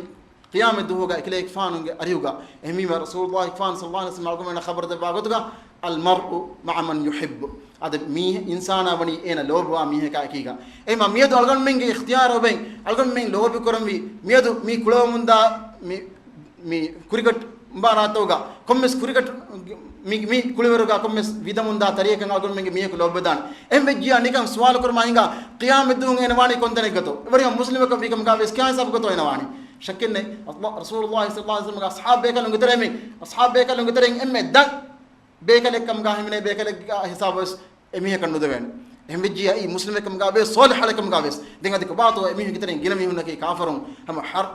ޤިޔާމަތް ދުވަހުގަ އެކަލޭގެފާނުގެ އަރިހުގަ. އެހެންވީމަ ރަސޫލުﷲ ފާނު ޞައްލަﷲ ޢަލައިހި ވަސައްލަމަ އަޅުގަނޑުމެންނަށް ޚަބަރު ދެއްވާ ގޮތުގަ، المرء مع من يحب. އަދި މީ އިންސާނާ ވަނީ އޭނަ ލޯބިވާ މީހަކާ އެކީގަ. އެހެންވީމަ މިއަދު އަޅުގަނޑުމެންގެ އިޚްތިޔާރު އޮބެން އަޅުގަނޑުމެން ލޯބި ކުރަންވީ މިއަދު މި ކުޅަވަމުންދާ މި، މި ކުރިކެޓް މުބާރާތުގަ ކޮންމެސް ކުރިކެޓް މި، މި ކުޅިވަރުގަ ކޮންމެސް ވިދަމުންދާ ތަރިޔަކަށް އަޅުގަނޑުމެންގެ މީހަކު ލޯބިވެދާނެ. އެހެން ވެއްޖިއްޔާ ނިކަން ސުވާލު ކުރުމާ ހިނގާ، ޤިޔާމަތްދުވަހު އޭނަ ވާނީ ކޮންތަނެއްގަތޯ؟ އެވަރިހަމަ މުސްލިމަކަށް ވީކަމުގަ ވެސް ކިހާ ހިސާބަކަށްތޯ އޭނަ ވާނީ؟ ޝައްކެއްނެތް. ރަސޫލުﷲ ޞައްލަﷲ ޢަލައިހި ވަސައްލަމަގެ އަޞްޙާބު ބޭކަލުންގެ ތެރެއިން، އަޞްޙާބު ބޭކަލުންގެ ތެރެއިން އެންމެ ދަށް ބޭކަލެއްކަމުގަ ހިމެނޭ ބޭކަލެއްގެ ހިސާބު ވެސް އެމީހަކަށް ނުދެވޭނެ. އެހެން ވެއްޖިއްޔާ އީ މުސްލިމެއްކަމުގަ ވެސް، ޞާލިޙަޅެއްކަމުގަ ވެސް. ދެން އަދި ކޮބާތޯ އެމީހުންގެ ތެރެއިން ގިނަ މީހުންނަކީ ކާފަރުން. ހަމަ ހަރު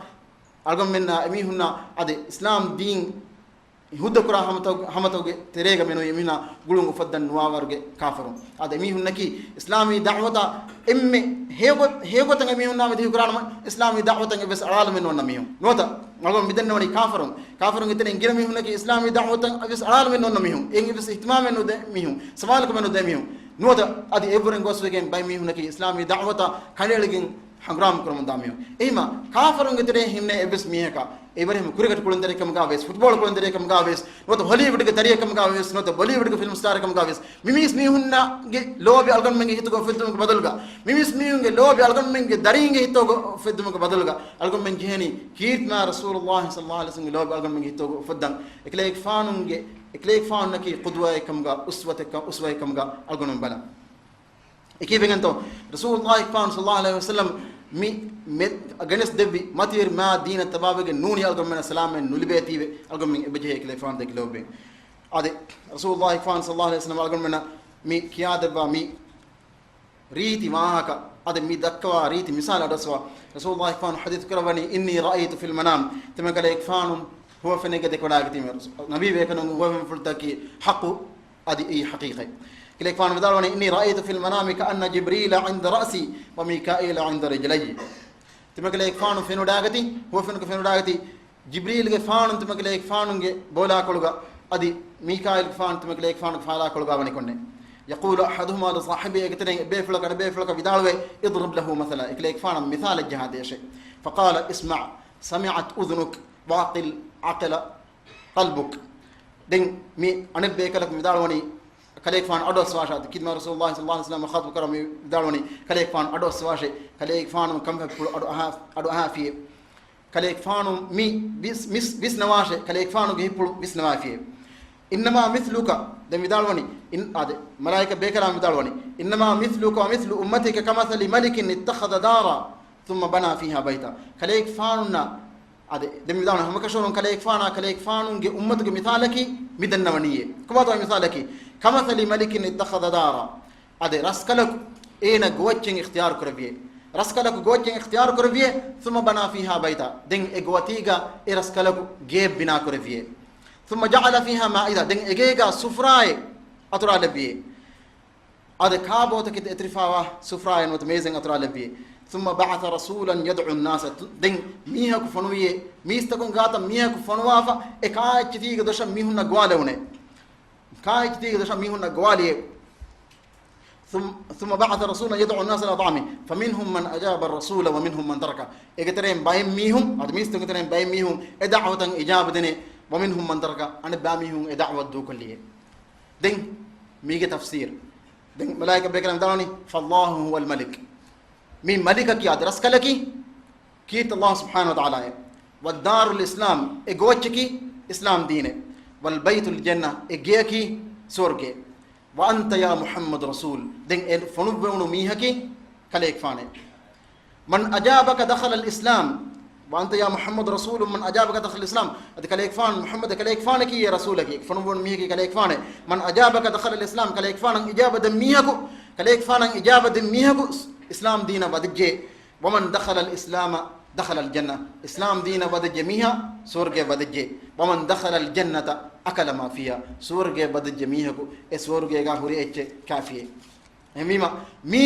އަޅުގަނޑުމެންނާ އެމީހުންނާ އަދި އިސްލާމް ދީން ހުއްދަކުރާ ހަމަތައު-، ހަމަތައުގެ ތެރޭގަ މެނުވީ އެމީހުންނާ ގުޅުން އުފައްދަން ނުވާވަރުގެ ކާފަރުން. އާދެ، އެމީހުންނަކީ އިސްލާމީ ދަޢުވަތާ އެންމެ ހެޔޮގޮ-، ހެޔޮގޮތަށް އެމީހުންނާ މި ދިގުކުރާނަމަ، އިސްލާމީ ދަޢުވަތަށް އެއްވެސް އަޅާލުމެއް ނޯންނަ މީހުން. ނުވަތަ، އަޅުގަނޑު މިދެންނެވަނީ ކާފަރުން. ކާފަރުންގެ ތެރެއިން ގިނަ މީހުންނަކީ އިސްލާމީ ދަޢުވަތަށް އެއްވެސް އަޅާލުމެއް ނޯންނަ މީހުން. އެއިން އެއްވެސް އިހްތިމާމެއް ނުދޭ މީހުން. ސަމާލުކަމެއް ނުދޭ މީހުން. ނުވަތަ، އަދި އެއްވުރެން ގޮސްވެގެން ބައެއް މީހުންނަކީ އިސްލާމީ ދަޢުވަތަށް ކަނޑައެޅިގެން ހަނގުރާމަ ކުރަމުންދާ މީހުން. އެހީމަ، ކާފަރުންގެ ތެރެއިން ހިމެނޭ އެއްވެސް މީހަކަށް، އެވަރެހެން ކުރިކެޓް ކުޅުންތެރިކަމުގަ ވެސް، ފުޓްބޯޅަ ކުޅުންތެރިކަމުގަ ވެސް، ނުވަތަ ހޮލީވުޑްގެ ތަރިޔަކަމުގަ ވެސް، ނުވަތަ ބޮލީވުޑްގެ ފިލްމް ސްޓާރެއް ކަމުގަ ވެސް، މި މީސް މީހުންނާގެ ލޯބި އަޅުގަނޑުމެންގެ ހިތުގަ އުފެއްދުމުގެ ބަދަލުގަ، މި މީސް މީހުންގެ ލޯބި އަޅުގަނޑުމެންގެ ދަރީންގެ ހިތުގަ އުފެއްދުމުގެ ބަދަލުގަ، އަޅުގަނޑުމެން ޖެހޭނީ ކީރިތިމާ ރަސޫލުﷲ ޞައްލަﷲ ޢަލައިހި ވަސައްލަމަގެ ލޯބި އަޅުގަނޑުމެންގެ ހިތުގަ އުފައްދަން. އެކަލޭގެފާނުގެ، އެކަލޭގެފާނުންނަކީ ޤުދުވައެއް ކަމުގަ، އުސްވަތެއް ކަ-، އުސްވައެއް ކަމުގަ އަޅުގަނޑުމެން ބަލަން. އެކީ ވެގެންތޯ، ރަސޫލުﷲ ފާނު ޞައްލަﷲ ޢަލައިހި ވަސައްލަމް މި މެ-، ގެނެސް ދެއްވި މަތިވެރި މާ ދީނަށް ތަބާވެގެން ނޫނީ އަޅުގަނޑުމެންނަށް ސަލާމަތް ނުލިބޭތީވެ، އަޅުގަނޑުމެން އެބަޖެހޭ އެކަލޭގެފާނު ދެކެ ލޯބިވެ. އާދެ، ރަސޫލުﷲ ފާނު ޞައްލަﷲ ޢަލައިހި ވަސައްލަމް އަޅުގަނޑުމެންނަށް މި ކިޔާދެއްވާ މި ރީތި ވާހަކަ، އަދި މި ދައްކަވާ ރީތި މިސާލު އަޑުއައްސަވާ، ރަސޫލުﷲ ފާނު ޙަދީޘް ކުރައްވަނީ، إني رأيت في المنام، ތިމަންކަލޭގެފާނު ހުވަފެނެއްގަ ދެކެވަޑައިގަތީމެ. ނަބީ ބޭކަލުން ހުވަފެންފުޅުތަކަކީ ޙައްޤު، އަދި އެއީ ޙަޤީޤަތް. ކަލޭގެފާނު ވިދާޅުވަނީ، إني رأيت في المنام كأن جبريل عند رأسي وميكائيل عند رجلي. ތިމަ ކަލޭގެފާނު ފެނިވަޑައިގަތީ، ހުވަފެނުގަ ފެނިވަޑައިގަތީ، ޖިބްރީލްގެފާނު ތިމަ ކަލޭގެފާނުގެ ބޯލާކޮޅުގަ، އަދި މީކާއީލްގެފާނު ތިމަ ކަލޭގެފާނުގެ ފާލާކޮޅުގަ ވަނިކޮށްނެ. يقول أحدهما لصاحبه، އޭގެ ތެރެއިން އެއްބޭފުޅަކަށް އަނެއްބޭފުޅަކަށް ވިދާޅުވޭ، اضرب له مثلا، އެކަލޭގެފާނަށް މިސާލެއް ޖަހާދޭށޭ. فقال اسمع، سمعت أذنك، وأقل عقل قلبك. ދެން މި އަނެއްބޭކަލަކު ވިދާޅުވަނީ، ކަލޭގެފާނު އަޑުއައްސަވާށޭ. ޚިދްމަތް ރަސޫލުﷲ ޞައްލަﷲ ޢަލައިހި ވަސައްލަމަ ޚަޠުބު ކުރަމުން ވިދާޅުވަނީ، ކަލޭގެފާނު އަޑުއައްސަވާށޭ. ކަލޭގެފާނު ކަންފަތްޕުޅު އަޑުއަހާ، އަޑުއަހާފިޔޭ. ކަލޭގެފާނު މި ވިސް-، ވިސް-، ވިސްނަވާށޭ. ކަލޭގެފާނުގެ ހިތްޕުޅު ވިސްނަވާފިޔޭ. إنما مثلك، ދެން ވިދާޅުވަނީ، އިން-، އާދެ، މަލާއިކަ ބޭކަލާން ވިދާޅުވަނީ، إنما مثلك ومثل أمتك كمثل ملك اتخذ دارا ثم بنى فيها بيتا. ކަލޭގެފާނުންނާ، އާދެ، ދެން ވިދާޅުވަނީ، ހަމަކަށަވަރުން ކަލޭގެފާނާ ކަލޭގެފާނުންގެ އުއްމަތުގެ މިސާލަކީ މި ދަންނަވަނީއޭ. ކޮބާތޯ މިސާލަކީ؟ كمثل ملك اتخذ دارا. އާދެ، ރަސްކަލަކު އޭނަ ގޮވައްޗެއް އިޚްތިޔާރު ކުރެއްވިޔޭ. ރަސްކަލަކު ގޮވައްޗެއް އިޚްތިޔާރު ކުރެއްވިޔޭ، ثم بنى فيها بيتا، ދެން އެ ގޮވަތީގަ އެ ރަސްކަލަކު ގެއެއް ބިނާ ކުރެއްވިޔޭ. ثم جعل فيها مائدة، ދެން އެގޭގަ ސުފްރާއެއް އަތުރާލެއްވިޔޭ. އާދެ، ކާބޯތަކެތި އެތުރިފާވާ ސުފްރާއެއް ނުވަތަ މޭޒެއް އަތުރާލެއްވިޔޭ. ثم بعث رسولا يدعو الناس، ދެން މީހަކު ފޮނުވިޔޭ، މީސްތަކުން ގާތަށް މީހަކު ފޮނުވާފަ، އެ ކާއެއްޗެތީގެ ދޮށަށް މީހުންނަށް ގޮވާލެވުނޭ. ކާއެއްޗެތީގެ ދޮށަށް މީހުންނަށް ގޮވާލިޔޭ. ثم، ثم بعث رسولا يدعو الناس إلى طعامه فمنهم من أجاب الرسول ومنهم من تركه. އޭގެ ތެރެއިން ބައެއް މީހުން، އަދި މީސްތަކުންގެ ތެރެއިން ބައެއް މީހުން އެ ދަޢުވަތަށް އިޖާބަ ދިނޭ، ومنهم من تركه، އަނެއް ބައި މީހުން އެ ދަޢުވަތު ދޫކޮށްލިޔޭ. ދެން މީގެ ތަފްސީރު. ދެން މަލާއިކަ ބޭކަލާން ވިދާޅުވަނީ، فالله هو الملك. މި މަލިކަކީ، އާދެ، ރަސްކަލަކީ ކީރިތި ﷲ ސުބްޙާނަހޫ ވަތަޢާލާއޭ. ودار الإسلام، އެ ގޮވައްޗަކީ އިސްލާމް ދީނޭ. والبيت الجنة، އެ ގެޔަކީ ސުވަރުގެ. وأنت يا محمد رسول، ދެން އެ ފޮނުއްވެވުނު މީހަކީ ކަލޭގެފާނޭ. من أجابك دخل الإسلام، وأنت يا محمد رسول من أجابك دخل الإسلام. އަދި ކަލޭގެފާނު، މުޙައްމަދު ކަލޭގެފާނަކީ އެ ރަސޫލަކީ، ފޮނުއްވުނު މީހަކީ ކަލޭގެފާނޭ. من أجابك دخل الإسلام، ކަލޭގެފާނަށް އިޖާބަ ދެން މީހަކު، ކަލޭގެފާނަށް އިޖާބަ ދެން މީހަކު އިސްލާމް ދީނަށް ވަދެއްޖެ. ومن دخل الإسلام دخل الجنة، އިސްލާމް ދީނަށް ވަދެއްޖެ މީހާ ސުވަރުގެ ވަދެއްޖެ. ومن دخل الجنة أكل ما فيها، ސުވަރުގެ ވަދެއްޖެ މީހަކު އެ ސުވަރުގޭގަ ހުރި އެއްޗެއް ކާފިޔޭ. އެހެންވީމަ، މީ،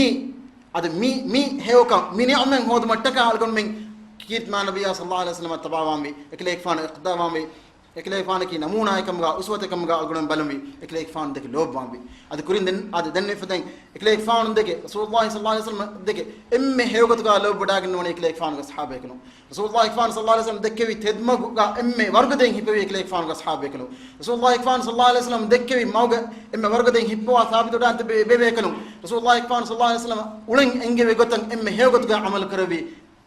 އަދި މި، މި ހެޔޮކަން، މި ނިޢުމަތް ހޯދުމަށްޓަކާ އަޅުގަނޑުމެން ކީރިތި މާތް ނަބިއްޔާ ޞައްލަﷲ ޢަލައިހި ވަސައްލަމަށް ތަބާވާންވީ، އެކަލޭގެފާނަށް އިޤްތިދާވާންވީ، އެކަލޭގެފާނަކީ ނަމޫނާއެއް ކަމުގަ، އުސްވަތެއް ކަމުގަ އަޅުގަނޑުމެން ބަލަންވީ، އެކަލޭގެފާނު ދެކެ ލޯބިވާންވީ. އަދި ކުރިން ދެން، އަދި ދެން އެފަދައިން އެކަލޭގެފާނު ދެކެ، ރަސޫލުﷲ ޞައްލަﷲ ޢަލައިހި ވަސައްލަމަ ދެކެ، އެންމެ ހެޔޮގޮތުގަ ލޯބިވަޑައިގަންނަވަނީ އެކަލޭގެފާނުގެ ޞަޙާބީކަލުން. ރަސޫލުﷲ ޞައްލަﷲ ޢަލައިހި ވަސައްލަމަ ދެއްކެވި ތެދުމަގުގަ އެންމެ ވަރުގަދައިން ހިއްޕެވީ އެކަލޭގެފާނުގެ ޞަޙާބީކަލުން. ރަސޫލުﷲ ޞައްލަﷲ ޢަލައިހި ވަސައްލަމަ ދެއްކެވި މަގުގަ އެންމެ ވަރުގަދައިން ހިއްޕަވާ ސާބިތުވެވަޑައިގަތް ބޭ-، ބޭބޭކަލުން. ރަސޫލުﷲ ޞައްލަﷲ ޢަލައިހި ވަސައްލަމަ އުޅެން އެންގެވި ގޮތަށް އެންމެ ހެޔޮގޮތުގަ ޢަމަލު ކުރެއްވި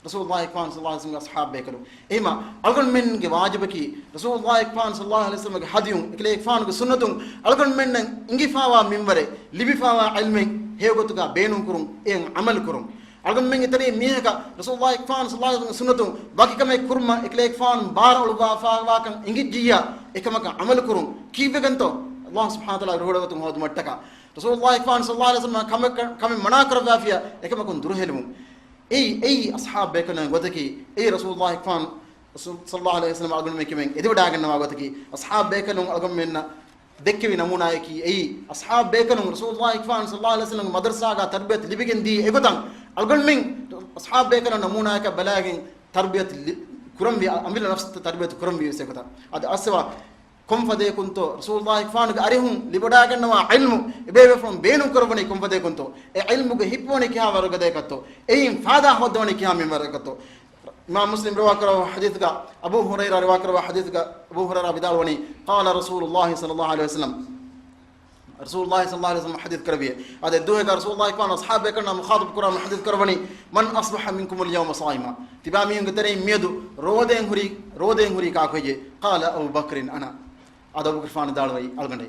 ރަސޫލުﷲ ޞައްލަﷲ ޢަލައިހި ވަސައްލަމަގެ ޞަޙާބީކަލުން. އެހެންވީމަ، އަޅުގަނޑުމެންގެ ވާޖިބަކީ، ރަސޫލުﷲ ޞައްލަﷲ ޢަލައިހި ވަސައްލަމަގެ ހަދިޔުން، އެކަލޭގެފާނުގެ ސުންނަތުން، އަޅުގަނޑުމެންނަށް އިނގިފާވާ މިންވަރެއް، ލިބިފާވާ ޢިލްމެއް ހެޔޮގޮތުގަ ބޭނުންކުރުން، އެއަށް ޢަމަލުކުރުން. އަޅުގަނޑުމެން އެތަނީ މީހަކަށް ރަސޫލުﷲ ޞައްލަﷲ ޢަލައިހި ވަސައްލަމަގެ ސުންނަތުން ވަކިކަމެއް ކުރުމަށް އެކަލޭގެފާނު ބާރަށް އުޅުއްވާފާވާކަން އެނގިއްޖިއްޔާ، އެކަމަކަށް ޢަމަލުކުރުން. ކީއްވެގެންތޯ؟ ﷲ ސުބްޙާނަހޫ ވަތަޢާލާ ރުހުޅަށް ވަތުން ހޯދުމަށްޓަކާ. ރަސޫލުﷲ ޞައްލަﷲ ޢަލައިހި ވަސައްލަމަ ކަމެއް، ކަމެއް މަނާ ކުރައްވާފިޔާ، އެކަމަކުން ދުރުހެލުމުން. އެއީ، އެއީ އަޞްޙާބު ބޭކަލުންގެ ގޮތަކީ، އެއީ ރަސޫލުﷲ ޞައްލަﷲ ޢަލައިހި ވަސައްލަމަ އަޅުގަނޑުމެން ކިޔަމެން އެދިވަޑައިގަންނަވާ ގޮތަކީ، އަޞްޙާބު ބޭކަލުން އަޅުގަނޑުމެންނަށް ދެއްކެވި ނަމޫނާއަކީ އެއީ، އަޞްޙާބު ބޭކަލުން ރަސޫލުﷲ ޞައްލަﷲ ޢަލައިހި ވަސައްލަމަގެ މަދަރުސާގަ ތަރުބިޔަތު ލިބިގެން ދިޔަ އެގޮތަށް އަޅުގަނޑުމެން އަޞްޙާބު ބޭކަލުން ނަމޫނާއަކަށް ބަލައިގެން ތަރުބިޔަތު ލި-، ކުރަންވީ، އަމިއްލަ ނަފްސު ތަރުބިޔަތު ކުރަންވީ އެގޮތަށް. އަދި އައްސަވާ ކޮންފަދައަކުންތޯ ރަސޫލުﷲ ޞައްލަﷲ ޢަލައިހި ވަސައްލަމަގެ އަރިހުން ލިބިވަޑައިގަންނަވާ ޢިލްމު އެބޭބޭފުޅުން ބޭނުން ކުރައްވަނީ ކޮންފަދައަކުންތޯ؟ އެ ޢިލްމުގެ ހިއްޕުވަނީ ކިހާ ވަރުގަދައަކަށްތޯ؟ އެއިން ފާއިދާ ހޯއްދަވަނީ ކިހާ މިންވަރަކަށްތޯ؟ އިމާމު މުސްލިމް ރިވާކުރައްވާ ޙަދީޘްގަ، އަބޫ ހުރައިރާ ރިވާކުރައްވާ ޙަދީޘްގަ، އަބޫ ހުރައިރާ ވިދާޅުވަނީ، قال رسول الله صلى الله عليه وسلم، ރަސޫލުﷲ ޞައްލަﷲ ޢަލައިހި ވަސައްލަމަ ޙަދީޘް ކުރެއްވިއޭ. އާދެ، އެއްދުވަހެއްގަ ރަސޫލުﷲ ޞައްލަﷲ ޢަލައިހި ވަސައްލަމަ އަޞްޙާބު ބޭކަލުންނާ މުޚާޠަބު ކުރާ ޙަދީޘް ކުރައްވަނީ، من أصبح منكم اليوم صائما، ތިބާ މީހުންގެ ތެރެއިން މިއަދު ރޯދައިން ހުރީ، ރޯދައިން ހުރީ ކާކު ހެއްޔޭ؟ قال أبو بكر أنا، އާދެ، އަބޫބަކުރުފާނު ވިދާޅުވީ އަޅުގަނޑޭ.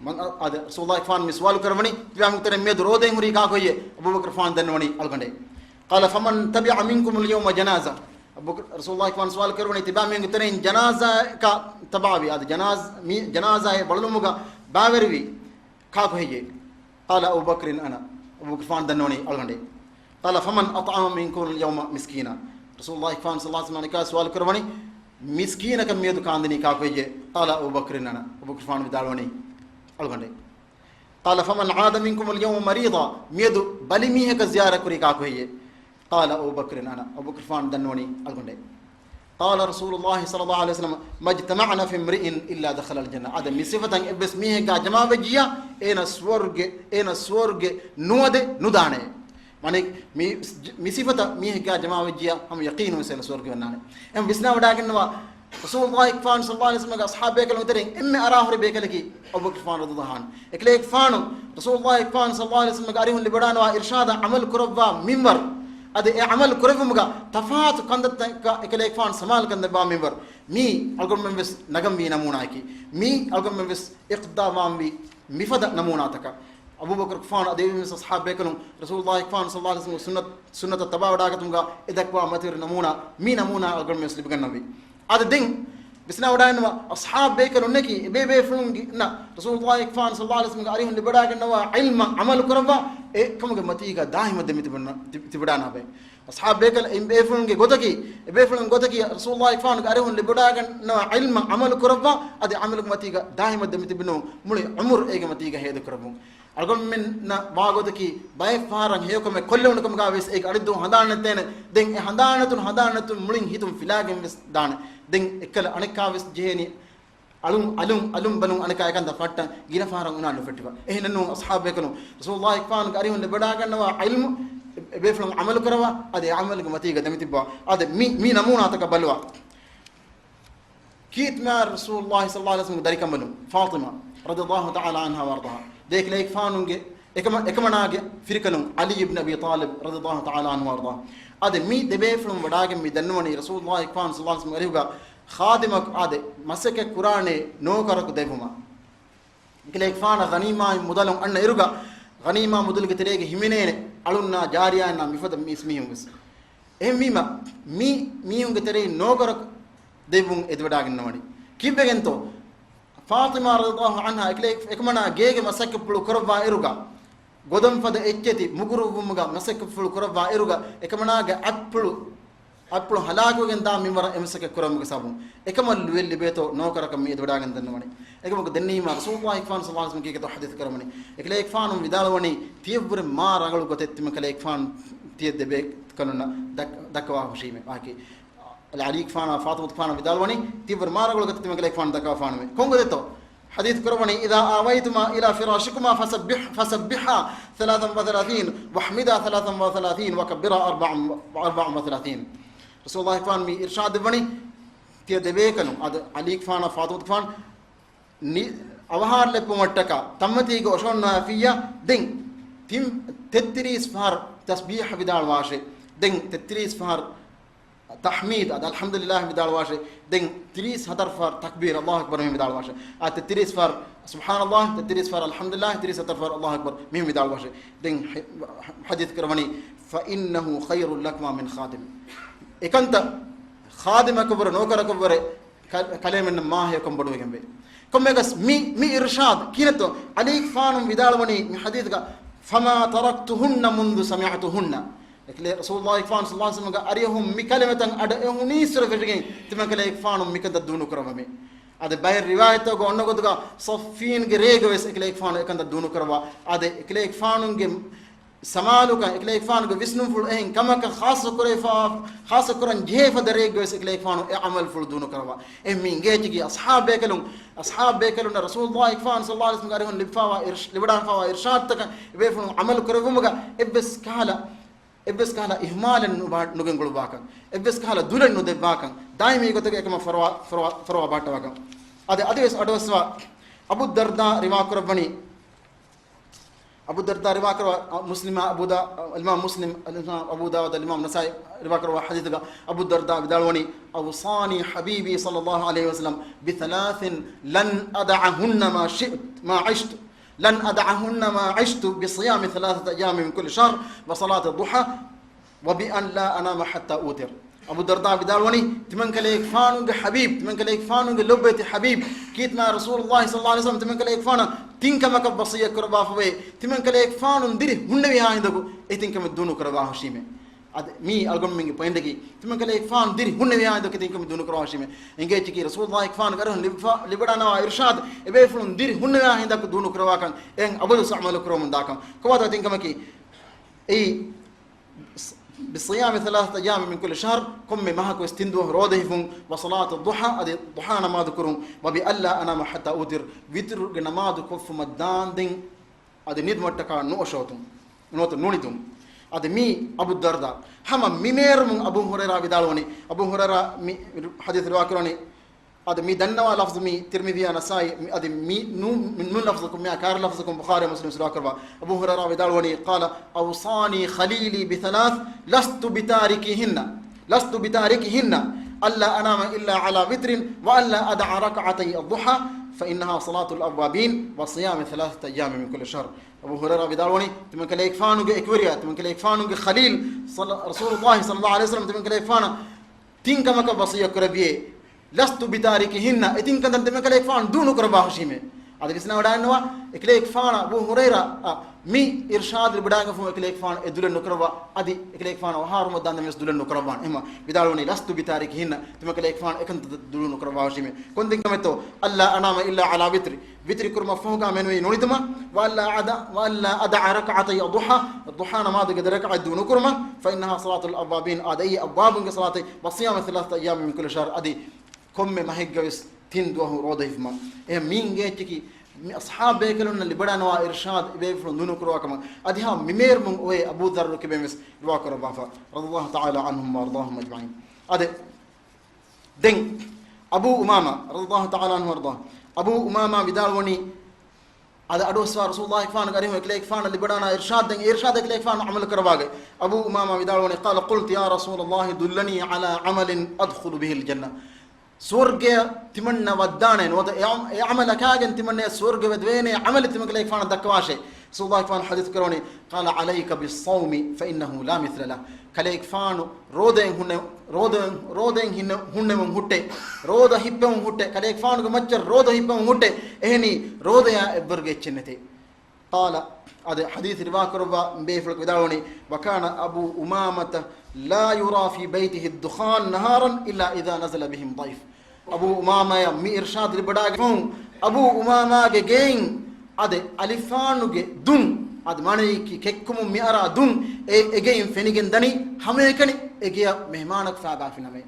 މަން އަ-، އާދެ، ރަސޫލުﷲ ޞައްލަﷲ ޢަލައިހި ވަސައްލަމަ މި ސުވާލު ކުރައްވަނީ، ތިބާ މީހުންގެ ތެރެއިން މިއަދު ރޯދައިން ހުރީ ކާކު ހެއްޔޭ؟ އަބޫބަކުރުފާނު ދަންނަވަނީ އަޅުގަނޑޭ. قال فمن تبع منكم اليوم جنازة، އަބޫބަކުރު، ރަސޫލުﷲ ޞައްލަﷲ ޢަލައިހި ވަސައްލަމަ ސުވާލު ކުރައްވަނީ، ތިބާ މީހުންގެ ތެރެއިން ޖަނާޒާއަކަށް ތަބާވި، އާދެ، ޖަނާޒް-، މީ-، ޖަނާޒާއެއް ބައްލަވުމުގަ ބައިވެރިވި ކާކު ހެއްޔޭ؟ قال أبو بكر أنا، އަބޫބަކުރުފާނު ދަންނަވަނީ އަޅުގަނޑޭ. قال فمن أطعم منكم اليوم مسكينا، ރަސޫލުﷲ ޞައްލަﷲ ޢަލައިހި ވަސައްލަމަ ސުވާލު ކުރައްވަނީ، މިސްކީނަކަށް މިއަދު ކާންދެނީ ކާކު ވެއްޖެ؟ قال أبو بكر أنا. އަބޫބަކުރުފާނު ވިދާޅުވަނީ އަޅުގަނޑޭ. قال فمن عاد منكم اليوم مريضا، މިއަދު ބަލި މީހަކަށް ޒިޔާރަތް ކުރީ ކާކު ވެއްޖެ؟ قال أبو بكر أنا. އަބޫބަކުރުފާނު ދަންނަވަނީ އަޅުގަނޑޭ. قال رسول الله صلى الله عليه وسلم ما اجتمعن في امرئ إلا دخل الجنة. އާދެ، މި ސިފަތައް އެއްވެސް މީހެއްގާ ޖަމާވެއްޖިއްޔާ، އޭނަ ސުވަރުގެ، އޭނަ ސުވަރުގެ ނުވަދެ ނުދާނެ. މަނި މި، މި ސިފަތައް މީހެއްގާ ޖަމާވެއްޖިއްޔާ، ހަމަ ޔަޤީނުން ވެސް އޭނަ ސުވަރުގެ ވަންނާނެ. އެހެން ވިސްނާވަޑާގަންނަވާ، ރަސޫލުﷲ ފާން ޞައްލަﷲ ޢަލައިހި ވަސައްލަމްގެ އަޞްޙާބޭކަލުންގެ ތެރެއިން އެންމެ އަރާހުރި ބޭކަލަކީ އަބޫބަކުރުފާން ރަޟިޔަﷲ ޢަންހު. އެކަލޭގެފާނު، ރަސޫލުﷲ ފާން ޞައްލަﷲ ޢަލައިހި ވަސައްލަމްގެ އަރިހުން ލިބިވަޑާނަވާ އިރްޝާދަށް ޢަމަލު ކުރައްވާ މިންވަރު، އަދި އެ ޢަމަލު ކުރެއްވުމުގަ ތަފާތު ކަންތައްތަކަށް އެކަލޭގެފާނު ސަމާލުކަން ދެއްވާ މިންވަރު، މީ އަޅުގަނޑުމެން ވެސް ނަގަންވީ ނަމޫނާއަކީ. މީ އަޅުގަނޑުމެން ވެސް އިޤްތިދާވާންވީ މިފަދަ ނަމޫނާތަކަށް. އަބޫބަކުރުފާނު އަދި އެހެންވެސް އަޞްޙާބޭކަލުން ރަސޫލުﷲ ފާން ޞައްލަﷲ ޢަލައިހި ވަސައްލަމްގެ ސުންނަތް، ސުންނަތަށް ތަބާވަޑާގަތުމުގަ އެ ދައްކަވާ މަތިވެރި ނަމޫނާ، މި ނަމޫނާ އަޅުގަނޑުމެން ވެސް ލިބިގަންނަވީ. އާދެ، ދެން ވިސްނާވަޑާގަންނަވާ، އަޞްޙާބޭކަލުންނަކީ އެބޭބޭފުޅުންގެ ނަ، ރަސޫލުﷲ ފާން ޞައްލަﷲ ޢަލައިހި ވަސައްލަމްގެ އަރިހުން ލިބިވަޑާގަންނަވާ ޢިލްމަށް ޢަމަލު ކުރައްވާ އެކަމުގެ މަތީގަ ދާއިމަށް ދެމިތިބުންނަ، ތި، ތިބިވަޑާނާބެ. އަޞްޙާބޭކަލު އެ ބޭފުޅުންގެ ގޮތަކީ، އެ ބޭފުޅުން ގޮތަކީ ރަސޫލުﷲ ފާނުގެ އަރިހުން ލިބިވަޑާގަންނަވާ ޢިލްމަށް ޢަމަލު ކުރައްވާ އަދި ޢަމަލުގެ މަތީގަ ދާއިމަށް ދެމިތިބެންނަވަން މުޅި ޢުމުރު އޭގެ މަތީގަ ހޭދަކުރައްވުން. އަޅުގަނޑުމެންނަށް ވާގޮތަކީ ބައެއް ފަހަރަށް ހެޔޮކަމެއް ކޮށްލެވުނު ކަމުގަ ވެސް އޭގެ އަޑިއްދުވަހު ހަނދާން ނެތޭނެ. ދެން އެ ހަނދާން ނެތުނު ހަނދާން ނެތުން މުޅިން ހިތުން ފިލާގެން ވެސް ދާނެ. ދެން އެއްކަލަ އަނެއްކާ ވެސް ޖެހޭނީ އަލުން، އަލުން، އަލުން ބަލުން އަނެއްކާ އެކަންތައް ފައްޓަން ގިނަ ފަހަރަށް އުނާ ނުފެއްޓިފަ. އެހެނެއްނޫން އަޞްޙާބޭކަލުން ރަސޫލުﷲ ފާނުގެ އަރިހުން ލިބިވަޑާގަންނަވާ ޢިލްމު އެ ބޭފުޅުން ޢަމަލު ކުރައްވާ އަދި އެ ޢަމަލުގެ މަތީގަ ދެމިތިއްބަވާ. އާދެ، މި، މި ނަމޫނާތަކަށް ބަލުވާ. ކީރިތި މާތް ރަސޫލުﷲ ޞައްލަﷲ ޢަލައިހި ވަސައްލަމްގެ ދަރިކަނބަލުން ފާޠިމާ ރަޟިޔަﷲ ތަޢާލާ ޢަންހާ ވައަރްޟާހާ، ދެ އެކަލޭގެފާނުގެ އެކަމަ، އެކަމަނާގެ ފިރިކަލުން ޢަލީ ބިން އަބީ ޠާލިބް ރަޟިޔަﷲ ތަޢާލާ ޢަންހު ވައަރްޟާހު. އާދެ، މި ދެބޭފުޅުން ވަޑާގެން މި ދަންނަވަނީ ރަސޫލުﷲ ފާން ޞައްލަﷲ ޢަލައިހި ވަސައްލަމްގެ އަރިހުގަ ޚާދިމަކު، އާދެ، މަސައްކަތް ކުރާނޭ ނޯކަރަކު ދެއްވުމަށް. އެކަލޭގެފާނަށް ޣަނީމާއިން މުދަލުން އަންނަ އިރުގަ، ޣަނީމާ މުދަލުގެ ތެރޭގަ ހިމެނޭނެ އަޅުންނާ ޖާރިޔާއިންނާ މިފަދަ މީސްމީހުން ވެސް. އެހެންވީމަ، މި މީހުންގެ ތެރެއިން ނޯކަރަކު ދެއްވުން އެދިވަޑާގަންނަވަނީ. ކީއްވެގެންތޯ؟ ފާޠިމާ ރަޟިޔަﷲ ޢަންހާ އެކަލޭ، އެކަމަނާ ގޭގެ މަސައްކަތްޕުޅު ކުރައްވާ އިރުގަ، ގޮދަން ފަދަ އެއްޗެތި މުގުރުވުމުގަ މަސައްކަތްޕުޅު ކުރައްވާ އިރުގަ، އެކަމަނާގެ އަތްޕުޅު، އަތްޕުޅު ހަލާކުވެގެން ދާ މިންވަރަށް އެ މަސައްކަތް ކުރައްވުމުގެ ސަބަބުން. އެކަމަށް ލުޔެއް ލިބޭތޯ ނޯކަރަކަށް މި އެދިވަޑާގެން ދަންނަވަނީ. އެކަމަކު ދެންނެވީމާ ރަސޫލުﷲ ފާން ޞައްލަﷲ ޢަލައިހި ވަސައްލަމް ކީކޭތޯ ޙަދީޘް ކުރައްވަނީ. އެކަލޭގެފާނު ވިދާޅުވަނީ ތިޔަށްވުރެ މާ ރަނގަޅު ގޮތެއް ތިމަންކަލޭގެފާނު ތިޔަ ދެބޭކަލުންނަށް ދައްކަ، ދައްކަވާ ހުށީމޭ. ވާކި ޢަލީގެފާނާ ފާޠިމަތުގެފާނަށް ވިދާޅުވަނީ، ތިއްވަރު މާރަނގަޅު ގޮތަށް ތިމަންކަލޭގެފާނު ދައްކަވާފާނަމޭ. ކޮންގޮތެއްތޯ؟ ޙަދީޘް ކުރައްވަނީ، إذا آويتما إلى فراشكما فسبح، فسبحا ثلاثا وثلاثين، واحمدا ثلاثا وثلاثين، وكبرا أربعا، أربعا وثلاثين. ރަސޫލުﷲ ފާން މި އިރްޝާދު ވަނީ، ތިޔަ ދެބޭކަލުން، އަދި ޢަލީގެފާނާ ފާޠިމަތުގެފާނު ނި، އަވަހާރަލައްޕުމަށްޓަކާ ތަންމަތީގަ އޮށޯންނާފިއްޔާ، ދެން ތިން، ތެއްތިރީސް ފަހަރު ތަސްބީޙަ ވިދާޅުވާށޭ. ދެން ތެއްތިރީސް ފަހަރު ތަޙްމީދު، އަދި އަލްޙަމްދުލިއްލާހި ވިދާޅުވާށޭ. ދެން ތިރީސް ހަތަރު ފަހަރު ތަކްބީރު، ﷲ އަކްބަރު މި ވިދާޅުވާށޭ. އާ، ތެއްތިރީސް ފަހަރު ސުބްޙާނަﷲ، ތެއްތިރީސް ފަހަރު އަލްޙަމްދުލިއްލާހި، ތިރީސް ހަތަރު ފަހަރު ﷲ އަކްބަރު މި ވިދާޅުވާށޭ. ދެން ޙަ، ޙަދީޘް ކުރައްވަނީ، فإنه خير لكما من خادم. އެކަންތައް ޚާދިމަކަށްވުރެ ނޯކަރަކަށްވުރެ ކަ، ކަލޭމެންނަށް މާ ހެޔޮކަން ބޮޑުވެގެންވޭ. ކޮންމެއަކަސް މި، މި އިރްޝާދު ކިހިނެއްތޯ؟ ޢަލީގެފާނު ވިދާޅުވަނީ މި ޙަދީޘްގަ، فما تركتهن منذ سمعتهن. އެކަލޭ، ރަސޫލުﷲ ފާން ޞައްލަﷲ ޢަލައިހި ވަސައްލަމްގެ އަރިހުން މި ކަލިމަތައް އަޑު އެހުނީއްސުރެ ފެށިގެން ތިމަންކަލޭގެފާނު މިކަންތައް ދޫނުކުރައްވަމޭ. އަދި ބައެއް ރިވާޔަތްތަކުގަ އޮންނަ ގޮތުގަ ޞައްފީންގެ ރޭގަ ވެސް އެކަލޭގެފާނު އެކަންތައް ދޫނުކުރައްވާ. އަދި އެކަލޭގެފާނުގެ ސަމާލުކަން، އެކަލޭގެފާނުގެ ވިސްނުންފުޅު އެހެން ކަމަކަށް ޚާއްޞަ ކުރެވިފަ، ޚާއްޞަ ކުރަން ޖެހޭ ފަދަ ރެއެއްގަ ވެސް އެކަލޭގެފާނު އެ ޢަމަލުފުޅު ދޫނުކުރައްވާ. އެހެން މި އިނގޭ އެއްޗަކީ އަޞްޙާބޭކަލުން، އަޞްޙާބޭކަލުންނަށް ރަސޫލުﷲ ފާން ޞައްލަﷲ ޢަލައިހި ވަސައްލަމްގެ އަރިހުން ލިބިފައިވާ އިރްޝް، ލިބިވަޑައިފައިވާ އިރްޝާދުތަކަށް އެބޭފުޅުން ޢަމަލު ކުރެއްވުމުގަ އެއްވެސް ކަހަލަ، އެއްވެސް ކަހަލަ އިހްމާލެއް ނުބާ، ނުގެންގުޅުއްވާކަން، އެއްވެސް ކަހަލަ ދުލެއް ނުދެއްވާކަން، ދާއިމީ ގޮތަކަށް އެކަމަށް ފަރުވާ، ފަރުވާ، ފަރުވާ ބަހައްޓަވާކަން. އަދި އަދިވެސް އަޑުއައްސަވާ، އަބޫ ދަރްދާ ރިވާ ކުރައްވަނީ، އަބޫ ދަރްދާ ރިވާކުރައްވާ، މުސްލިމާ އަބޫ ދާ، އިމާމް މުސްލިމް، އަލްއިމާމް އަބޫ ދާވޫދް، އަލްއިމާމް ނަސާއީ ރިވާކުރައްވާ ޙަދީޘްގަ އަބޫ ދަރްދާ ވިދާޅުވަނީ، أوصاني حبيبي صلى الله عليه وسلم بثلاث لن أدعهن ما شئت، ما عشت، لن أدعهن ما عشت، بصيام ثلاثة أيام من كل شهر، وصلاة الضحى، وبأن لا أنام حتى أوتر. އަބޫ ދަރްދާ ވިދާޅުވަނީ، ތިމަންކަލޭގެފާނުގެ ޙަބީބް، ތިމަންކަލޭގެފާނުގެ ލޮބުވެތި ޙަބީބް، ކީރިތި މާތް ރަސޫލުﷲ ޞައްލަﷲ ޢަލައިހި ވަސައްލަމް ތިމަންކަލޭގެފާނަށް ތިން ކަމަކަށް ވަޞިއްޔަތް ކުރައްވާފަވޭ، ތިމަންކަލޭގެފާނު ދިރި ހުންނެވިހާ ހިނދަކު އެ ތިން ކަމެއް ދޫނު ކުރައްވާ ހުށީމޭ. އަދި މީ އަޅުގަނޑުމެންގެ ޕޮއިންޓަކީ، ތިމަންކަލޭގެފާނު ދިރި ހުންނެވިޔާ ހިނދަކު ތިންކަމެއް ދޫނުކުރަވާށީމޭ. އެނގޭ އެއްޗަކީ ރަސޫލުއްލާހިގެފާނުގެ އަރިހުން ލިބިފަ-، ލިބިވަޑައިގަންނަވާ އިރުޝާދު އެބޭފުޅުން ދިރި ހުންނެވިޔާ ހިނދަކު ދޫނުކުރައްވާކަން، އެހެން އަބަދު ވެސް އަމަލު ކުރަމުން ދާކަން. ކޮބާތޯ ތިންކަމަކީ؟ އެއީ، بصيام ثلاثة أيام من كل شهر، ކޮންމެ މަހަކު ވެސް ތިން ދުވަހު ރޯދަ ހިފުން، وصلاة الضحى، އަދި ޟުޙާ ނަމާދު ކުރުން، وبألا أنام حتى أوتر، ވިތުރުގެ ނަމާދު ކޮށްފުމަށް ދާންދެން އަދި ނިދުމަށްޓަކާ ނުއޮށޯތުން، ނުވަތަ ނުނިދުން. އަދި މީ އަބޫ ދަރްދާ. ހަމަ މި މޭރުމުން އަބޫ ހުރައިރާ ވިދާޅުވަނީ، އަބޫ ހުރައިރާ މި ޙަދީޘް ރިވާކުރަނީ، އަދި މި ދަންނަވާ ލަފްޒު މީ ތިރްމިޛީއާ ނަސާއީ، މި އަދި މި ނޫ، މި ނޫން ލަފްޒަކުން، މިއާ ކާރި ލަފްޒަކުން ބުޚާރީ މުސްލިމް ރިވާކުރައްވާ. އަބޫ ހުރައިރާ ވިދާޅުވަނީ، قال: أوصاني خليلي بثلاث لست بتاركهن، لست بتاركهن، ألا أنام إلا على وتر، وألا أدع ركعتي الضحى، فإنها صلاة الأوابين، وصيام ثلاثة أيام من كل شهر. އަބޫ ހުރައިރާ ވިދާޅުވަނީ، ތިމަންކަލޭގެފާނުގެ އެކުވެރިޔާ، ތިމަންކަލޭގެފާނުގެ ޚަލީލް، ޞައްލަ-، ރަސޫލުއްލާހި ޞައްލައްލާހު ޢަލައިހި ވަސައްލަމް ތިމަންކަލޭގެފާނަށް ތިން ކަމަކަށް ވަޞިއްޔަތް ކުރެއްވިއޭ. لست بتاركهن، އެ ތިން ކަންތައް ތިމަންކަލޭގެފާނު ދޫ ނުކުރައްވާ ހުށީމޭ. އަދި ވިސްނާވަޑައިގަންނަވާ، އެކަލޭގެފާނަށް އަބޫ ހުރައިރާ، އަ، މި އިރްޝާދު ލިބިވަޑައިގެންފުން އެކަލޭގެފާނު އެ ދުލެއް ނުކުރައްވާ، އަދި އެކަލޭގެފާނު އަހާރުމަށް ދާންދެން ވެސް ދުލެއް ނުކުރައްވާނެ. އެހެންމަ ވިދާޅުވަނީ، لست بتاركهن، ތިމަންކަލޭގެފާނު އެކަންތައް ދުލު ނުކުރައްވާ ހުށީމޭ. ކޮން ތިން ކަމެއްތޯ؟ ألا أنام إلا على وتر، ވިތުރު ކުރުމަށްފަހުގަ މެނުވީ ނުނިދުމަށް، وألا أدع، وألا أدع ركعتي الضحى، ޟުޙާ ނަމާދުގެ ދެ ރަކަޢަތް ދޫ ނުކުރުމަށް، فإنها صلاة الأوابين، އާދެ، އެއީ އައްވާބުންގެ ޞަލާތެއް، وصيام ثلاثة أيام من كل شهر، އަދި ކޮންމެ މަހެއްގަ ވެސް ތިން ދުވަހު ރޯދަ ހިފުމަށް. އެހެން މި އިނގޭ އެއްޗަކީ، މި އަޞްޙާބު ބޭކަލުންނަށް ލިބިވަޑައިގަންނަވާ އިރްޝާދު އެބޭފުޅުން ދޫ ނުކުރައްވާ ކަމަށް. އަދި ހަމަ މި މޭރުމުން އޮވޭ އަބޫ ޛައްރު ކިބެން ވެސް ރިވާ ކުރައްވާފަ، رضي الله تعالى عنهم وأرضاهم أجمعين. އާދެ، ދެން އަބޫ އުމާމާ، رضي الله تعالى عنه وأرضاه، އަބޫ އުމާމާ ވިދާޅުވަނީ، އަދި އަޑުއައްސަވާ ރަސޫލުއްލާހިގެފާނުގެ އަރިހުން އެކަލޭގެފާނަށް ލިބިވަޑައިގަންނަވާ އިރްޝާދު، ދެން އެ އިރްޝާދު އެކަލޭގެފާނު ޢަމަލު ކުރައްވާގަތް. އަބޫ އުމާމާ ވިދާޅުވަނީ، قال: قلت يا رسول الله دلني على عمل أدخل به الجنة. ސުވަރުގެއަށް ތިމަންނަ ވައްދާނެ ނުވަތަ އެ ޢަމ-، އެ ޢަމަލަކާގެން ތިމަންނަ ސުވަރުގެ ވެދެވޭނެ ޢަމަލެއް ތިމަންކަލޭގެފާނަށް ދައްކަވާށޭ. ރަސޫލުއްލާހިގެފާނު ޙަދީޘް ކުރަވަނީ، قال عليك بالصوم فإنه لا مثل له. ކަލޭގެފާނު ރޯދައިން ހުންނެ-، ރޯދައިން، ރޯދައިން ހިންނެ-، ހުންނެވުން ހުއްޓޭ، ރޯދަ ހިއްޕެވުން ހުއްޓޭ، ކަލޭގެފާނުގެ މައްޗަށް ރޯދަ ހިއްޕެވުން ހުއްޓޭ، އެހެނީ ރޯދަޔާ އެއްވަރުގެ އެއްޗެއް ނެތޭ. قال، އަދި ޙަދީޘް ރިވާކުރައްވާ ބޭފުޅަކު ވިދާޅުވަނީ، وكان أبو أمامة لا يرى في بيته الدخان نهارا إلا إذا نزل بهم ضيف. އަބޫ އުމާމާއަށް މި އިރްޝާދު ލިބިވަޑައިގެންފުން، އަބޫ އުމާމާގެ ގެއިން އަދި އަލިފާނުގެ ދުން، އަދި މާނައީ ކެއްކުމުން މިއަރާ ދުން، އެ އެގެއިން ފެނިގެން ދަނީ ހަމައެކަނި އެގެއަށް މެހެމާނަކު ފާބާފިނަމޭ.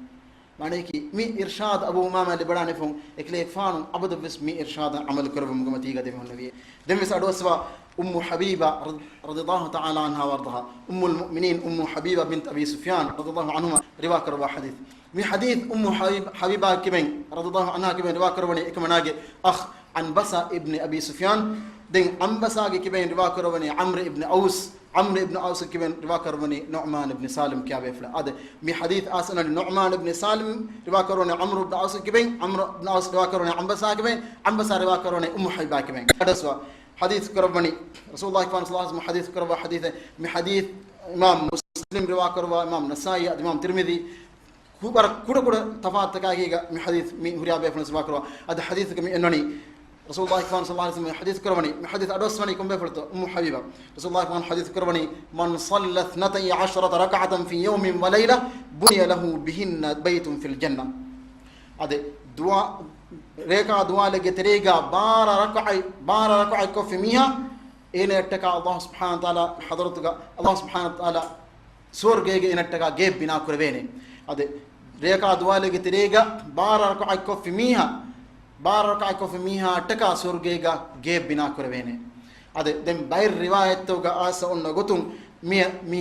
މާނައަކީ، މި އިރްޝާދު އަބޫ އުމާމާ ލިބިވަޑައިގެންފުން، އެކަލޭގެފާނު އަބަދުވެސް މި އިރްޝާދަށް ޢަމަލު ކުރެއްވުމުގެ މަތީގަ ދެމިހުންނެވިއޭ. ދެންވެސް އަޑުއައްސަވާ އުއްމު ޙަބީބާ ރަ-، ރަޟިޔަﷲ ތަޢާލާ ޢަންހާ ވައަރްޟަހާ. އުއްމުލް މުއުމިނީން އުއްމު ޙަބީބާ ބިންތު އަބީ ސުފްޔާން ރަޟިޔަﷲ ޢަންހުމާ ރިވާކުރައްވާ ޙަދީޘް. މި ޙަދީޘް އުއްމު ޙަބީބާ، ޙަބީބާ ކިބެން ރަޟިޔަﷲ ޢަންހާ ކިބެން ރިވާކުރައްވަނީ އެކަމަނާގެ އަޚް ޢަންބަސާ އިބްނި އަބީ ސުފްޔާން. ދެން ޢަންބަސާގެ ކިބެން ރިވާކުރައްވަނީ ޢަމްރު އިބްނި ޢައުސް. ޢަމްރު އިބްނު ޢައުސް ކިބެން ރިވާކުރައްވަނީ ނުޢުމާން އިބްނު ސާލިމް ކިޔާ ބޭފުޅާ. އާދެ، މި ޙަދީޘް އަސްލު ނުޢުމާން އިބްނު ސާލިމް ރިވާކުރައްވަނީ ޢަމްރު އިބްނު ޢައުސް ކިބެން، ޢަމްރު އިބްނު ޢައުސް ރިވާކުރައްވަނީ ޢަންބަސާ ކިބެން، ޢަންބަސާ ރިވާކުރައްވަނީ އުއްމު ޙަބީބާ ކިބެން. އަޑުއައްސަވާ ޙަދީޘް ކުރައްވަނީ، ރަސޫލުއްލާހި ޞައްލައްލާހު ޢަލައިހި ވަސައްލަމް ޙަދީޘް ކުރައްވާ ޙަދީޘެއް. މި ޙަދީޘް އިމާމް މުސްލިމް ރިވާކުރައްވާ، އިމާމް ނަސާއީ އަދި އިމާމް ތިރްމިޛީ، ކު-، ވަރަށް ކުޑަ ކުޑަ ތަފާތުތަކާގީގަ މި ޙަދީޘް މި ހުރިހާ ބޭފުޅުން ރިވާކުރައްވާ. އަދި ޙަދީޘްގަ މި އޮންނަނީ، ރަސޫލުއްލާހި ޞައްލައްލާހު ޢަލައިހި ވަސައްލަމް ޙަދީޘް ކުރައްވަނީ، މި ޙަދީޘް އަޑުއައްސަވަނީ ކޮން ބޭފުޅެއްތޯ؟ އުއްމު ޙަބީބާ. ރަސޫލުއްލާހި ޙަދީޘް ކުރައްވަނީ، من صلى اثنتي عشرة ركعة في يوم وليلة بني له بهن بيت في الجنة. އާދެ، ދުވާ، ރޭކާ ދުވާލެއްގެ ތެރޭގަ ބާރަ ރަކަޢަތް، ބާރަ ރަކަޢަތް ކޮށްފި މީހާ، އޭނައަށްޓަކާ ﷲ ސުބްޙާނަހޫ ވަތަޢާލާ ޙަޟްރަތުގަ، ﷲ ސުބްޙާނަހޫ ވަތަޢާލާ ސުވަރުގޭގެ އޭނައަށްޓަކާ ގެއެއް ބިނާ ކުރެވޭނެ. އަދި ރޭކާ ދުވާލެއްގެ ތެރޭގަ ބާރަ ރަކަޢަތް ކޮށްފި މީހާ، ބާރަ ރަކަޢަތް ކޮށްފި މީހާއަށްޓަކާ ސުވަރުގޭގަ ގެއެއް ބިނާ ކުރެވޭނެ. އަދި ދެން ބައެއް ރިވާޔަތްތަކުގަ އައިސް އޮންނަ ގޮތުން މި، މި،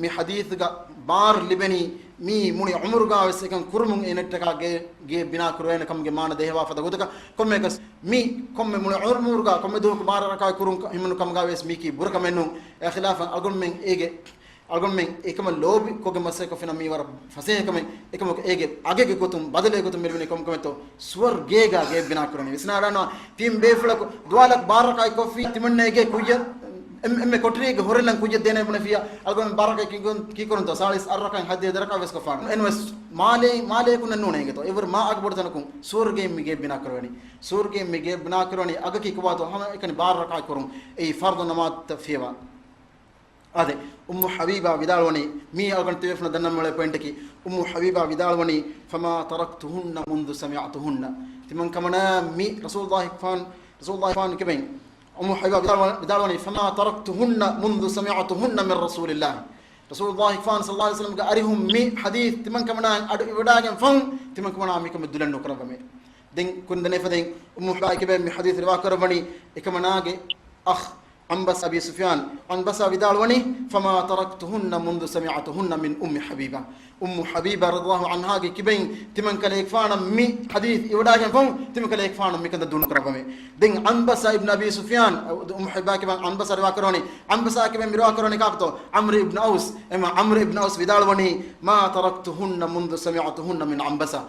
މި ޙަދީޘްގަ ބާރު ލިބެނީ މީ މުޅި ޢުމުރުގަ ވެސް އެކަން ކުރުމުން އޭނައަށްޓަކާ ގެ، ގެއެއް ބިނާ ކުރެވޭނެ ކަމުގެ މާނަ ދޭހަވާ ފަދަ ގޮތަކަށް. ކޮންމެއަކަސް މި ކޮންމެ މުޅި ޢުމުރުގަ ކޮންމެ ދުވަހަކު ބާރަ ރަކަޢަތް ކުރުން ކަ-، ހިމެނު ކަމުގަ ވެސް މީކީ ބުރަކަމެއް ނޫން. އެ ޚިލާފަށް އަޅުގަނޑުމެން އޭގެ އަޅުގަނޑުމެން އެކަމަށް ލޯބިކޮށްގެން މަސައްކަތް ކޮށްފިނަމަ މީ ވަރަށް ފަސޭހަ ކަމެއް. އެކަމަކު އޭގެ އަގެއްގެ ގޮތުން ބަދަލެއްގެ ގޮތުން މި ލިބެނީ ކޮންކަމެއްތޯ؟ ސުވަރުގޭގަ ގެއެއް ބިނާ ކުރަނީ. ވިސްނާލާނަމަ ތިން ބޭފުޅަކު ދުވާލަކު ބާރަ ރަކަޢަތް ކޮށްފި ތިމަންނައަށް އެނގޭ ކުއްޔަށް، އެން-، އެންމެ ކޮޓަރިއެއްގެ ހޮރެއްލަން ކުއްޔަށް ދޭނެ ބުނެފިއްޔާ، އަޅުގަނޑު ބާރަ ރަކަޢަތް ކީ-، ކީކުރަންތޯ؟ ސާޅީސް އަށް ރަކަޢަތް ހަތްދިހަ ދެ ރަކަޢަތް ވެސް ކޮށްފާނަން. އެންވެސް މާލޭ-، މާލޭއަކުންނެއް ނޫނޭ އިނގޭތޯ. އެވަރު މާ އަގު ބޮޑު ތަނަކުން ސުވަރުގެއިން މި ގެއެއް ބިނާ ކުރެވެނީ. ސުވަރުގެއިން މި ގެއެއް ބިނާ ކުރެވެނީ އަގަކީ ކޮބާތޯ؟ ހަމައެކަނި ބާރަ ރަކަޢަތް ކުރުން. އެއީ ފަރުޟު ނަމާދުތައް ފިޔަވާ. އާދެ، އުއްމު ޙަބީބާ ވިދާޅުވަނީ، މީ އަޅުގަނޑު ތިބޭފުޅުން ދަންނަން މިއުޅޭ ޕޮއިންޓަކީ، އުއްމު ޙަބީބާ ވިދާޅުވަނީ، "فما تركتهن منذ سمعتهن." ތިމަން ކަމަނާ މި ރަސޫލުﷲ ފާން، ރަސޫލުﷲ ފާން ކިބެން، އުއްމު ޙަބީބާ ވިދާޅުވަ-، ވިދާޅުވަނީ، "فما تركتهن منذ سمعتهن من رسول الله." ރަސޫލުﷲ ފާން ޞައްލަﷲ ޢަލައިހި ވަސައްލަމްގެ އަރިހުން މި ޙަދީޘް ތިމަން ކަމަނާ އަޑު އިވަޑާގެން ފަހުން، ތިމަން ކަމަނާ މިކަމެއް ދުލެއް ނުކުރައްވަމޭ. ދެން ކުންދަނީ ފަދައިން އުއްމު ޙަބީބާ ކިބެން މި ޙަދީޘް ރިވާ ކުރައްވަނީ، އެކަމަނާގެ އަޚް ޢަންބަސް އަބީ ސުފްޔާން، ޢަންބަސާ ވިދާޅުވަނީ، "فما تركتهن منذ سمعتهن من أم حبيبة." އުއްމު ޙަބީބާ ރަޟިޔަﷲ ޢަންހާގެ ކިބައިން ތިމަން ކަލޭގެފާނަށް މި ޙަދީޘް އިވަޑާގެން ފަހުން، ތިމަން ކަލޭގެފާނު މިކަންތައް ދޫ ނުކުރައްވަމޭ. ދެން ޢަންބަސާ އިބްނު އަބީ ސުފްޔާން، އުއްމު ޙަބީބާ ކިބައިން ޢަންބަސާ ރިވާ ކުރައްވަނީ، ޢަންބަސާ ކިބައިން މި ރިވާ ކުރައްވަނީ ކާކުތޯ؟ ޢަމްރު އިބްނު އައުސް. އެމަ ޢަމްރު އިބްނު އައުސް ވިދާޅުވަނީ، "ما تركتهن منذ سمعتهن من عنبسة."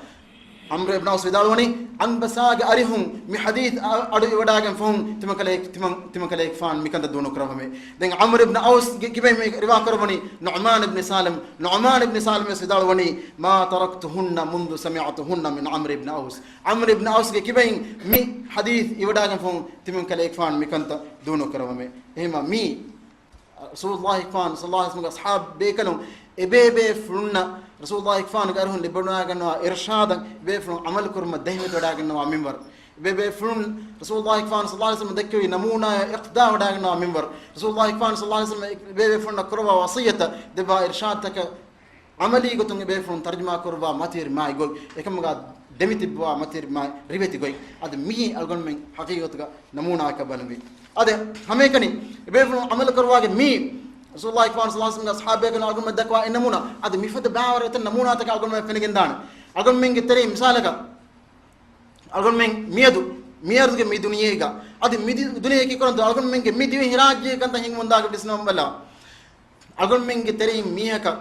ޢަމްރު އިބްނު އައުސް ވިދާޅުވަނީ، ޢަންބަސާގެ އަރިހުން މި ޙަދީޘް އަ-، އަޑު އިވަޑާގެން ފަހުން ތިމަން ކަލޭ-، ތިމަން، ތިމަން ކަލޭގެފާނު މިކަންތައް ދޫ ނުކުރައްވަމޭ. ދެން ޢަމްރު އިބްނު އައުސްގެ ކިބައިން މި ރިވާ ކުރައްވަނީ ނުޢުމާން އިބްނު ސާލިމް. ނުޢުމާން އިބްނު ސާލިމް ވެސް ވިދާޅުވަނީ، "ما تركتهن منذ سمعتهن من عمرو بن أوس." ޢަމްރު އިބްނު އައުސްގެ ކިބައިން މި ޙަދީޘް އިވަޑާގެން ފަހުން ތިމަން ކަލޭގެފާނު މިކަންތައް ދޫ ނުކުރައްވަމޭ. އެހެންވީމަ މީ ރަސޫލުﷲ ފާން ޞައްލަﷲ ޢަލައިހި ވަސައްލަމްގެ އަޞްޙާބު ބޭކަލުން އެބޭބޭފުޅުންނަށް ރަސޫލުﷲ ފާނުގެ އަރިހުން ލިބިވަޑައިގަންނަވާ އިރުޝާދަށް އެބޭފުޅުން ޢަމަލު ކުރުމަށް ދަހިވެތިވަޑައިގަންނަވާ މިންވަރު. އެބޭބޭފުޅުން ރަސޫލުﷲ ފާން ޞައްލަﷲ ޢަލައިހި ވަސައްލަމް ދެއްކެވި ނަމޫނާއަށް އިޤްތިދާ ވަޑައިގަންނަވާ މިންވަރު. ރަސޫލުﷲ ފާން ޞައްލަﷲ ޢަލައިހި ވަސައްލަމް އެބޭބޭފުޅުންނަށް ކުރައްވާ ވަޞިއްޔަތަށް ދެއްވާ އިރުޝާދުތަކަށް ޢަމަލީ ގޮތުން އެބޭފުޅުން ތަރުޖަމާ ކުރައްވާ މަތިވެރި މާތް ގޮތް، އެކަމުގަ ދެމިތިއްބަވާ މަތިވެރި މާތް ރިވެތި ގޮތް. އަދި މިއީ އަޅުގަނޑުމެން ޙަޤީޤަތުގަ ނަމޫނާއަކަށް ބަލަންވީ. އަދި ހަމައެކަނި އެބޭފުޅުން ޢަމަލު ކުރައްވާގެން މި ރަސޫލުﷲ ފާން ޞައްލަﷲ ޢަލައިހި ވަސައްލަމްގެ އަޞްޙާބު ބޭކަލުން އަޅުގަނޑުމެން ދައްކަވާ އެ ނަމޫނާ، އަދި މިފަދަ ބައިވަރު އެތައް ނަމޫނާތަކެއް އަޅުގަނޑުމެން ފެނިގެންދާނެ. އަޅުގަނޑުމެންގެ ތެރެއިން މިސާލަކަށް، އަޅުގަނޑުމެން މިއަދު، މިއަދުގެ މި ދުނިޔޭގަ، އަދި މި ދި-، ދުނިޔޭގަ ކީކުރަންތޯ އަޅުގަނޑުމެންގެ މި ދިވެހިރާއްޖޭގެ ކަންތައް ހިނގުމުންދާގެ ވިސްނަމުން ބަލާ. އަޅުގަނޑުމެންގެ ތެރެއިން މީހަކަށް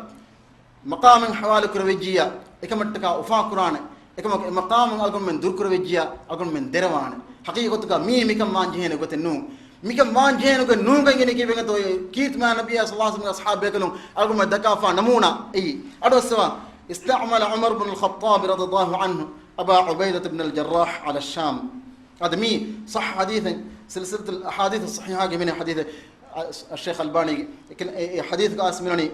މަޤާމެއް ޙަވާލު ކުރެވިއްޖިއްޔާ، އެކަމަށްޓަކާ އުފާކުރާނެ، އެކަމަކު އެ މަޤާމުން އަޅުގަނޑުމެން ދުރުކުރެވިއްޖިއްޔާ، އަޅުގަނޑުމެން ދެރަވާނެ. ޙަޤީޤަތުގަ މީ މިކަން ވާން ޖެހޭނެ ގޮތެއް ނޫން. މިކަން ވާން ޖެހޭނެ ގޮތް ނޫންކަން އިނީ ކީއްވެގެންތޯ؟ ކީރިތި މާތް ނަބިއްޔާ ޞައްލަﷲ ޢަލައިހި ވަސައްލަމްގެ އަޞްޙާބު ބޭކަލުން އަޅުގަނޑުމެން ދައްކާފާ ނަމޫނާ އެއީ. އަޑުއައްސަވާ، استعمل عمر بن الخطاب رضي الله عنه أبا عبيدة بن الجراح على الشام. އަދި މީ ޞައްޙަ ޙަދީޘެއް، ސިލްސިލަތުލް އަޙާދީޘް އައްޞަޙީޙާގެ ހިމެނޭ ޙަދީޘެއް، އަ-، އައްޝައިޚް އަލްބާނީގެ އެ، އެ، އެ ޙަދީޘްގަ އައިސް މިވަނީ،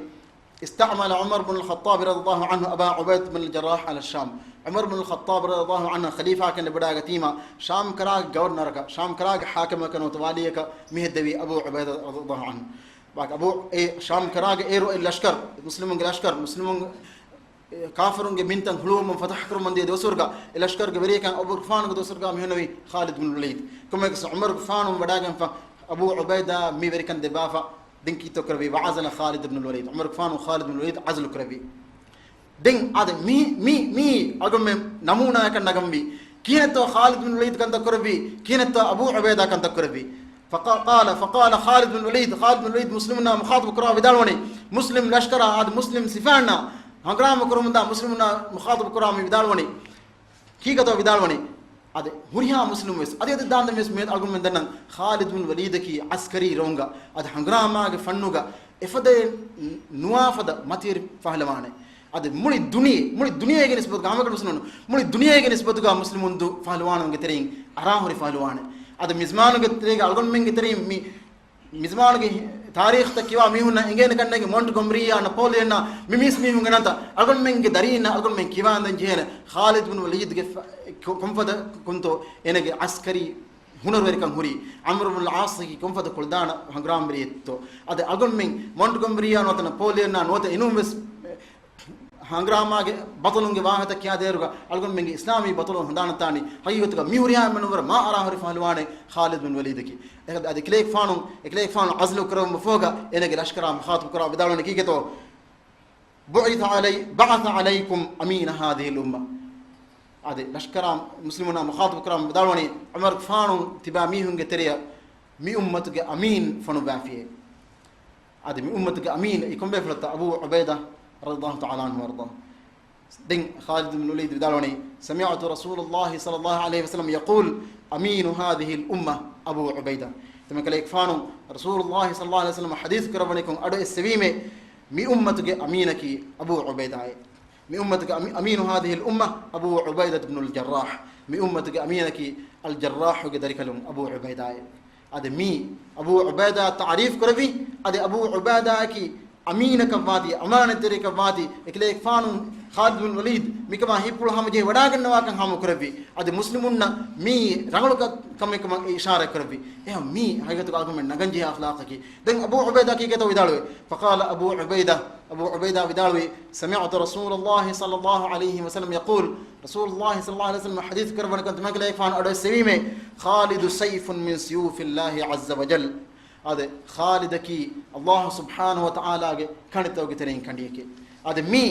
استعمل عمر بن الخطاب رضي الله عنه أبا عبيدة بن الجراح على الشام. ޢުމަރު ބިން ޚައްޠާބު ރަޟިޔަﷲ ޢަންހު ޚަލީފާކަން ލިބިވަޑައިގަތީމާ، ޝާމް ކަރާގެ ގަވަރުނަރަކަށް، ޝާމް ކަރާގެ ޙާކިމަކަށް ނުވަތަ ވާލީއަކަށް މި ހެއްދެވީ އަބޫ ޢުބައިދާ ރަޟިޔަﷲ ޢަންހު. އަބޫ، އެ ޝާމް ކަރާގެ އޭރު އެ ލަޝްކަރު، މުސްލިމުންގެ ލަޝްކަރު، މުސްލިމުން، އެ، ކާފަރުންގެ މިންތައް ހުޅުވަމުން ފަތަޙަ ކުރަމުން ދިޔަ ދުވަސްވަރުގަ އެ ލަޝްކަރުގެ ވެރިޔަކަށް އަބޫ ޣަފާނުގެ ދުވަސްވަރުގަ މި ހުންނެވީ ޚާލިދު ބިން ވަލީދު. ކޮންމެއަކަސް ޢުމަރު ޣަފާނު ވަޑައިގެންފަ އަބޫ ޢުބައިދާ މި ވެރިކަން ދެއްވާފަ. ދެން ކީއްތޯ ކުރެއްވީ؟ وعزل خالد بن الوليد. ޢުމަރު ޣަފާނު ޚާލިދު ބިން ވަލީދު ޢަޒުލު ކުރެއްވީ. ދެން އާދެ، މި، މި، މި އަޅުގަނޑުމެން ނަމޫނާއަކަށް ނަގަންވީ. ކިހިނެއްތޯ ޚާލިދު ބިން ވަލީދު ކަންތައް ކުރެއްވީ؟ ކިހިނެއްތޯ އަބޫ ޢުބައިދާ ކަންތައް ކުރެއްވީ؟ فق-، قال، فقال خالد بن الوليد، ޚާލިދު ބިން ވަލީދު މުސްލިމުންނާ މުޚާޠަބު ކުރާ ވިދާޅުވަނީ، މުސްލިމް ލަޝްކަރާ އާދެ، މުސްލިމް ސިފައިންނާ ހަނގުރާމަ ކުރަމުންދާ މުސްލިމުންނާ މުޚާޠަބު ކުރާ މި ވިދާޅުވަނީ. ކީކަތޯ ވިދާޅުވަނީ؟ އަދި ހުރިހާ މުސްލިމު ވެސް، އަދި އަދި ދާންދެން ވެސް މިއަދު އަޅުގަނޑުމެން ދަންނަން، ޚާލިދު ބިން ވަލީދަކީ ޢަސްކަރީ ރޮނގަށް، އަދި ހަނގުރާމާގެ ފަންނުގަ އެފަދައެއް ނުވާ ފަދަ މަތިވެރި ފަހުލަވާނެ. އަދި މުޅި ދުނިޔެ، މުޅި ދުނިޔޭގެ ނިސްބަތުގަ، ހަމައެކަނި މުސްލިމުން، މުޅި ދުނިޔޭގެ ނިސްބަތުގަ މުސްލިމުން ދު ފަހުލުވާނުމުގެ ތެރެއިން އަރާހުރި ފަހުލުވާނެ. އަދި މިޒްމާނުގެ ތެރޭގަ އަޅުގަނޑުމެންގެ ތެރެއިން މި މިޒްމާނުގެ ތާރީޚްތައް ކިޔާ މީހުންނަށް އެނގޭނެ ކަންނޭނގެ މޮންޓްގޮމްރީއާ ނަޕޯލިއަންއާ މި މީސް މީހުންގެ ނަންތައް އަޅުގަނޑުމެންގެ ދަރީންނަށް އަޅުގަނޑުމެން ކިވާންދެން ޖެހޭނެ ޚާލިދު ބިން ވަލީދުގެ ކޮ-، ކޮންފަދަ ކުންތޯ އޭނަގެ ޢަސްކަރީ ހުނަރުވެރިކަން ހުރީ، ޢަމްރު ބިން އަލް ޢާޞްގެ ކޮންފަދަ ކުޅަދާނަ ހަނގުރާމަވެރިއެއްތޯ. އަދި އަޅުގަނޑުމެން މޮންޓްގޮމްރީއާ ނުވަތަ ނަޕޯލިއަންއާ ނުވަތަ އިނޫން ވެސް ހަނގުރާމާގެ ބަޠަލުންގެ ވާހަކަތައް ކިޔާދޭއިރުގަ އަޅުގަނޑުމެންގެ އިސްލާމީ ބަޠަލުން ހަނދާން ތާނީ، ހަގީގަތުގަ މި ހުރިހާ މިންވަރު މާ އަރާހުރި ފަހުލުވާނެ ޚާލިދު ބިން ވަލީދަކީ. އެކަ-، އަދި ކިލޭގެފާނު، އެކިލޭގެފާނު ޢަޒުލު ކުރެވުމަށް ފަހުގަ އޭނަގެ ލަޝްކަރާ މުޚާޠަބު ކުރާ ވިދާޅުވަނީ ކީކޭތޯ؟ بعث علي-، بعث عليكم أمين هذه الأمة. އަދި ލަޝްކަރާ މުސްލިމުންނާ މުޚާޠަބު ކުރާ ވިދާޅުވަނީ ޢުމަރު ގަފާނު ތިބާ މީހުންގެ ތެރެއަށް މި އުއްމަތުގެ އަމީން ފޮނުއްވާފިޔޭ. އަދި މި އުއްމަތުގެ އަމީން އެ ކޮންބޭފުޅަކީ އަބޫ ޢުބައިދާ ރަޟިޔަﷲ ތަޢާލާ ޢަންހު ވައަރްޟާ. ދެން ޚާލިދު ބިން ވަލީދު ވިދާޅުވަނީ، سمعت رسول الله صلى الله عليه وسلم يقول، أمين هذه الأمة أبو عبيدة. ތިމަން ކަލޭގެފާނު ރަސޫލުﷲ ޞައްލަﷲ ޢަލައިހި ވަސައްލަމަ ޙަދީޘް ކުރައްވަނިކޮށް އަޑު އެއްސެވީމޭ، މި އުއްމަތުގެ އަމީނަކީ އަބޫ ޢުބައިދާއޭ. މި އުއްމަތުގެ އަމީ-، أمين هذه الأمة أبو عبيدة بن الجراح. މި އުއްމަތުގެ އަމީނަކީ އަލް ޖައްރާޙުގެ ދަރިކަލުން އަބޫ ޢުބައިދާއޭ. އަދި މީ އަބޫ ޢުބައިދާ ތަޢުރީފް ކުރެއްވި، އަދި އަބޫ ޢުބައިދާއަކީ އަމީނަކަށްވާތީ، އަމާނަތްތެރިއަކަށްވާތީ، އެކަލޭގެފާނު ޚާލިދު ބިން ވަލީދު މިކަމާ ހިތްޕުޅު ހަމަޖެހި ވަޑާގަންނަވާކަން ހާމަ ކުރެއްވި. އަދި މުސްލިމުންނަށް މީ ރަނގަޅު ކަ-، ކަމެއް ކަމަށް އިޝާރާތް ކުރެއްވި. އެހެން މީ ހަގީގަތުގަ އަޅުގަނޑުމެން ނަގަން ޖެހޭ އަޚްލާޤަކީ. ދެން އަބޫ ޢުބައިދާ ކީކޭތޯ ވިދާޅުވޭ؟ فقال أبو عبيدة، އަބޫ ޢުބައިދާ ވިދާޅުވީ، سمعت رسول الله صلى الله عليه وسلم يقول، ރަސޫލުﷲ ޞައްލަﷲ ޢަލައިހި ވަސައްލަމަ ޙަދީޘް ކުރައްވަނިކަން ތިމަންކަލޭގެފާނު އަޑުއެއްސެވީމޭ، خالد سيف من سيوف الله عز وجل. އާދެ، ޚާލިދަކީ ﷲ ސުބްޙާނަހޫ ވަތަޢާލާގެ ކަނޑިތައް ގެ ތެރެއިން ކަނޑިއެކޭ. އާދެ، މީ،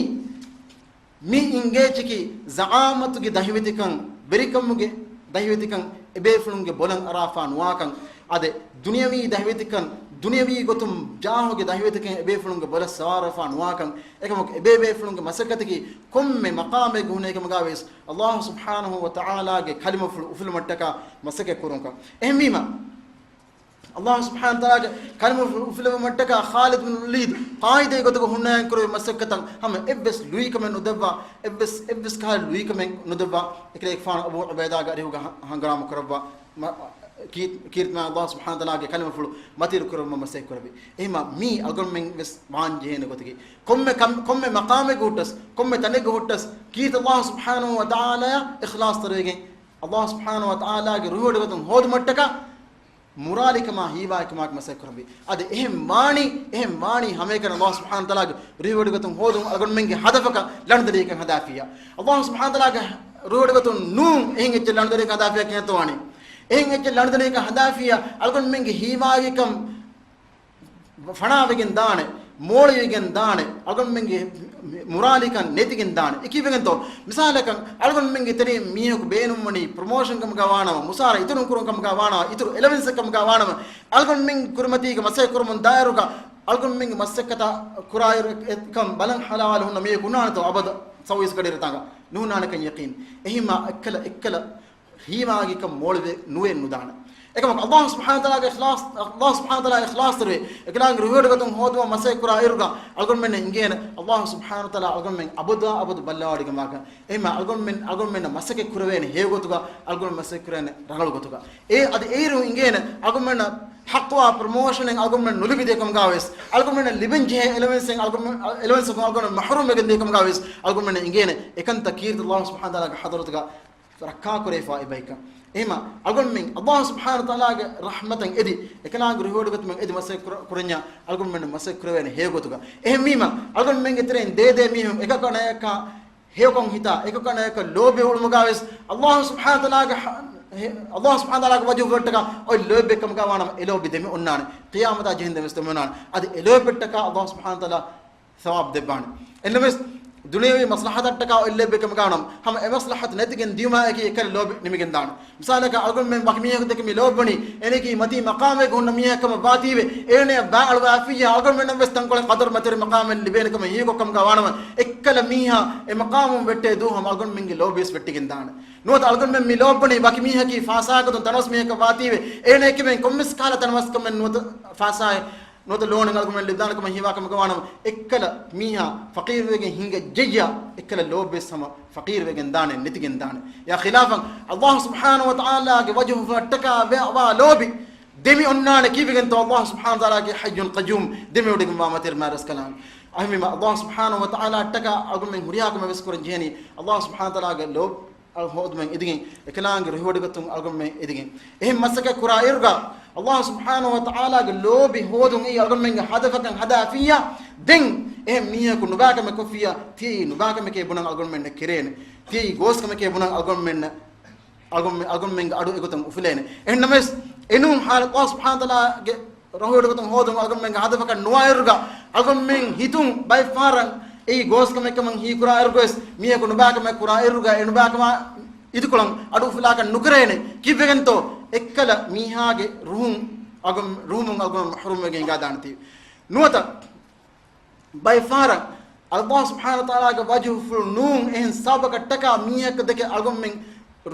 މި އިނގޭޗަކީ ޒަޢާމަތުގެ ދަހިވެތިކަން، ވެރިކަމުގެ ދަހިވެތިކަން އެބޭފުޅުންގެ ބޮލަށް އަރާފާ ނުވާކަން. އާދެ، ދުނިޔަވީ ދަހިވެތިކަން، ދުނިޔަވީ ގޮތުން ޖާހުގެ ދަހިވެތިކަން އެބޭފުޅުންގެ ބޮލަށް ސަވާރުވެފާ ނުވާކަން. އެކަމަކު އެބޭބޭފުޅުންގެ މަސައްކަތަކީ ކޮންމެ މަޤާމެއްގެ ހުންނަ ކަމުގަ ވެސް ﷲ ސުބްޙާނަހޫ ވަތަޢާލާގެ ކަލިމަފުޅު އުފުލުމަށްޓަކާ މަސައްކަތް ކުރުންކަން. އެހެންވީމަ، ﷲ ސުބްޙާނަހޫ ވަތަޢާލާގެ ކަލިމަފުޅު އުފުލެވުމަށްޓަކާ ޚާލިދު ބިން ވަލީދު ޤާއިދައެއް ގޮތުގަ ހުންނައިން ކުރެވި މަސައްކަތަށް ހަމަ އެއްވެސް ލުއިކަމެއް ނުދެއްވާ، އެއްވެސް، އެއްވެސް ކަހަލަ ލުއިކަމެއް ނުދެއްވާ، އެކަލޭގެފާނު އަބޫ ޢުބައިދާގެ އަރިހުގަ ހަ-، ހަނގާމަ ކުރައްވާ، މަ-، ކީ-، ކީރިތި މާތް ﷲ ސުބްޙާނަހޫ ވަތަޢާލާގެ ކަލިމަފުޅު މަތިވެރި ކުރުމަށް މަސައްކަތް ކުރެއްވި. އެހެންމަ މީ އަޅުގަނޑުމެން ވެސް ވާން ޖެހޭނެ ގޮތަކީ، ކޮންމެ ކަމް-، ކޮންމެ މަޤާމެއްގެ ހުއްޓަސް، ކޮންމެ ތަނެއްގެ ހުއްޓަސް، ކީރިތި ﷲ ސުބްޙާނަހޫ ވަތަޢާލާއަށް އިޚްލާޞްތެރިވެގެން، ﷲ ސުބްޙާނަހޫ ވަތަޢާލާގެ ރުހިވޮޑިގަތުން ހޯދުމަށްޓަކާ، މުރާލިކަމާ ހީވާއެކަމާ މަސައްކަތް ކުރަންވީ. އަދި އެހެން ވާނީ، އެހެން ވާނީ ހަމައެކަނި ﷲ ސުބްޙާނަހޫ ވަތަޢާލާގެ ރުހިވޮޑިގަތުން ހޯދުން އަޅުގަނޑުމެންގެ ހަދަފަކަށް ލަނޑުދަނޑިއެއްކަން ހަދާފިއްޔާ. ﷲ ސުބްޙާނަހޫ ވަތަޢާލާގެ ރުހިވޮޑިގަތުން ނޫން އެހެން އެއްޗެއް ލަނޑުދަނޑިއެއްކަން ހަދާފިއްޔާ ކިހިނެއްތޯ ވާނީ؟ އެހެން އެއްޗެއް ލަނޑުދަނޑިއެއްކަން ހަދާފިއްޔާ އަޅުގަނޑުމެންގެ ހީވާގިކަން ފަނާވެގެން ދާނެ، މޯޅިވެގެން ދާނެ، އަޅުގަނޑުމެންގެ މުރާލިކަން ނެތިގެން ދާނެ. އެކީވެގެންތޯ؟ މިސާލަކަށް، އަޅުގަނޑުމެންގެ ތެރެއިން މީހަކު ބޭނުންވަނީ ޕްރޮމޯޝަން ކަމުގަ ވާނަމަ، މުސާރަ އިތުރުން ކުރުން ކަމުގަ ވާނަމަ، އިތުރު އެލަވެންސެއް ކަމުގަ ވާނަމަ، އަޅުގަނޑުމެން ކުރިމަތީގަ މަސައްކަތް ކުރަމުން ދާއިރުގަ، އަޅުގަނޑުމެންގެ މަސައްކަތަށް ކުރާއިރު އެކަން ބަލަން ހަލާވާލެއް ހުންނަ މީހަކު ހުންނާނެތޯ؟ އަބަދު ސައުވީސް ގަޑިއިރު ތާނގަ ނުހުންނާނެކަން ޔަޤީން. އެހީމާ އެއްކަލަ، އެއްކަލަ ހީވާގިކަން މޯޅިވެ ނުވެ ނުދާނެ. އެކަމަކު، ﷲ ސުބްޙާނަހޫ ވަތަޢާލާގެ އިޚްލާޞް، ﷲ ސުބްޙާނަހޫ ވަތަޢާލާ އިޚްލާޞްތެރިވެ، އެކަލާނގެ ރުހިވޮޑިގަތުން ހޯދުމަށް މަސައްކަތް ކުރާ އިރުގަ، އަޅުގަނޑުމެންނަށް އިނގޭނެ، ﷲ ސުބްޙާނަހޫ ވަތަޢާލާ އަޅުގަނޑުމެން އަބަދު އަބަދު ބައްލަވާވަޑައިގަންނަވާކަން. އެހެންމާ އަޅުގަނޑުމެން، އަޅުގަނޑުމެންނަށް މަސައްކަތް ކުރެވޭނެ ހެޔޮ ގޮތުގަ، އަޅުގަނޑު މަސައްކަތް ކުރޭނެ ރަނގަޅު ގޮތުގަ. އޭ އަދި އޭރު އިނގޭނެ، އަޅުގަނޑުމެންނަށް ޙައްޤުވާ ޕްރޮމޯޝަނެއް އަޅުގަނޑުމެން ނުލިބި ދޭ ކަމުގަ ވެސް، އަޅުގަނޑުމެންނަށް ލިބެން ޖެހޭ އެލަވެންސެއް އަޅުގަނޑުމެން، އެލަވެންސަކުން އަޅުގަނޑު މަޙްރޫމް ވެގެން ދިޔަ ކަމުގަ ވެސް، އަޅުގަނޑުމެންނަށް އިނގޭނެ އެކަންތައް ކީރިތި ﷲ ސުބްޙާނަހޫ ވަތަޢާލާގެ ޙަޟްރަތުގަ ރައްކާކުރެވިފާ އެބައިކަން. އެހެންމާ، އަޅުގަނޑުމެން ﷲ ސުބްޙާނަހޫ ވަތަޢާލާގެ ރަޙްމަތަށް އެދި، އެކަލާނގެ ރުހިވޮޑިގަތުމަށް އެދި މަސައްކަތް ކުރ-، ކުރަންޏާ، އަޅުގަނޑުމެން މަސައްކަތް ކުރެވޭނެ ހެޔޮ ގޮތުގަ. އެހެންވީމަ، އަޅުގަނޑުމެންގެ ތެރެއިން ދޭދޭ މީހުން އެކަކަށް އަނެކަކަށް ހެޔޮކަން ހިތާ، އެކަކަށް އަނެކަކަށް ލޯބި އުޅުމުގަ ވެސް، ﷲ ސުބްޙާނަހޫ ވަތަޢާލާގެ ޙަ-، ހެ-، ﷲ ސުބްޙާނަހޫ ވަތަޢާލާގެ ވަޖުހުގަ އޮތް ލޯތްބެއް ކަމުގަ ވާނަމަ، އެ ލޯބި ދެމި އޮންނާނެ. ޤިޔާމަތާ ޖެހެންދެން ވެސް ދެމި އޮންނާނެ. އަދި އެ ލޯތްބެއްޓަކާ ﷲ ސުބްޙާނަހޫ ވަތަޢާލާ ޘަވާބު ދެއްވާނެ. އެންނަމަވެސް، ދުނިޔަވީ މަސްލަޙަތަށްޓަކާ އޮތް ލޯތްބެއް ކަމުގަ ވާނަމަ، ހަމަ އެ މަސްލަޙަތު ނެތިގެން ދިޔުމާއެކީ އެކަލަ ލޯބި ނިމިގެން ދާނެ. މިސާލަކަށް، އަޅުގަނޑުމެން ވަކި މީހަކު ދެކެ މި ލޯބިވަނީ، އޭނައަކީ މަތީ މަޤާމެއްގަ ހުންނަ މީހެއް ކަމަށް ވާތީވެ، އޭނަޔަށް ބާ އަޅުވާފިއްޔާ، އަޅުގަނޑުމެންނަށް ވެސް ތަންކޮޅެއް ޤަދަރު މަތިވެރި މަޤާމެއް ލިބޭނެ ކަމަށް ހީކޮށް ކަމުގަ ވާނަމަ، އެއްކަލަ މީހާ އެ މަޤާމުން ވެއްޓޭ ދޫ ހަމަ އަޅުގަނޑުމެންގެ ލޯބިވެސް ވެއްޓިގެން ދާނެ. ނުވަތަ އަޅުގަނޑުމެން މި ލޯބިވަނީ ވަކި މީހަކީ ފާސާގޮތުން ތަނަވަސް މީހަކަށް ވާތީވެ، އޭނައަކީވެސް ކޮންމެސް ކަހަލަ ތަނަވަސްކަމެއް ނުވަތަ ފާސާއެއް ނުވަތަ ލޯނެއް އަޅުގަނޑުމެން ލިބިދާނެ ކަމަށް ހީވާ ކަމަކަށް ވާނަމަ، އެއްކަލަ މީހާ ފަޤީރުވެގެން ހިނގައްޖެއްޔާ، އެއްކަލަ ލޯބިވެސް ހަމަ ފަޤީރުވެގެން ދާނެ، ނެތިގެން ދާނެ. އެއާ ޚިލާފަށް، ﷲ ސުބްޙާނަހޫ ވަތަޢާލާގެ ވަޖުހުއަށްޓަކާ ވެ-، ވާ ލޯބި ދެމި އޮންނާނެ. ކީއްވެގެންތޯ؟ ﷲ ސުބްޙާނަހޫ ވަތަޢާލާގެ ޙައްޔުން ޤައްޔޫމް ދެމިވޮޑިގެންވާ މަތިވެރި މާތްރަސްކަލާނގެ. އެހެންވީމަ، ﷲ ސުބްޙާނަހޫ ވަތަޢާލާއަށްޓަކާ އަޅުގަނޑުމެން ހުރިހާ ކަމެއް ވެސް ކުރަން ޖެހެނީ، ﷲ ސުބްޙާނަހޫ ވަތަޢާލާގެ ލޯބި އަޅު ހޯދުމެއް އެދިގެން، އެކަލާނގެ ރުހިވޮޑިގަތުން އަޅުގަނޑުމެން އެދިގެން. އެހެން މަސައްކަތް ކުރާ އިރުގަ، ﷲ ސުބްޙާނަހޫ ވަތަޢާލާގެ ލޯބި ހޯދުން އެއީ އަޅުގަނޑުމެންގެ ހަދަފަކަށް ހަދާފިއްޔާ، ދެން އެހެން މީހަކު ނުބާކަމެއް ކޮށްފިއްޔާ، ތިޔައީ ނުބާކަމެކޭ ބުނަން އަޅުގަނޑުމެންނަށް ކެރޭނެ. ތިޔައީ ގޯސްކަމެކޭ ބުނަން އަޅުގަނޑުމެންނަށް، އަޅުގަނޑުމެ-، އަޅުގަނޑުމެންގެ އަޑު އެގޮތަށް އުފުލޭނެ. އެހެންނަމަވެސް، އެނޫން ޙާލަތު ﷲ ސުބްޙާނަހޫ ވަތަޢާލާގެ ރުހިވޮޑިގަތުން ހޯދުން އަޅުގަނޑުމެންގެ ހަދަފަކަށް ނުވާއިރުގަ، އަޅުގަނޑުމެން ހިތުން ބައެއްފަހަރަށް އެއީ ގޯސްކަމެއްކަމަށް ހީކުރާ އިރުގަވެސް، މީހަކު ނުބާކަމެއް ކުރާ އިރުގަ، އެ ނުބާކަމާ އިދިކޮޅަށް އަޑު އުފުލާކަށް ނުކެރޭނެ. ކީއްވެގެންތޯ؟ އެއްކަލަ މީހާގެ ރުހުން އަގު-، ރުހުމުން އަގުން މަޙްރޫމްވެގެން އިނގާދާނެތީ. ނުވަތަ ބައެއްފަހަރަށް ﷲ ސުބްޙާނަހޫ ވަތަޢާލާގެ ވަޖުހުފުޅު ނޫން އެހެން ސަބަބަކަށްޓަކާ މީހަކަށް ދެކެ އަޅުގަނޑުމެން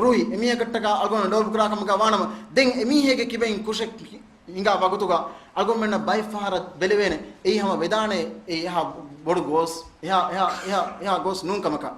ރުހި، އެމީހަކަށްޓަކާ އަޅުގަނޑު ލޯބިކުރާ ކަމަކަށް ވާނަމަ، ދެން އެމީހެއްގެ ކިބައިން ކުށެއް ހިނގާ ވަގުތުގަ އަޅުގަނޑުމެންނަށް ބައެއްފަހަރަށް ބެލެވޭނެ، އެއީ ހަމަ ވެދާނެ، އެއީ އެހާ ބޮޑު ގޯސް، އެހާ، އެހާ، އެހާ، އެހާ ގޯސް ނޫން ކަމަކަށް.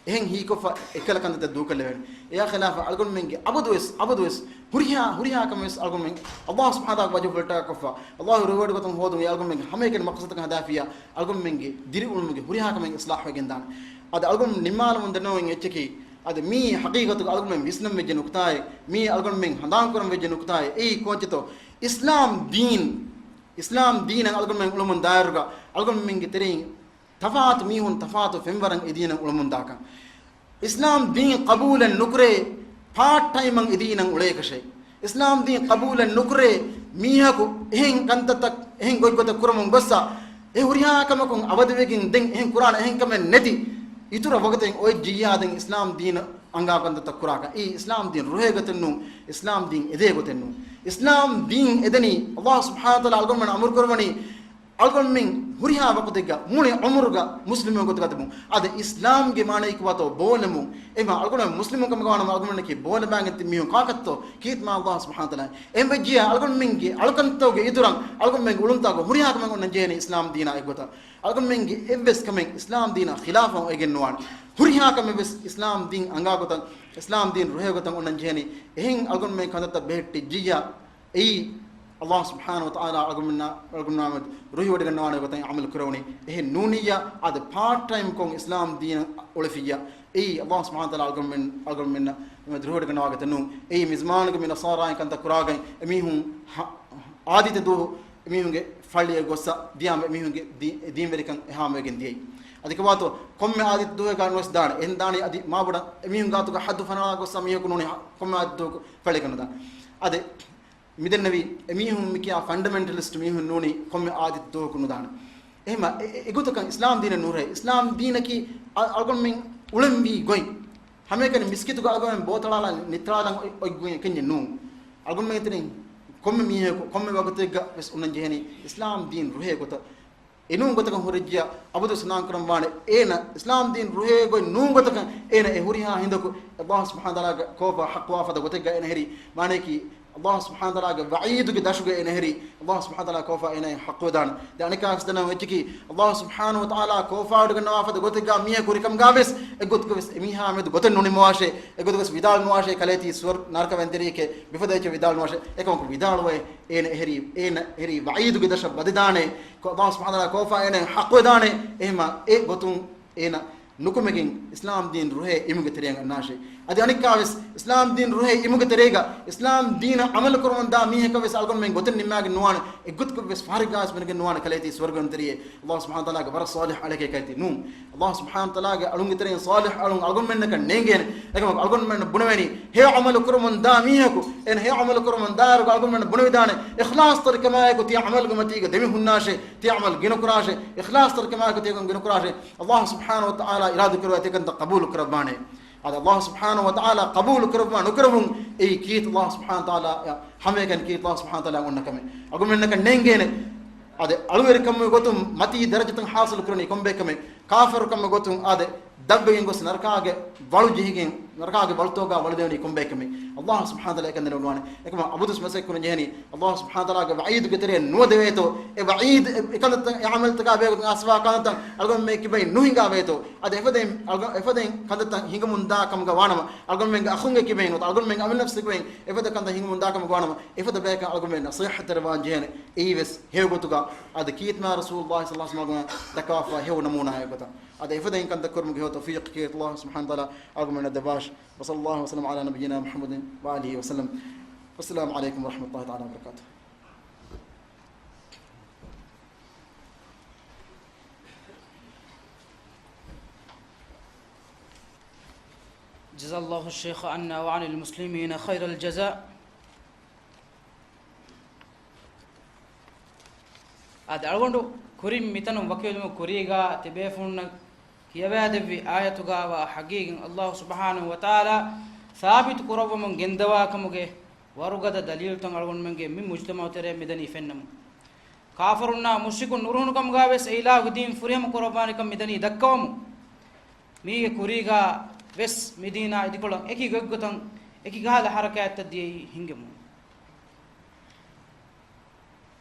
އެހެން ހީކޮށްފަ އެކަލަ ކަންތައްތައް ދޫކޮށްލެވޭނެ. އެއާ ޚިލާފަށް އަޅުގަނޑުމެންގެ އަބަދުވެސް، އަބަދުވެސް ހުރިހާ، ހުރިހާ ކަމެއް ވެސް އަޅުގަނޑުމެން ﷲ ސުބްޙާނަހޫ ވަތަޢާލާ ވަޖްހުފުޅު އިރާދަކޮށްފަ، ﷲ ރުހިވޮޑިގަތުން ހޯދުން އެ އަޅުގަނޑުމެންގެ ހަމައެކަނި މަޤްޞަދަކަށް ހަދާފިއްޔާ، އަޅުގަނޑުމެންގެ ދިރިއުޅުމުގެ ހުރިހާ ކަމެއް އިޞްލާޙުވެގެންދާނެ. އަދި އަޅުގަނޑު ނިންމާލަމުން ދަންނަވަން އެއްޗަކީ، އަދި މީ ޙަޤީޤަތުގަ އަޅުގަނޑުމެން ވިސްނަން ވެއްޖެ ނުކުތާއެއް، މީ އަޅުގަނޑުމެން ހަނދާންކުރަން ވެއްޖެ ނުކުތާއެއް. އެއީ ކޯއްޗެއްތޯ؟ އިސްލާމް ދީން، އިސްލާމް ދީނަށް އަޅުގަނޑުމެން އުޅުމުން ދާއިރުގަ އަޅުގަނޑުމެންގެ ތެރެއިން ތަފާތު މީހުން ތަފާތު ފެންވަރަށް އެ ދީނަށް އުޅުމުންދާކަން. އިސްލާމް ދީން ޤަބޫލެއް ނުކުރޭ ޕާޓް ޓައިމަށް އެ ދީނަށް އުޅޭކަށެއް. އިސްލާމް ދީން ޤަބޫލެއް ނުކުރޭ މީހަކު އެހެން ކަންތައްތައް، އެހެން ގޮތްގޮތަށް ކުރަމުން ގޮއްސަ، އެ ހުރިހާ ކަމަކުން އަވަދިވެގެން ދެން އެހެން ކުރާނެ އެހެން ކަމެއް ނެތި އިތުރަށް ވަގުތެއް އޮތް ޖިއްޔާ ދެން އިސްލާމް ދީނަށް އަނގާ ކަންތައްތައް ކުރާކަށް. އެއީ އިސްލާމް ދީން ރުހޭ ގޮތެއް ނޫން، އިސްލާމް ދީން އެދޭ ގޮތެއް ނޫން. އިސްލާމް ދީން އެދެނީ ﷲ ސުބްޙާނަހޫ ވަތަޢާލާ އަޅުގަނޑުމެން އަމުރު ކުރަވަނީ އަޅުގަނޑުމެން ހުރިހާ ވަގުތެއްގަ މުޅި ޢުމުރުގަ މުސްލިމުން ގޮތުގަ ތިބުން. އަދި އިސްލާމްގެ މާނައަކީ ކޮބާތޯ؟ ބޯލަމުން. އެހެންވީމަ އަޅުގަނޑުމެން މުސްލިމުން ކަމުގަ ވާނަމަ އަޅުގަނޑުމެންނަކީ ބޯލަމާގެން ތިބި މީހުން ކާކަށްތޯ؟ ކީރިތި މާތް ﷲ ސުބްޙާނަހޫ ވަތަޢާލާ. އެހެންވެއްޖިއްޔާ އަޅުގަނޑުމެންގެ އަޅުކަންތަކުގެ އިތުރަށް އަޅުގަނޑުމެންގެ އުޅުންތަކުގަ ހުރިހާ ކަމެއް އޮންނަން ޖެހޭނީ އިސްލާމް ދީނާ އެއްގޮތަށް. އަޅުގަނޑުމެންގެ އެއްވެސް ކަމެއް އިސްލާމް ދީނާ ޚިލާފަށް އޮވެގެން ނުވާނެ. ހުރިހާ ކަމެއް ވެސް އިސްލާމް ދީން އަނގާ ގޮތަށް، އިސްލާމް ދީން ރުހޭ ގޮތަށް އޮންނަން ޖެހޭނީ. އެހެން އަޅުގަނޑުމެން ކަންތައްތައް ބެހެއްޓިއްޖިއްޔާ، އެއީ ﷲ ސުބްޙާނަހޫ ވަތަޢާލާ އަޅުގަނޑުމެންނާ، އަޅުގަނޑުމެންނާ ރުހިވޮޑިގަންނަވާނެ ގޮތަށް ޢަމަލު ކުރެވުނީ. އެހެން ނޫނިއްޔާ އަދި ޕާޓް ޓައިމްކޮށް އިސްލާމް ދީނަށް އުޅެފިއްޔާ، އެއީ ﷲ ސުބްޙާނަހޫ ވަތަޢާލާ އަޅުގަނޑުމެން، އަޅުގަނޑުމެންނަށް ރުހިވޮޑިގަންނަވާ ގޮތެއް ނޫން. އެއީ މިޒްމާނުގެ މި ނަޞާރާއިން ކަންތައް ކުރާގޮތް އެމީހުން ހަ-، އާދިއްތަ ދުވަހު އެމީހުންގެ ފައްޅިއަށް ގޮއްސަ ދިޔާމަ އެމީހުންގެ ދީ-، ދީންވެރިކަން އެހާމަވެގެން ދިޔައީ. އަދި ކޮބާތޯ ކޮންމެ އާދިއްތަ ދުވަހެއްގަ ނުވެސް ދާނެ. އެހެން ދާނީ އަދި މާބޮޑަށް އެމީހުން ގާތުގަ ޙައްދު ފަނަރަ ގޮއްސަ މީހަކު ނޫނީ ކޮންމެ އާދިއްތަ ދުވަހަކު ފައްޅިއަކަށް ނުދާނެ. އަދި މިދެންނެވި އެމީހުން މިކިޔާ ފަންޑަމެންޓަލިސްޓް މީހުން ނޫނީ ކޮންމެ އާދިއްތަ ދުވަހަކު ނުދާނެ. އެހެމަ އެ-، އެ-، އެގޮތަކަށް އިސްލާމް ދީނެއް ނުރޭ. އިސްލާމް ދީނަކީ އަ-، އަޅުގަނޑުމެން އުޅެންވީ ގޮތް. ހަމައެކަނި މިސްކިތުގަ އަޅުގަނޑުމެން ބޯތަޅާލާ ނިތްތަޅާލަން އޮތް، އޮތް ގޮތް އެކަންޏެއް ނޫން. އަޅުގަނޑުމެން ތެރެއިން ކޮންމެ މީހަކު ކޮންމެ ވަގުތެއްގަ ވެސް އުންނަން ޖެހޭނީ އިސްލާމް ދީން ރުހޭ ގޮތަށް. އެނޫން ގޮތަކަށް ހުރެއްޖިޔާ އަބަދު ސަނާން ކުރަން ވާނެ. އޭނަ އިސްލާމް ދީން ރުހޭ ގޮތް ނޫން ގޮތަކަށް އޭނަ އެ ހުރިހާ ހިނދަކު ﷲ ސުބްޙާނަހޫ ވަތަޢާލާގެ ކޯފާ ޙައްޤުވާ ފަދަ ގޮތެއްގަ އޭނަ ހެރީ. މާނައަކީ ﷲ ސުބްޙާނަހޫ ވަތަޢާލާގެ ވަޢީދުގެ ދަށުގަ އޭނަ ހެރީ. ﷲ ސުބްޙާނަހޫ ވަތަޢާލާ ކޯފާ އޭނައަށް ޙައްޤުވެދާނެ. ދެން އަނެއްކާވެސް ދަންނަވަން އެއްޗަކީ، ﷲ ސުބްޙާނަހޫ ވަތަޢާލާ ކޯފާވެޑިގަންނަވާ ފަދަ ގޮތެއްގަ މީހަކު ހުރިކަމުގަ ވެސް އެއްގޮތަކަށް ވެސް އެމީހާ މެދު ގޮތެއް ނުނިމުވާށޭ، އެގޮތަކަށް ވެސް ވިދާޅު ނުވާށޭ، ކަލޭތީ ސުވަރު ނަރަކަ ވެންތެރިއެކޭ ބިފަދަ އެއްޗެއް ވިދާޅު ނުވާށޭ. އެކަމަކު ވިދާޅުވޭ، އޭނަ އެހެރީ، އޭނަ އެހެރީ ވަޢީދުގެ ދަށަށް ވަދެދާނެ. ކޮ-، ﷲ ސުބްޙާނަހޫ ވަތަޢާލާ ކޯފާ އޭނައަށް ޙައްޤުވެދާނެ. އެހެމަ އެ ގޮތުން އޭނަ ނުކުމެގެން އިސްލާމް ދީން ރުހޭ އިމުގެ ތެރެއަށް އަންނާށޭ. އަދި އަނެއްކާވެސް އިސްލާމް ދީން ރުހޭ އިމުގެ ތެރޭގަ އިސްލާމް ދީނަށް ޢަމަލު ކުރަމުން ދާ މީހަކަށް ވެސް އަޅުގަނޑުމެން ގޮތެއް ނިންމާގެން ނުވާނެ. އެއްގޮތަކަށް ވެސް ފާރިގާވެސް މެނެގެން ނުވާނެ ކަލޭތީ ސުވަރުގެ ވެންތެރިއޭ. ﷲ ސުބްޙާނަހޫ ވަތަޢާލާގެ ވަރަށް ޞާލިޙް އަޅެކޭ ކަލޭތީ ނޫން. ﷲ ސުބްޙާނަހޫ ވަތަޢާލާގެ އަޅުންގެ ތެރެއިން ޞާލިޙް އަޅުން އަޅުގަނޑުމެންނަކަށް ނޭނގޭނެ. އެކަމަކު އަޅުގަނޑުމެންނަށް ބުނެވޭނީ، ހެޔޮ ޢަމަލު ކުރަމުން ދާ މީހަކު، އޭނަ ހެޔޮ ޢަމަލު ކުރަމުން ދާއިރުގަ އަޅުގަނޑުމެންނަށް ބުނެވިދާނެ، އިޚްލާޞްތެރިކަމާއެކު ތިޔަ ޢަމަލުގެ މަތީގަ ދެމި ހުންނާށޭ، ތިޔަ ޢަމަލު ގިނަ ކުރާށޭ، އިޚްލާޞްތެރިކަމާއެކު ތިޔަކަން ގިނަ ކުރާށޭ. ﷲ ސުބްޙާނަހޫ ވަތަޢާލާ އިރާދަ ކުރެވޭ ތިކަންތައް ޤަބޫލު ކުރައްވާނެ. އަދި ﷲ ސުބްޙާނަހޫ ވަތަޢާލާ ޤަބޫލު ކުރައްވާ ނުކުރެވުން އެއީ ކީރިތި ﷲ ސުބްޙާނަހޫ ވަތަޢާލާ ހަމައެކަނި ކީރިތި ﷲ ސުބްޙާނަހޫ ވަތަޢާލާ އޮންނަ ކަމެއް. އަޅުގަނޑުމެންނަކަށް ނޭނގޭނެ. އަދި އަޅުވެރިކަމުގެ ގޮތުން މަތީ ދަރަޖަތައް ޙާޞިލު ކުރަނީ ކޮންބޭކަމެއް؟ ކާފަރުކަމުގެ ގޮތުން އާދެ، ދަށްވެގެން ގޮސް ނަރަކާގެ ވަޅު ޖެހިގެން، ނަރަކާގެ ވަޅުތަކުގަ ވަޅުދެވެނީ ކޮންބޭކަމެއް؟ ﷲ ސުބްޙާނަހޫ ވަތަޢާލާ އެކަން ދެނެވޮޑުވާނެ. އެކަމަކު އަބަދުވެސް މަސައްކަތް ކުރަން ޖެހެނީ، ﷲ ސުބްޙާނަހޫ ވަތަޢާލާގެ ވަޢީދުގެ ތެރެއަށް ނުވަދެވޭތޯ، އެ ވަޢީދު އެ، އެ ކަންތައްތައް، އެ ޢަމަލުތަކާ ބެހޭގޮތުން އައިސްވާ ކަންތައްތައް އަޅުގަނޑުމެންގެ ކިބައިން ނުހިނގާވޭތޯ؟ އަދި އެފަދައިން އަޅުގަ-، އެފަދައިން ކަންތައްތައް ހިނގަމުންދާ ކަމުގަ ވާނަމަ، އަޅުގަނޑުމެންގެ އަޚުންގެ ކިބައިން ނުވަތަ އަޅުގަނޑުމެންގެ އަމިއްލަ ނަފްސުގެ ކިބައިން އެފަދަ ކަންތައް ހިނގަމުންދާ ކަމުގަ ވާނަމަ، އެފަދަ ބަޔަކަށް އަޅުގަނޑުމެން ނަޞޭޙަތްތެރިވާން ޖެހޭނެ. އެއީވެސް ހެޔޮ ގޮތުގަ އަދި ކީރިތި މާތް ރަސޫލުﷲ ޞައްލަﷲ ޢަލައިހި ވަސައްލަމަ ދައްކަވާފައި ހެޔޮ ނަމޫނާއެއް ގޮތަށް. އަދި އެފަދައިން ކަންތައް ކުރުމުގެ ހެޔޮ ތައުފީޤު ކީރިތި ﷲ ސުބްޙާނަހޫ ވަތަޢާލާ އަޅުގަނޑުމެންނަށް ދެއްވާށި. وصلى الله وسلم على نبينا محمد وآله وسلم. والسلام عليكم ورحمة الله تعالى وبركاته. جزا الله الشيخ عنا وعن المسلمين خير الجزاء. އާދެ، އަޅުގަނޑު ކުރިން މިތަނުން ވަކިވެލުމުގެ ކުރީގާ ތިބޭފުޅުންނަށް ކިޔަވައިދެއްވި އާޔަތުގާވާ ޙަޤީޤަތް ﷲ ސުބްޙާނަހޫ ވަތަޢާލާ ސާބިތު ކުރައްވަމުން ގެންދަވާ ކަމުގެ ވަރުގަދަ ދަލީލުތައް އަޅުގަނޑުމެންގެ މި މުޖްތަމަޢު ތެރޭ މިދަނީ ފެންނަމުން، ކާފަރުންނާ މުޝްރިކުން ނުރުހުނު ކަމުގާވެސް އެ އިލާހުގެ ދީން ފުރިހަމަ ކުރައްވާނެކަން މިދަނީ ދައްކަވަމުން، މީގެ ކުރީގާ ވެސް މިދީނާ އިދިކޮޅަށް އެކި ގޮތްގޮތަށް އެކި ކަހަލަ ޙަރަކާތްތައް ދިޔައީ ހިނގެމުން.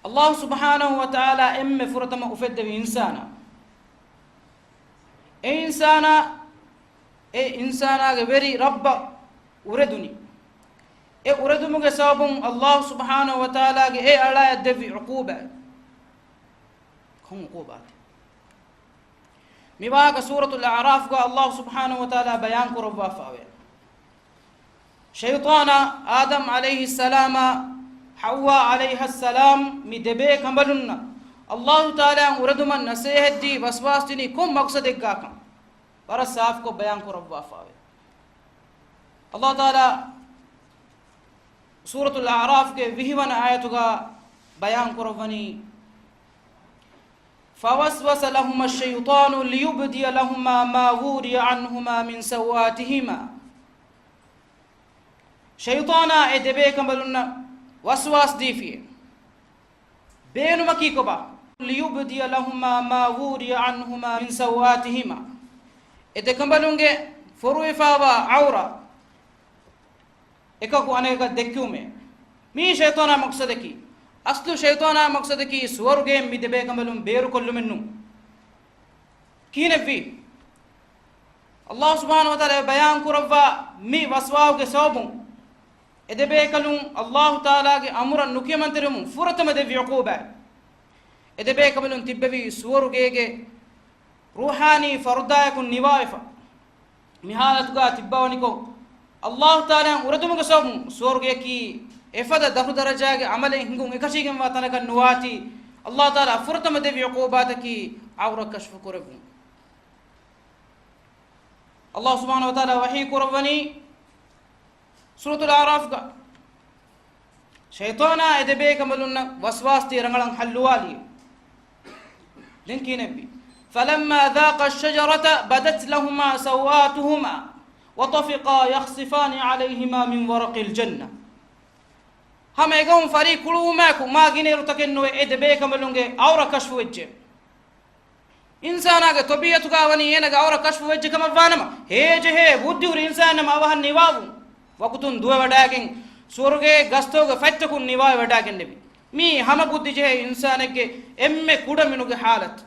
ﷲ ސުބްޙާނަހޫ ވަތަޢާލާ އެންމެ ފުރަތަމަ އުފެއްދެވި އިންސާނާ، އެ އިންސާނާ އެ އިންސާނާގެ ވެރި ރައްބަށް އުރެދުނީ. އެ އުރެދުމުގެ ސަބަބުން އައްލާހު ސުބްޙާނަހު ވަތަޢާލާގެ އެ އަޅާއަށް ދެއްވި ޢުޤޫބާތް. ކޮން ޢުޤޫބާތެއް؟ މި ވާހަކަ ސޫރަތުލް އަޢުރާފްގަ އައްލާހު ސުބްޙާނަހު ވަތަޢާލާ ބަޔާން ކުރައްވާފައިވޭ. ޝައިޠާނާ އާދަމް ޢަލައިހިއްސަލާމާ ޙައްވާ ޢަލައިހައްސަލާމް މި ދެބޭކަނބަލުންނަށް އައްލާހު ތަޢާލާއަށް އުރެދުމަށް ނަޞޭޙަތްދީ ވަސްވާސްދިނީ ކޮން މަޤްޞަދެއްގާކަން ވަރަށް ސާފުކޮށް ބަޔާން ކުރައްވާފައިވޭ. އައްލާހު ތަޢާލާ ސޫރަތުލް އަޢުރާފްގެ ވިހިވަނަ އާޔަތުގަ ބަޔާން ކުރައްވަނީ، فوسوس لهما الشيطان ليبدي لهما ما وري عنهما من سوآتهما. ޝައިޠާނާ އެ ދެބޭކަނބަލުންނަށް ވަސްވާސް ދީފިއޭ. ބޭނުމަކީ ކޮބާ؟ ليبدي لهما ما وري عنهما من سوآتهما. އެ ދެކަނބަލުންގެ ފޮރުވިފައިވާ ޢައުރަތް އެކަކު އަނެކަކަށް ދެއްކެވުމޭ. މީ ޝައިޠާނާ މަޤްޞަދަކީ. އަސްލު ޝައިޠާނާ މަޤްޞަދަކީ ސުވަރުގެއިން މި ދެބޭކަނބަލުން ބޭރުކޮށްލުމެއްނޫން. ކިހިނެއްވީ؟ އައްލާހު ސުބްޙާނަހު ވަތަޢާލާ ބަޔާން ކުރައްވާ މި ވަސްވާހުގެ ސަބަބުން އެ ދެބޭކަލުން އައްލާހު ތަޢާލާގެ އަމުރަށް ނުކިޔަމަންތެރިވުމުން ފުރަތަމަ ދެއްވި ޢުޤޫބާތް. އެ ދެބޭކަމަލުން ތިއްބެވީ ސުވަރުގޭގެ ރޫޙާނީ ފަރުދާޔަކުން ނިވާވެފަ. މި ޙާލަތުގަ ތިއްބަވަނިކޮށް، އައްލާހު ތަޢާލާއަށް އުރެދުމުގެ ސަބަބުން ސުވަރުގެއަކީ އެފަދަ ދަށު ދަރަޖާގެ ޢަމަލެއް ހިނގުން އެކަށީގެންވާ ތަނަކަށް ނުވާތީ، އައްލާހު ތަޢާލާ ފުރަތަމަ ދެއްވި ޢުޤޫބާތަކީ ޢައުރަތް ކަޝްފު ކުރެއްވުން. އައްލާހު ސުބްޙާނަހު ވަތަޢާލާ ވަޙީ ކުރައްވަނީ، ސޫރަތުލް އަޢުރާފްގަ ޝައިޠާނާ އެ ދެބޭކަނބަލުންނަށް ވަސްވާސްދީ ރަނގަޅަށް ޙައްލުވާލިއޭ. ދެން ކިހިނެއްވީ؟ فلما ذاقا الشجرة بدت لهما سوآتهما وطفقا يخصفان عليهما من ورق الجنة. ހަމަ އެގައުމު ފަރީ ކުޅުވުމާއެކު މާ ގިނައިރު ތަކެއް ނުވެ އެ ދެބޭކަނބަލުންގެ ޢައުރަތް ކަޝްފުވެއްޖެ. އިންސާނާގެ ޠަބީޢަތުގަ ވަނީ އޭނާގެ ޢައުރަތް ކަޝްފު ވެއްޖެ ކަމަށްވާނަމަ، ހޭޖެހޭ ބުއްދިހުރި އިންސާންނަމަ އަވަހަށް ނިވާވުން. ވަގުތުން ދުވެވަޑައިގެން، ސުވަރުގޭ ގަސްތަކުގެ ފަތްތަކުން ނިވާވެވަޑައިގެންނެވި. މީ ހަމަ ބުއްދިޖެހޭ އިންސާނެއްގެ އެންމެ ކުޑަމިނުގެ ޙާލަތު.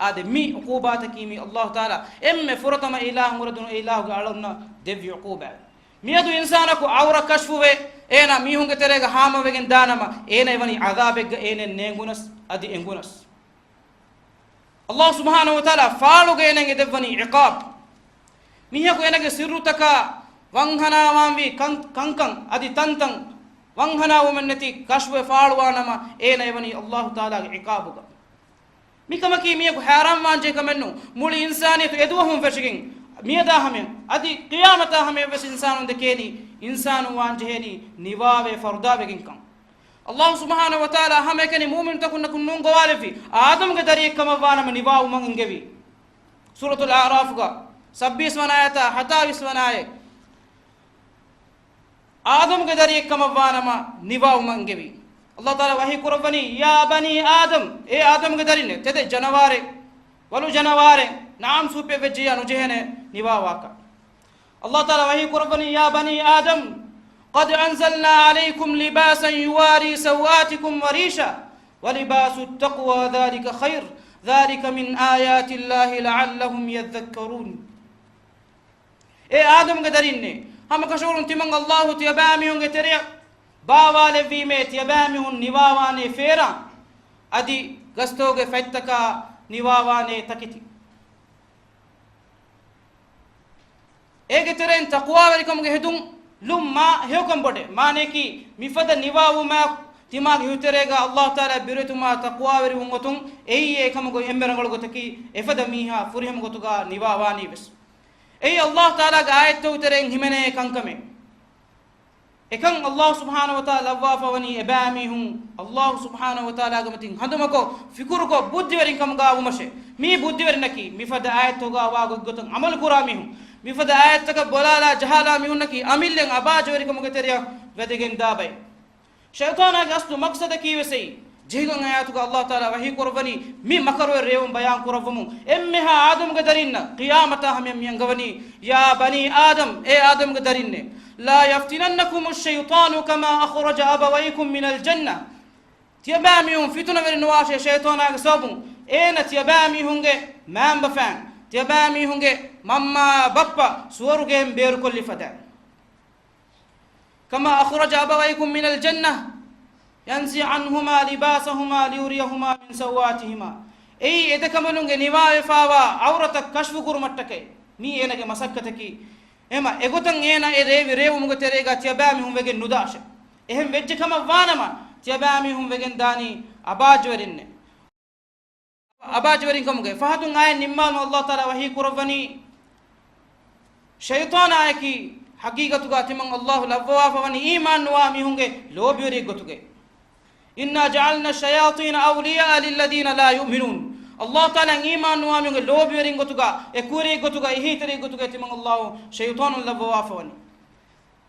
އާދެ، މި ޢުޤޫބާތަކީ މީ އައްލާހު ތަޢާލާ އެންމެ ފުރަތަމަ އިލާހުން އުރެދުނު އެ އިލާހުގެ އަޅުންނަށް ދެއްވި ޢުޤޫބާތް. މިއަދު އިންސާނަކު ޢައުރަތް ކަޝްފުވެ، އޭނާ މީހުންގެ ތެރޭގަ ހާމަވެގެން ދާނަމަ، އޭނަ އެވަނީ ޢަޛާބެއްގަ އޭނަ ނޭނގުނަސް، އަދި އެނގުނަސް. އައްލާހު ސުބްޙާނަހު ވަތަޢާލާ ފާޅުގައި އޭނަގެ ދެއްވަނީ ޢިޤާބް. މީހަކު އޭނަގެ ސިއްރުތަކާ ވަންހަނާވާންވީ ކަން-، ކަންކަން އަދި ތަންތަން ވަންހަނާވުމެއްނެތި ކަޝްފުވެ ފާޅުވާނަމަ، އޭނަ އެވަނީ އައްލާހު ތަޢާލާގެ ޢިޤާބުގަ. މިކަމަކީ މީހަކު ހައިރާންވާންޖެހޭ ކަމެއްނޫން. މުޅި އިންސާނިއްޔަތު އެދުވަހުން ފެށިގެން، މިއަދާ ހަމަޔަށް އަދި ޤިޔާމަތާ ހަމަޔަށްވެސް އިންސާނުން ދެކޭނީ، އިންސާނުން ވާންޖެހޭނީ ނިވާވެ ފަރުދާވެގެންކަން. އައްލާހު ސުބްޙާނަހު ވަތަޢާލާ ހަމައެކަނި މުއުމިނުތަކުންނަކުން ނޫން ގޮވާލެއްވި، އާދަމްގެ ދަރިއެއްކަމަށްވާނަމަ ނިވާވުމަށް އެންގެވީ. ސޫރަތުލް އަޢުރާފްގަ ސައްބީސް ވަނަ އާޔަތާ ހަތާވީސް ވަނަ އާޔަތް. އާދަމްގެ ދަރިއެއްކަމަށްވާނަމަ ނިވާވުމަށް އެންގެވީ. އައްލާހު ތަޢާލާ ވަޙީ ކުރައްވަނީ، يا بني آدم، އޭ އާދަމްގެ ދަރިންނޭ، ތެދެއް ޖަނަވާރެއް، ވަލު ޖަނަވާރެއް، ނަޢަމް ސޫޕެއް ވެއްޖެޔާ ނުޖެހޭނެ ނިވާވާކަށް. އައްލާހު ތަޢާލާ ވަޙީ ކުރައްވަނީ، يا بني آدم، قد أنزلنا عليكم لباسا يواري سوآتكم وريشا ولباس التقوى ذلك خير ذلك من آيات الله لعلهم يذكرون. އޭ އާދަމްގެ ދަރިންނޭ، ހަމަކަށަވަރުން ތިމަން އައްލާހު ތިޔަބައިމީހުންގެ ތެރެއަށް ބާވާލެއްވީމޭ، ތިޔަބައިމީހުން ނިވާވާނޭ ފޭރާން، އަދި ގަސްތޯގެ ފަތްތަކާ ނިވާވާނޭ ތަކެތި. އޭގެ ތެރެއިން ތަޤްވާވެރިކަމުގެ ހެދުން ލުން މާ ހެޔޮކަން ބޮޑޭ. މާނަޔަކީ، މިފަދަ ނިވާވުމާ ތިމާގެ ހިތުތެރޭގަ އައްލާހު ތަޢާލާ ބިރުވެތުމާ ތަޤްވާވެރިވުން އޮތުން، އެއީ އެކަމުގެ އެންމެ ރަނގަޅު ގޮތަކީ، އެފަދަ މީހާ ފުރިހަމަ ގޮތުގަ ނިވާވާނީވެސް. އެއީ އައްލާހު ތަޢާލާގެ އާޔަތްތަކުގެ ތެރެއިން ހިމެނޭ ކަންކަމެއް. އެކަން އައްލާހު ސުބްޙާނަހު ވަތަޢާލާ ލައްވާފަވަނީ އެބައިމީހުން އައްލާހު ސުބްޙާނަހު ވަތަޢާލާގެ މަތިން ހަނދުމަކޮށް، ފިކުރުކޮށް، ބުއްދިވެރިން ކަމުގަ ވުމަށޭ. މީ ބުއްދިވެރިންނަކީ، މިފަދަ އާޔަތްތަކުގަ ވާ ގޮތްގޮތަށް ޢަމަލު ކުރާ މީހުން. މިފަދަ އާޔަތްތަކަށް ބަލާލާ ޖަހާލާ މީހުންނަކީ އަމިއްލައިން އަބާޖެހިވެރިކަމުގެ ތެރެއަށް ވަދެގެންދާ ބައެއް. ޝައިޠާނާގެ އަސްލު މަޤްޞަދަކީވެސް އެއީ. ޖެހިގަން އާޔަތުގަ އައްލާހު ތަޢާލާ ވަޙީ ކުރައްވަނީ، މި މަކަރުވެރި ރޭވުން ބަޔާން ކުރައްވަމުން، އެންމެހާ އާދަމްގެ ދަރިންނަށް ޤިޔާމަތާ ހަމަޔަށް މި އަންގަވަނީ، يا بني آدم، އޭ އާދަމްގެ ދަރިންނޭ، لا يفتننكم الشيطان كما أخرج أبويكم من الجنة. ތިޔަބައިމީހުން ފިތުނަވެރި ނުވާށޭ ޝައިޠާނާގެ ސަބަބުން، އޭނަ ތިޔަބައިމީހުންގެ މައިންބަފައިން ތިޔަބައިމީހުންގެ މަންމާ ބައްޕަ ސުވަރުގެއިން ބޭރުކޮށްލި ފަދަ. كما أخرج أبويكم من الجنة ينزع عنهما لباسهما ليريهما من سوآتهما. އެއީ އެދެކަނބަލުންގެ ނިވާވެފާވާ އައުރަތަށް ކަޝްފުކުރުމަށްޓަކައި. މީ އޭނަގެ މަސައްކަތަކީ. އެހެމަ އެގޮތަށް އޭނަ އެ ރޭވި ރޭވުމުގެ ތެރޭގަ ތިޔަބައިމީހުން ވެގެން ނުދާށެ. އެހެން ވެއްޖެ ކަމަށް ވާނަމަ، ތިޔަބައިމީހުން ވެގެން ދާނީ އަބާޒްވެރިންނެއް. އަބާޒްވެރިންކަމުގެ ފަހަތުން އާޔަތް ނިންމާލުމަށް އައްލާހު ތަޢާލާ ވަޙީ ކުރައްވަނީ، ޝައިޠާނާއަކީ ޙަޤީޤަތުގަ ތިމަން އައްލާހު ލައްވަވާފަވަނީ އީމާންނުވާ މީހުންގެ ލޯބިވެރިއެއްގޮތުގައި. إنا جعلنا الشياطين أولياء للذين لا يؤمنون. އައްލާހު ތަޢާލާ އީމާންނުވާ މީހުންގެ ލޯބިވެރިންގޮތުގަ، އެކުވެރިއެއްގޮތުގަ، އެހީތެރިއެއްގޮތުގައި ތިމަން އައްލާހު ޝައިޠާނުން ލައްވަވާފަވަނީ.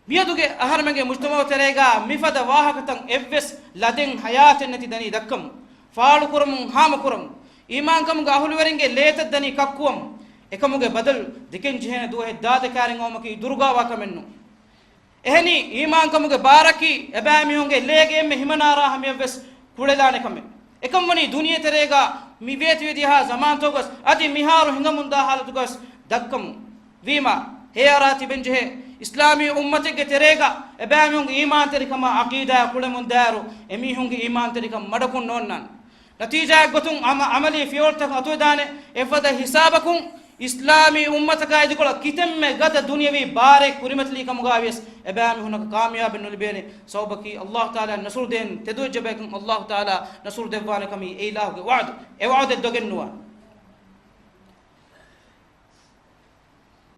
މިއަދުގެ އަހަރެމެންގެ މުޖްތަމަޢު ތެރޭގަ މިފަދަ ވާހަކަތައް އެއްވެސް ލަދެއް ޙަޔާތެއް ނެތި ދަނީ ދައްކަމުން، ފާޅުކުރަމުން ހާމަކުރަމުން، އީމާންކަމުގެ އަހުލުވެރިންގެ ލޭތައް ދަނީ ކައްކުވަމުން، އެކަމުގެ ބަދަލު ދެކެން ޖެހޭނެ ދުވަހެއް ދާދެ ކާރިން އައުމަކީ ދުރުގާވާ ކަމެއް ނޫން. އެހެނީ، އީމާންކަމުގެ ބާރަކީ އެބައިމީހުންގެ ލޭގެ އެންމެ ހިމަނާރާ ހަމަޔަށްވެސް ކުޅެލާނެ ކަމެއް. އެކަންވަނީ ދުނިޔެ ތެރޭގަ މި ވޭތުވެދިޔަހާ ޒަމާންތަކުގަސް އަދި މިހާރު ހިނގަމުންދާ ހާލަތުގަސް ދައްކަމުން. ވީމާ، ހޭއަރާ ތިބެންޖެހޭ އިސްލާމީ އުއްމަތެއްގެ ތެރޭގަ އެބައިމީހުންގެ އީމާންތެރިކަމާ ޢަޤީދާއާ ކުޅެމުންދާއިރު، އެމީހުންގެ އީމާންތެރިކަން މަޑަކުން ނޯންނާނެ. ނަތީޖާއެއްގޮތުން އަމަ-، ޢަމަލީ ފިޔަވަޅުތަކަށް އަތުވެދާނެ އެފަދަ ހިސާބަކުން، އިސްލާމީ އުއްމަތަކާ އިދިކޮޅަށް ކިތަންމެ ގަދަ ދުނިޔަވީ ބާރެއް ކުރިމަތިލީ ކަމުގަ ވިޔަސް، އެބައިމީހުންނަކަށް ކާމިޔާބެއް ނުލިބޭނެ. ސަބަބަކީ، އައްލާހު ތަޢާލާ ނަޞްރު ދޭން ތެދުވެއްޖެ ބަޔަކަށް އައްލާހު ތަޢާލާ ނަޞްރު ދެއްވާނެ ކަމީ އެއިލާހުގެ ވަޢުދު. އެ ވަޢުދެއް ދޮގެއް ނުވާނެ.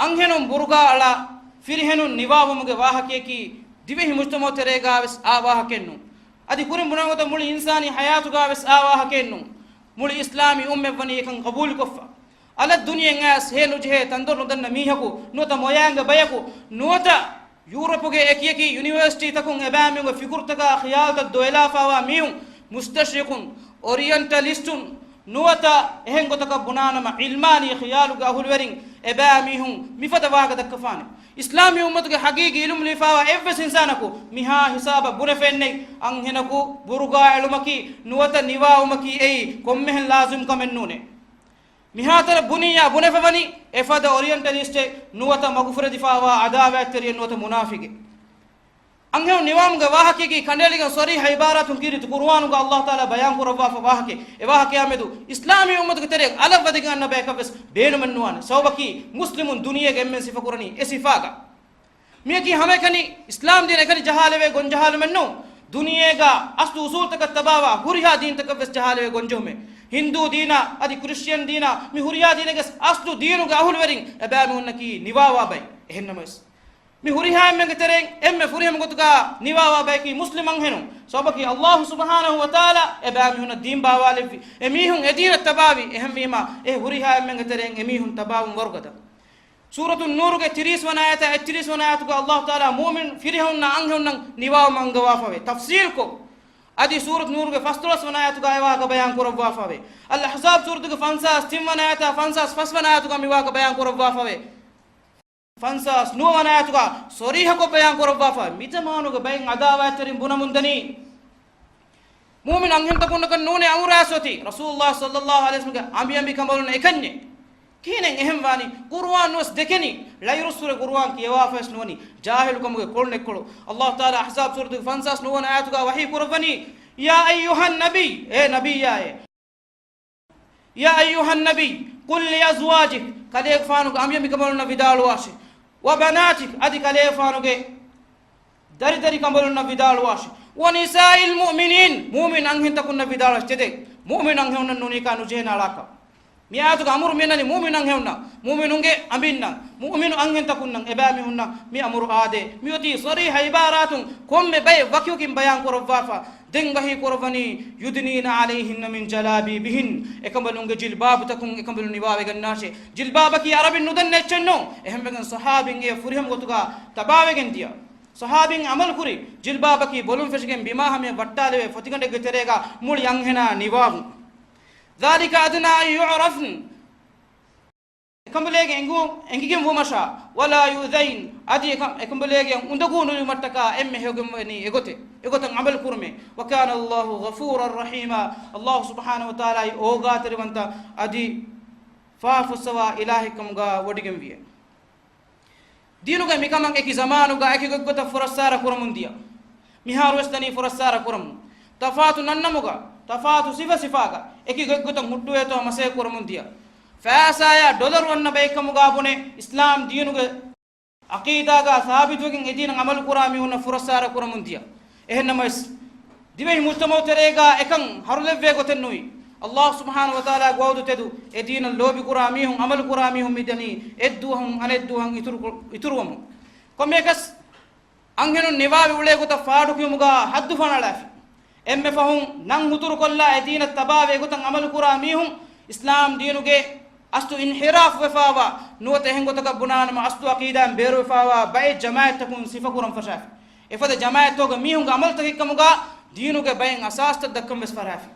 އަންހެނުން ބުރުގާ އަޅާ ފިރިހެނުން ނިވާވުމުގެ ވާހަކަޔަކީ ދިވެހި މުޖްތަމަޢު ތެރޭގާވެސް އާ ވާހަކައެއް ނޫން. އަދި ކުރިން ބުނާ ގޮތަށް މުޅި އިންސާނީ ޙަޔާތުގާވެސް އާ ވާހަކައެއް ނޫން. މުޅި އިސްލާމީ އުއްމަތް ވަނީ އެކަން ގަބޫލުކޮށްފަ. އަލަށް ދުނިޔެއަށް އައިސް ހޭ ނުޖެހޭ ތަންދޮރު ނުދަންނަ މީހަކު ނުވަތަ މޮޔައިންގެ ބަޔަކު ނުވަތަ ޔޫރަޕުގެ އެކިއެކި ޔުނިވަރސިޓީތަކުން އެބައިމީހުންގެ ފިކުރުތަކާ ޚިޔާލުތައް ދޮވެލާފައިވާ މީހުން، މުސްތަޝްރިޤުން، އޮރިއެންޓަލިސްޓުން، ނުވަތަ އެހެން ގޮތަކަށް ބުނާނަމަ، ޢިލްމާނީ ޚިޔާލުގެ އަހުލުވެރިން އެބައިމީހުން މިފަދަ ވާހަކަ ދައްކަފާނެ. އިސްލާމީ އުއްމަތުގެ ޙަޤީޤީ ޢިލްމު ލިބިފައިވާ އެއްވެސް އިންސާނަކު މިހާ ހިސާބަށް ބުނެފައެއްނެތް، އަންހެނަކު ބުރުގާ އެޅުމަކީ ނުވަތަ ނިވާވުމަކީ އެއީ ކޮންމެހެން ލާޒިމް ކަމެއް ނޫނޭ. މިހާތަނަށް ބުނިއްޔާ ބުނެފަވަނީ އެފަދަ އޮރިއެންޓަލިސްޓެއް ނުވަތަ މަގުފުރެދިފައިވާ ޢަދާވާތްތެރިއެއް ނުވަތަ މުނާފިގެއް. އަންހެނުން ނިވާވުމުގެ ވާހަކައަކީ ކަނޑައެޅިގެން ޞަރީޙަ ޢިބާރާތުން ކީރިތި ޤުރުއާނުގަ އައްލާހު ތަޢާލާ ބަޔާން ކުރައްވާފަ ވާހަކައެއް. އެ ވާހަކަޔާމެދު އިސްލާމީ އުއްމަތުގެ ތެރެއަށް އަލަށް ވަދެގެން އަންނަ ބަޔަކަށްވެސް ބޭނުމެއް ނުވާނެ. ސަބަބަކީ މުސްލިމުން ދުނިޔޭގަ އެންމެން ސިފަކުރަނީ އެ ސިފާގަ. މިއަކީ ހަމައެކަނި އިސްލާމް ދީން އެކަނި ޖަހާލެވޭ ގޮން ޖަހާލުމެއް ނޫން. ދުނިޔޭގަ އަސްލު އުސޫލުތަކަށް ތަބާވާ ހުރިހާ ދީންތަކަށްވެސް ޖަހާލެވޭ ގޮންޖެހުމެއް. ހިންދޫ ދީނާ އަދި ކްރިސްޗިއަން ދީނާ މި ހުރިހާ ދީނެއްގެ އަސްލު ދީނުގެ އަހުލުވެރިން އެބައިމީހުންނަކީ ނިވާވާ ބައެއް. އެހެންނަމަވެސް، މި ހުރިހާ އެންމެންގެ ތެރެއިން އެންމެ ފުރިހަމަ ގޮތުގަ ނިވާވާ ބަޔަކީ މުސްލިމް އަންހެނުން. ސަބަބަކީ އައްލާހު ސުބްޙާނަހު ވަތަޢާލާ އެބައިމީހުންނަށް ދީން ބާވާލެއްވި. އެމީހުން އެދީނަށް ތަބާވި. އެހެންވީމާ، އެ ހުރިހާ އެންމެންގެ ތެރެއިން އެމީހުން ތަބާވުން ވަރުގަދަ. ސޫރަތު ނޫރުގެ ތިރީސް ވަނަ އާޔަތާ އެއްތިރީސް ވަނަ އާޔަތުގަ އައްލާހު ތަޢާލާ މުއުމިން ފިރިހެނުންނާ އަންހެނުންނަށް ނިވާވުމަށް އަންގަވާފަވޭ. ތަފްސީލްކޮށް، އަދި ސޫރަތު ނޫރުގެ ފަސްދޮޅަސް ވަނަ އާޔަތުގަ އެވާހަކަ ބަޔާން ކުރައްވާފަވޭ. އަލްއަޙްޒާބް ސޫރަތުގެ ފަންސާސް ތިން ވަނަ އާޔަތާ ފަންސާސް ފަސް ވަނަ އާޔަތުގަ މިވާހަކަ ބަޔާން ކުރައްވާފަވޭ. ފަންސާސް ނުވަ ވަނަ އާޔަތުގަ ޞަރީޙަކޮށް ބަޔާން ކުރައްވާފަ. މިޒަމާނުގެ ބައެއް ޢަދާވާތްތެރިން ބުނަމުންދަނީ، މުއުމިން އަންހެންތަކުންނަކަށް ނޫނޭ އަމުރާސްވަތީ، ރަސޫލުﷲ ޞައްލަﷲ ޢަލައިހި ވަސައްލަމްގެ އަނބިއަނބިކަނބަލުންނަށް އެކަންޏެއް. ކިހިނެއް އެހެން ވާނީ؟ ޤުރުއާން ނުވެސް ދެކެނީ، ޅައިރުއްސުރެ ޤުރުއާން ކިޔަވާފަވެސް ނުވަނީ، ޖާހިލުކަމުގެ ކޮޅުނެއްކޮޅު. އައްލާހު ތަޢާލާ އަޙްޒާބް ސޫރަތުގެ ފަންސާސް ނުވަ ވަނަ އާޔަތުގަ ވަޙީ ކުރައްވަނީ، يا أيها النبي، އޭ ނަބިއްޔާއޭ، يا أيها النبي قل لأزواجك، ކަލޭގެފާނުގެ އަނބިއަނބިކަނބަލުންނަށް ވިދާޅުވާށޭ. وبناتك، އަދި ކަލޭގެފާނުގެ ދަރިދަރިކަނބަލުންނަށް ވިދާޅުވާށޭ. ونساء المؤمنين، މުއުމިން އަންހެންތަކުންނަށް ވިދާޅުވާށޭ. ތެދެއް، މުއުމިން އަންހެނުންނަށް ނޫނީ ކާ ނުޖެހޭނެ އަޅާކަށް. މި އާޔަތުގެ އަމުރު މިއަންނަނީ މުއުމިން އަންހެނުންނަށް، މުއުމިނު އަނބިންނަށް، މުއުމިނު އަންހެންތަކުންނަށް، އެބައިމީހުންނަށް މި އަމުރު އާދޭ. މިއޮތީ ޞަރީޙަ ޢިބާރާތުން ކޮންމެ ބައެއް ވަކިވަކިން ބަޔާން ކުރައްވާފަ. ދެން ވަޙީ ކުރައްވަނީ، يدنين عليهِنَّ مِنْ جَلَابِيبِهِنَّ، އެކަނބަލުންގެ ޖިލްބާބުތަކުން އެކަނބަލުން ނިވާވެގަންނާށޭ. ޖިލްބާބަކީ ޢަރަބިން ނުދަންނަ އެއްޗެއް ނޫން. އެހެންވެގެން ޞަޙާބީން އެ ފުރިހަމަ ގޮތުގަ ތަބާވެގެން ދިޔަ. ޞަޙާބީން ޢަމަލުކުރި ޖިލްބާބަކީ ބޮލުން ފެށިގެން ބިމާ ހަމަޔަށް ވައްޓާލެވޭ ފޮތިގަނޑެއްގެ ތެރޭގަ މުޅި އަންހެނާ ނިވާވުން. ذَلِكَ أَدْنَىٰ أَنْ يُعْرَفْنَ، އެކަނބަލޭގެ އެނގު-، އެނގިގެން ވުމަށާ، وَلَا يُؤْذَيْنَ، އަދި އެކަ-، އެކަނބަލޭގެ އުނދަގޫ ނުލިބުމަށްޓަކާ އެންމެ ހެޔޮކަމެއް ވަނީ އެގޮތެއް، އެގޮތަށް ޢަމަލު ކުރުމޭ. وَكَانَ اللَّهُ غَفُورًا رَحِيمًا، އައްލާހު ސުބްޙާނަހު ވަތަޢާލާއީ އޯގާތެރިވަންތަ އަދި ފާފަ ފުއްސަވާ އިލާހެއްކަމުގަ ވޮޑިގެންވިއެ. ދީނުގައި މިކަމަށް އެކި ޒަމާނުގަ އެކި ގޮތްގޮތަށް ފުރައްސާރަ ކުރަމުން ދިޔަ. މިހާރުވެސް ދަނީ ފުރައްސާރަ ކުރަމުން. ތަފާތު ނަންނަމުގަ، ތަފާތު ސިފަ ސިފާގަ އެކި ގޮތްގޮތަށް ހުއްޓުވޭތޯ މަސައްކަތް ކުރަމުން ދިޔަ. ފައިސާއާ ޑޮލަރު އޮންނަ ބައެއްކަމުގަ ބުނެ، އިސްލާމް ދީނުގެ އަޤީދާގަ ސާބިތުވެގެން އެ ދީނަށް އަމަލު ކުރާ މީހުންނަށް ފުރައްސާރަ ކުރަމުން ދިޔަ. އެހެންނަމަވެސް، ދިވެހި މުޖްތަމަޢު ތެރޭގަ އެކަން ހަރުލެއްވޭ ގޮތެއް ނުވި. ﷲ ސުބްޙާނަހޫ ވަތަޢާލާގެ ވަޢުދު ތެދު، އެ ދީނަށް ލޯބިކުރާ މީހުން، އަމަލުކުރާ މީހުން މި ދަނީ އެއްދުވަހުން އަނެއްދުވަހަށް އިތުރު، އިތުރުވަމުން. ކޮންމެއަކަސް އަންހެނުން ނިވާވި އުޅޭ ގޮތަށް ފާޑުކިޔުމުގަ ހައްދު ފަނަޅާފި. އެންމެ ފަހުން ނަން ހުތުރުކޮށްލާ އެ ދީނަށް ތަބާވޭ ގޮތަށް އަމަލުކުރާ މީހުން އިސްލާމް ދީނުގެ އަސްލު އިންޙިރާފު ވެފާވާ، ނުވަތަ އެހެން ގޮތަކަށް ބުނާނަމަ އަސްލު އަޤީދާއިން ބޭރުވެފާވާ ބައެއް ޖަމާޢަތްތަކުން ސިފަކުރަން ފަށާފި. އެފަދަ ޖަމާޢަތްތަކުގެ މީހުންގެ އަމަލުތަކެއްކަމުގަ ދީނުގެ ބައެއް އަސާސްތައް ދައްކަން ވެސް ފަށާފި.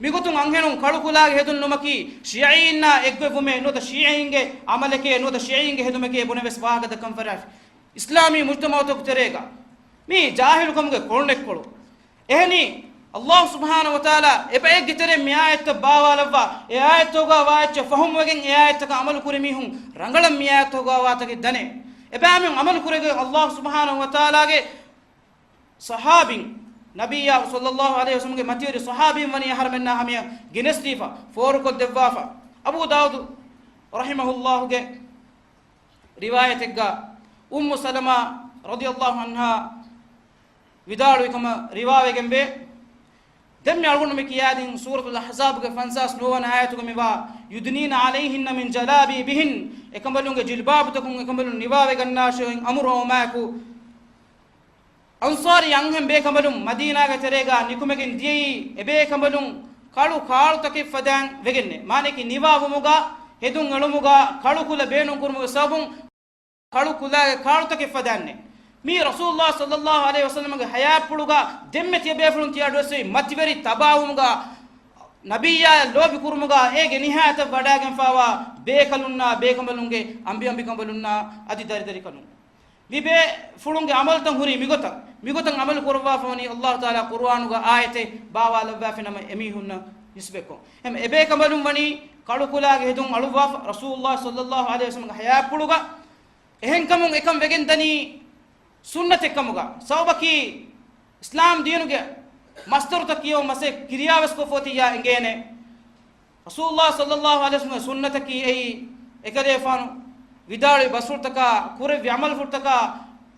މިގޮތުން އަންހެނުން ކަޅުކުލާގެ ހެދުން ނުމަކީ، ޝިޔަޢީންނާ އެއްގޮތްވުމޭ، ނުވަތަ ޝިޔަޢީންގެ ޢަމަލެކޭ، ނުވަތަ ޝިޔަޢީންގެ ހެދުމެކޭ ބުނެ ވެސް ވާހަކަ ދައްކަން ފަށާފި. އިސްލާމީ މުޖްތަމަޢުތަކު ތެރޭގަ މީ ޖާހިލުކަމުގެ ކޮޅުނެއްކޮޅު. އެހެނީ، ﷲ ސުބްޙާނަހޫ ވަތަޢާލާ އެބައެއްގެ ތެރެއިން މި އާޔަތްތައް ބާވާލައްވާ، އެ އާޔަތްތަކުގަ ވާ އެއްޗެއް ފަހުމްވެގެން އެ އާޔަތްތަކަށް އަމަލު ކުރި މީހުން ރަނގަޅަށް މި އާޔަތްތަކުގަ ވާތަކެއް ދަނެ. އެބައިމީހުން އަމަލު ކުރެވިގެން ﷲ ސުބްޙާނަހޫ ވަތަޢާލާގެ ޞަޙާބީން، ނަބިއްޔާ ޞައްލައްލާހު ޢަލައިހި ވަސައްލަމްގެ މަތިވެރި ޞަޙާބީން ވަނީ އަހަރެމެންނާ ހަމަޔަށް ގެނެސްދީފަ، ފޯރުކޮށްދެއްވާފަ. އަބޫ ދާއޫދު ރަޙިމަހުﷲގެ ރިވާޔަތެއްގަ އުއްމު ސަލަމާ ރަޟިޔައްލާހު ޢަންހާ ވިދާޅުވި ކަމަށް ރިވާވެގެންވޭ. ދެންމެ އަޅުގަނޑު މި ކިޔާދިން ސޫރަތުލް އަޙްޒާބުގެ ފަންސާސް ނުވަވަނަ އާޔަތުގަ މިވާ، "يُدْنِينَ عَلَيْهِنَّ مِنْ جَلَابِيبِهِنَّ"، އެކަނބަލުންގެ ޖިލްބާބުތަކުން އެކަނބަލުން ނިވާވެގަންނާށޭ އޮތް އަމުރު އައުމާއެކު، އަންޞާރީ އަންހެން ބޭކަނބަލުން މަދީނާގެ ތެރޭގަ ނިކުމެގެން ދިޔައީ، އެބޭކަނބަލުން ކަޅު ކާޅުތަކެއް ފަދައިން ވެގެންނޭ. މާނައަކީ ނިވާވުމުގަ ހެދުން އެޅުމުގަ ކަޅު ކުލަ ބޭނުން ކުރުމުގެ ސަބަބުން ކަޅު ކުލާގެ ކާޅުތަކެއް ފަދައިންނޭ. މީ ރަސޫލުﷲ ޞައްލައްލާހު ޢަލައިހި ވަސައްލަމްގެ ޙަޔާތްޕުޅުގަ ދެންމެ ތިޔަބޭފުޅުން ތިޔަ އަޑުއެއްސެވި މަތިވެރި ތަބާވުމުގަ، ނަބިއްޔާޔަށް ލޯބި ކުރުމުގަ އޭގެ ނިހާޔަތަށް ވަޑާގެންފާވާ ބޭކަލުންނާ ބޭކަނބަލުންގެ އަނބިއަނބިކަނބަލުންނާ އަދި ދަރިދަރިކަލުން. މި ބޭފުޅުންގެ އަމަލުތައް ހުރީ މިގޮތަށް، މިގޮތަށް އަމަލު ކުރައްވާފަ ވަނީ ﷲ ތަޢާލާ ޤުރުއާނުގަ އާޔަތެއް ބާވާލައްވާފިނަމަ އެމީހުންނަށް ނިސްބަތްކޮށް. އެހެން އެބޭކަނބަލުން ވަނީ ކަޅުކުލާގެ ހެދުން އަޅުއްވާފަ ރަސޫލުﷲ ޞައްލައްލާހު ޢަލައިހި ވަސައްލަމްގެ ޙަޔާތްޕުޅުގަ. އެހެންކަމުން އެކަން ވެގެންދަނީ ސުންނަތެއްކަމުގަ. ސަބަބަކީ އިސްލާމް ދީނުގެ މަޞްދަރުތައް ކިޔަވަން މަސައްކަތް ކިރިޔާވެސް ކޮށްފަ އޮތިއްޔާ އެނގޭނެ. ރަސޫލުﷲ ޞައްލައްލާހު ޢަލައިހި ވަސައްލަމްގެ ސުންނަތަކީ އެއީ، އެކަލޭފާނު ވިދާޅުވި ބަސްފުޅުތަކާ، ކުރެއްވި ޢަމަލުފުޅުތަކާ،